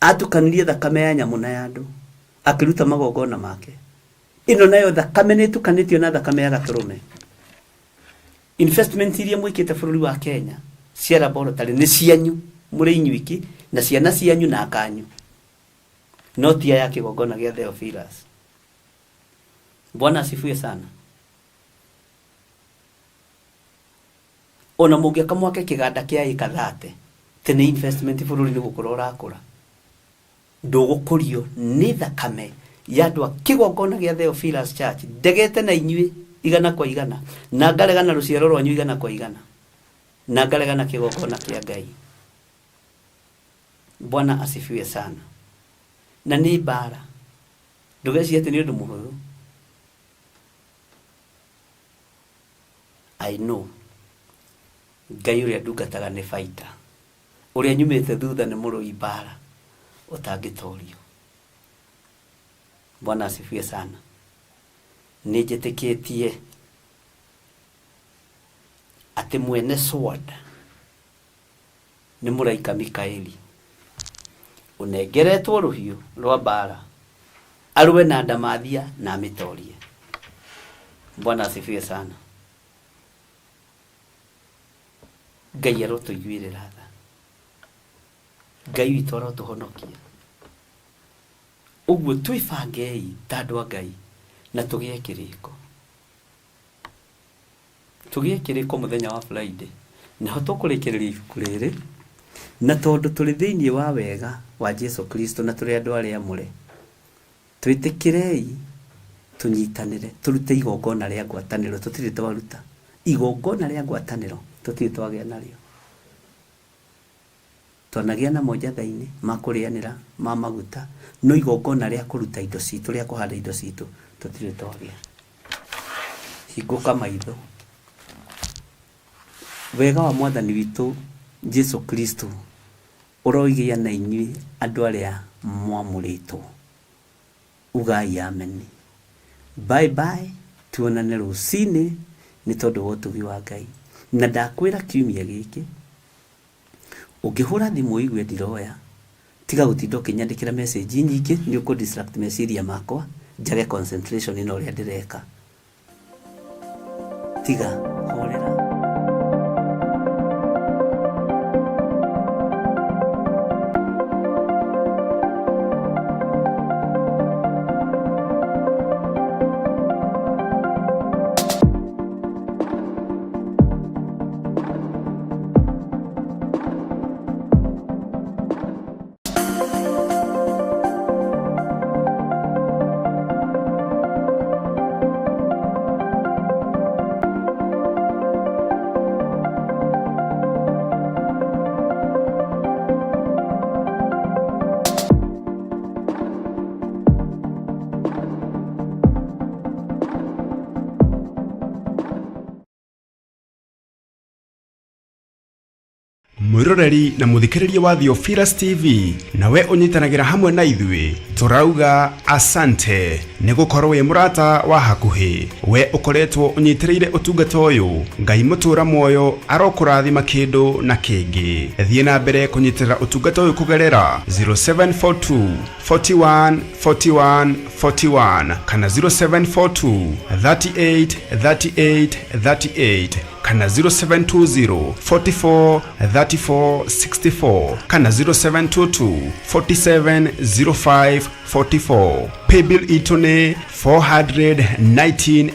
Atukanirie thakame ya nyamũ na ya andũ akĩruta magongona make. Ĩno nayo thakame nĩ ĩtukanĩtio na thakame ya gatũrũme. Investment iria mwĩkĩte bũrũri wa Kenya cia laboratory nĩ cianyu mũrĩ inyuiki na ciana cianyu na akanyu, no ti ya kĩgongona gĩa Theophilus. Bwana asifiwe sana. Ona mũngĩaka mwake kĩganda kĩa ĩka thate, tĩ nĩ investment bũrũri nĩ gũkũra ũrakũra. Ndũgũkũrio nĩ thakame ya andũ a kĩgongona gĩa Theophilus Church. Ndegete na inyuĩ igana kwa igana, na ngarega na rũciaro rwanyu igana kwa igana, na ngarega na kĩgongona kĩa Ngai. Bwana asifiwe sana. Na nĩ mbara, ndũgecirie atĩ nĩ ũndũ mũhũthũ. I know Ngai ũrĩa ndungataga nĩ fighter, ũrĩa nyumĩte thutha nĩ mũrũi mbara ũtangĩtorio. Bwana asifiwe sana. Nĩ njĩtĩkĩtie atĩ mwene sword nĩ mũraika Mikaeli ũnengeretwo rũhiũ rwa mbara arũe na ndamathia na amĩtorie. Bwana asifiwe sana. Ngai arotũiguĩrĩra tha, Ngai witũ arotũhonokia. Ũguo twĩbangei ta andũ a Ngai na tũgĩe kĩrĩko, tũgĩe kĩrĩko mũthenya wa Friday nĩho tũkũrĩkĩrĩria ibuku rĩrĩ. Na tondũ tũrĩ thĩinĩ wa wega wa Jesu Kristo na tũrĩ andũ arĩa amũre, twĩtĩkĩrei tũnyitanĩre, tũrute igongona rĩa ngwatanĩro. Tũtirĩ twaruta igongona rĩa ngwatanĩro, tũtirĩ twagĩa narĩo. Twanagĩa na monjatha-inĩ ma kũrĩanĩra ma maguta, no igongona rĩa kũruta indo citũ, rĩa kũhanda indo citũ, tũtirĩ twagĩa. Hingũka maitho. Wega wa Mwathani witũ Jesu Kristo ũroigĩa na inyuĩ andũ arĩa mwamũrĩtwo. Ugai ameni. Bye bye, tuonane rũcinĩ nĩ tondũ wa ũtugi wa Ngai. Na ndakwĩra kiumia gĩkĩ, ũngĩhũra thimũ ũigue ndiroya, tiga gũtinda ũkĩnyandĩkĩra message nyingĩ, nĩ ũkũ distract meciria makwa, njage concentration na ũrĩa ndĩreka. Tiga, horera. Mwiroreri na muthikiriria wa Theophilus TV, nawe unyitanagĩra hamwe na ithuĩ, tũrauga asante nĩ gũkorwo wĩ mũrata wa hakuhĩ. We ũkoretwo ũnyitĩrĩire ũtungata ũyũ, Ngai mũtũra muoyo arokũrathima kĩndũ na kĩngĩ. Thiĩ na mbere kũnyitĩrĩra ũtungata ũyũ kũgerera 0742 41 41 41 kana 0742 38 38 38. Kana 0720 44 34 64 kana 0722 47 05 44. Paybill itũ nĩ 419.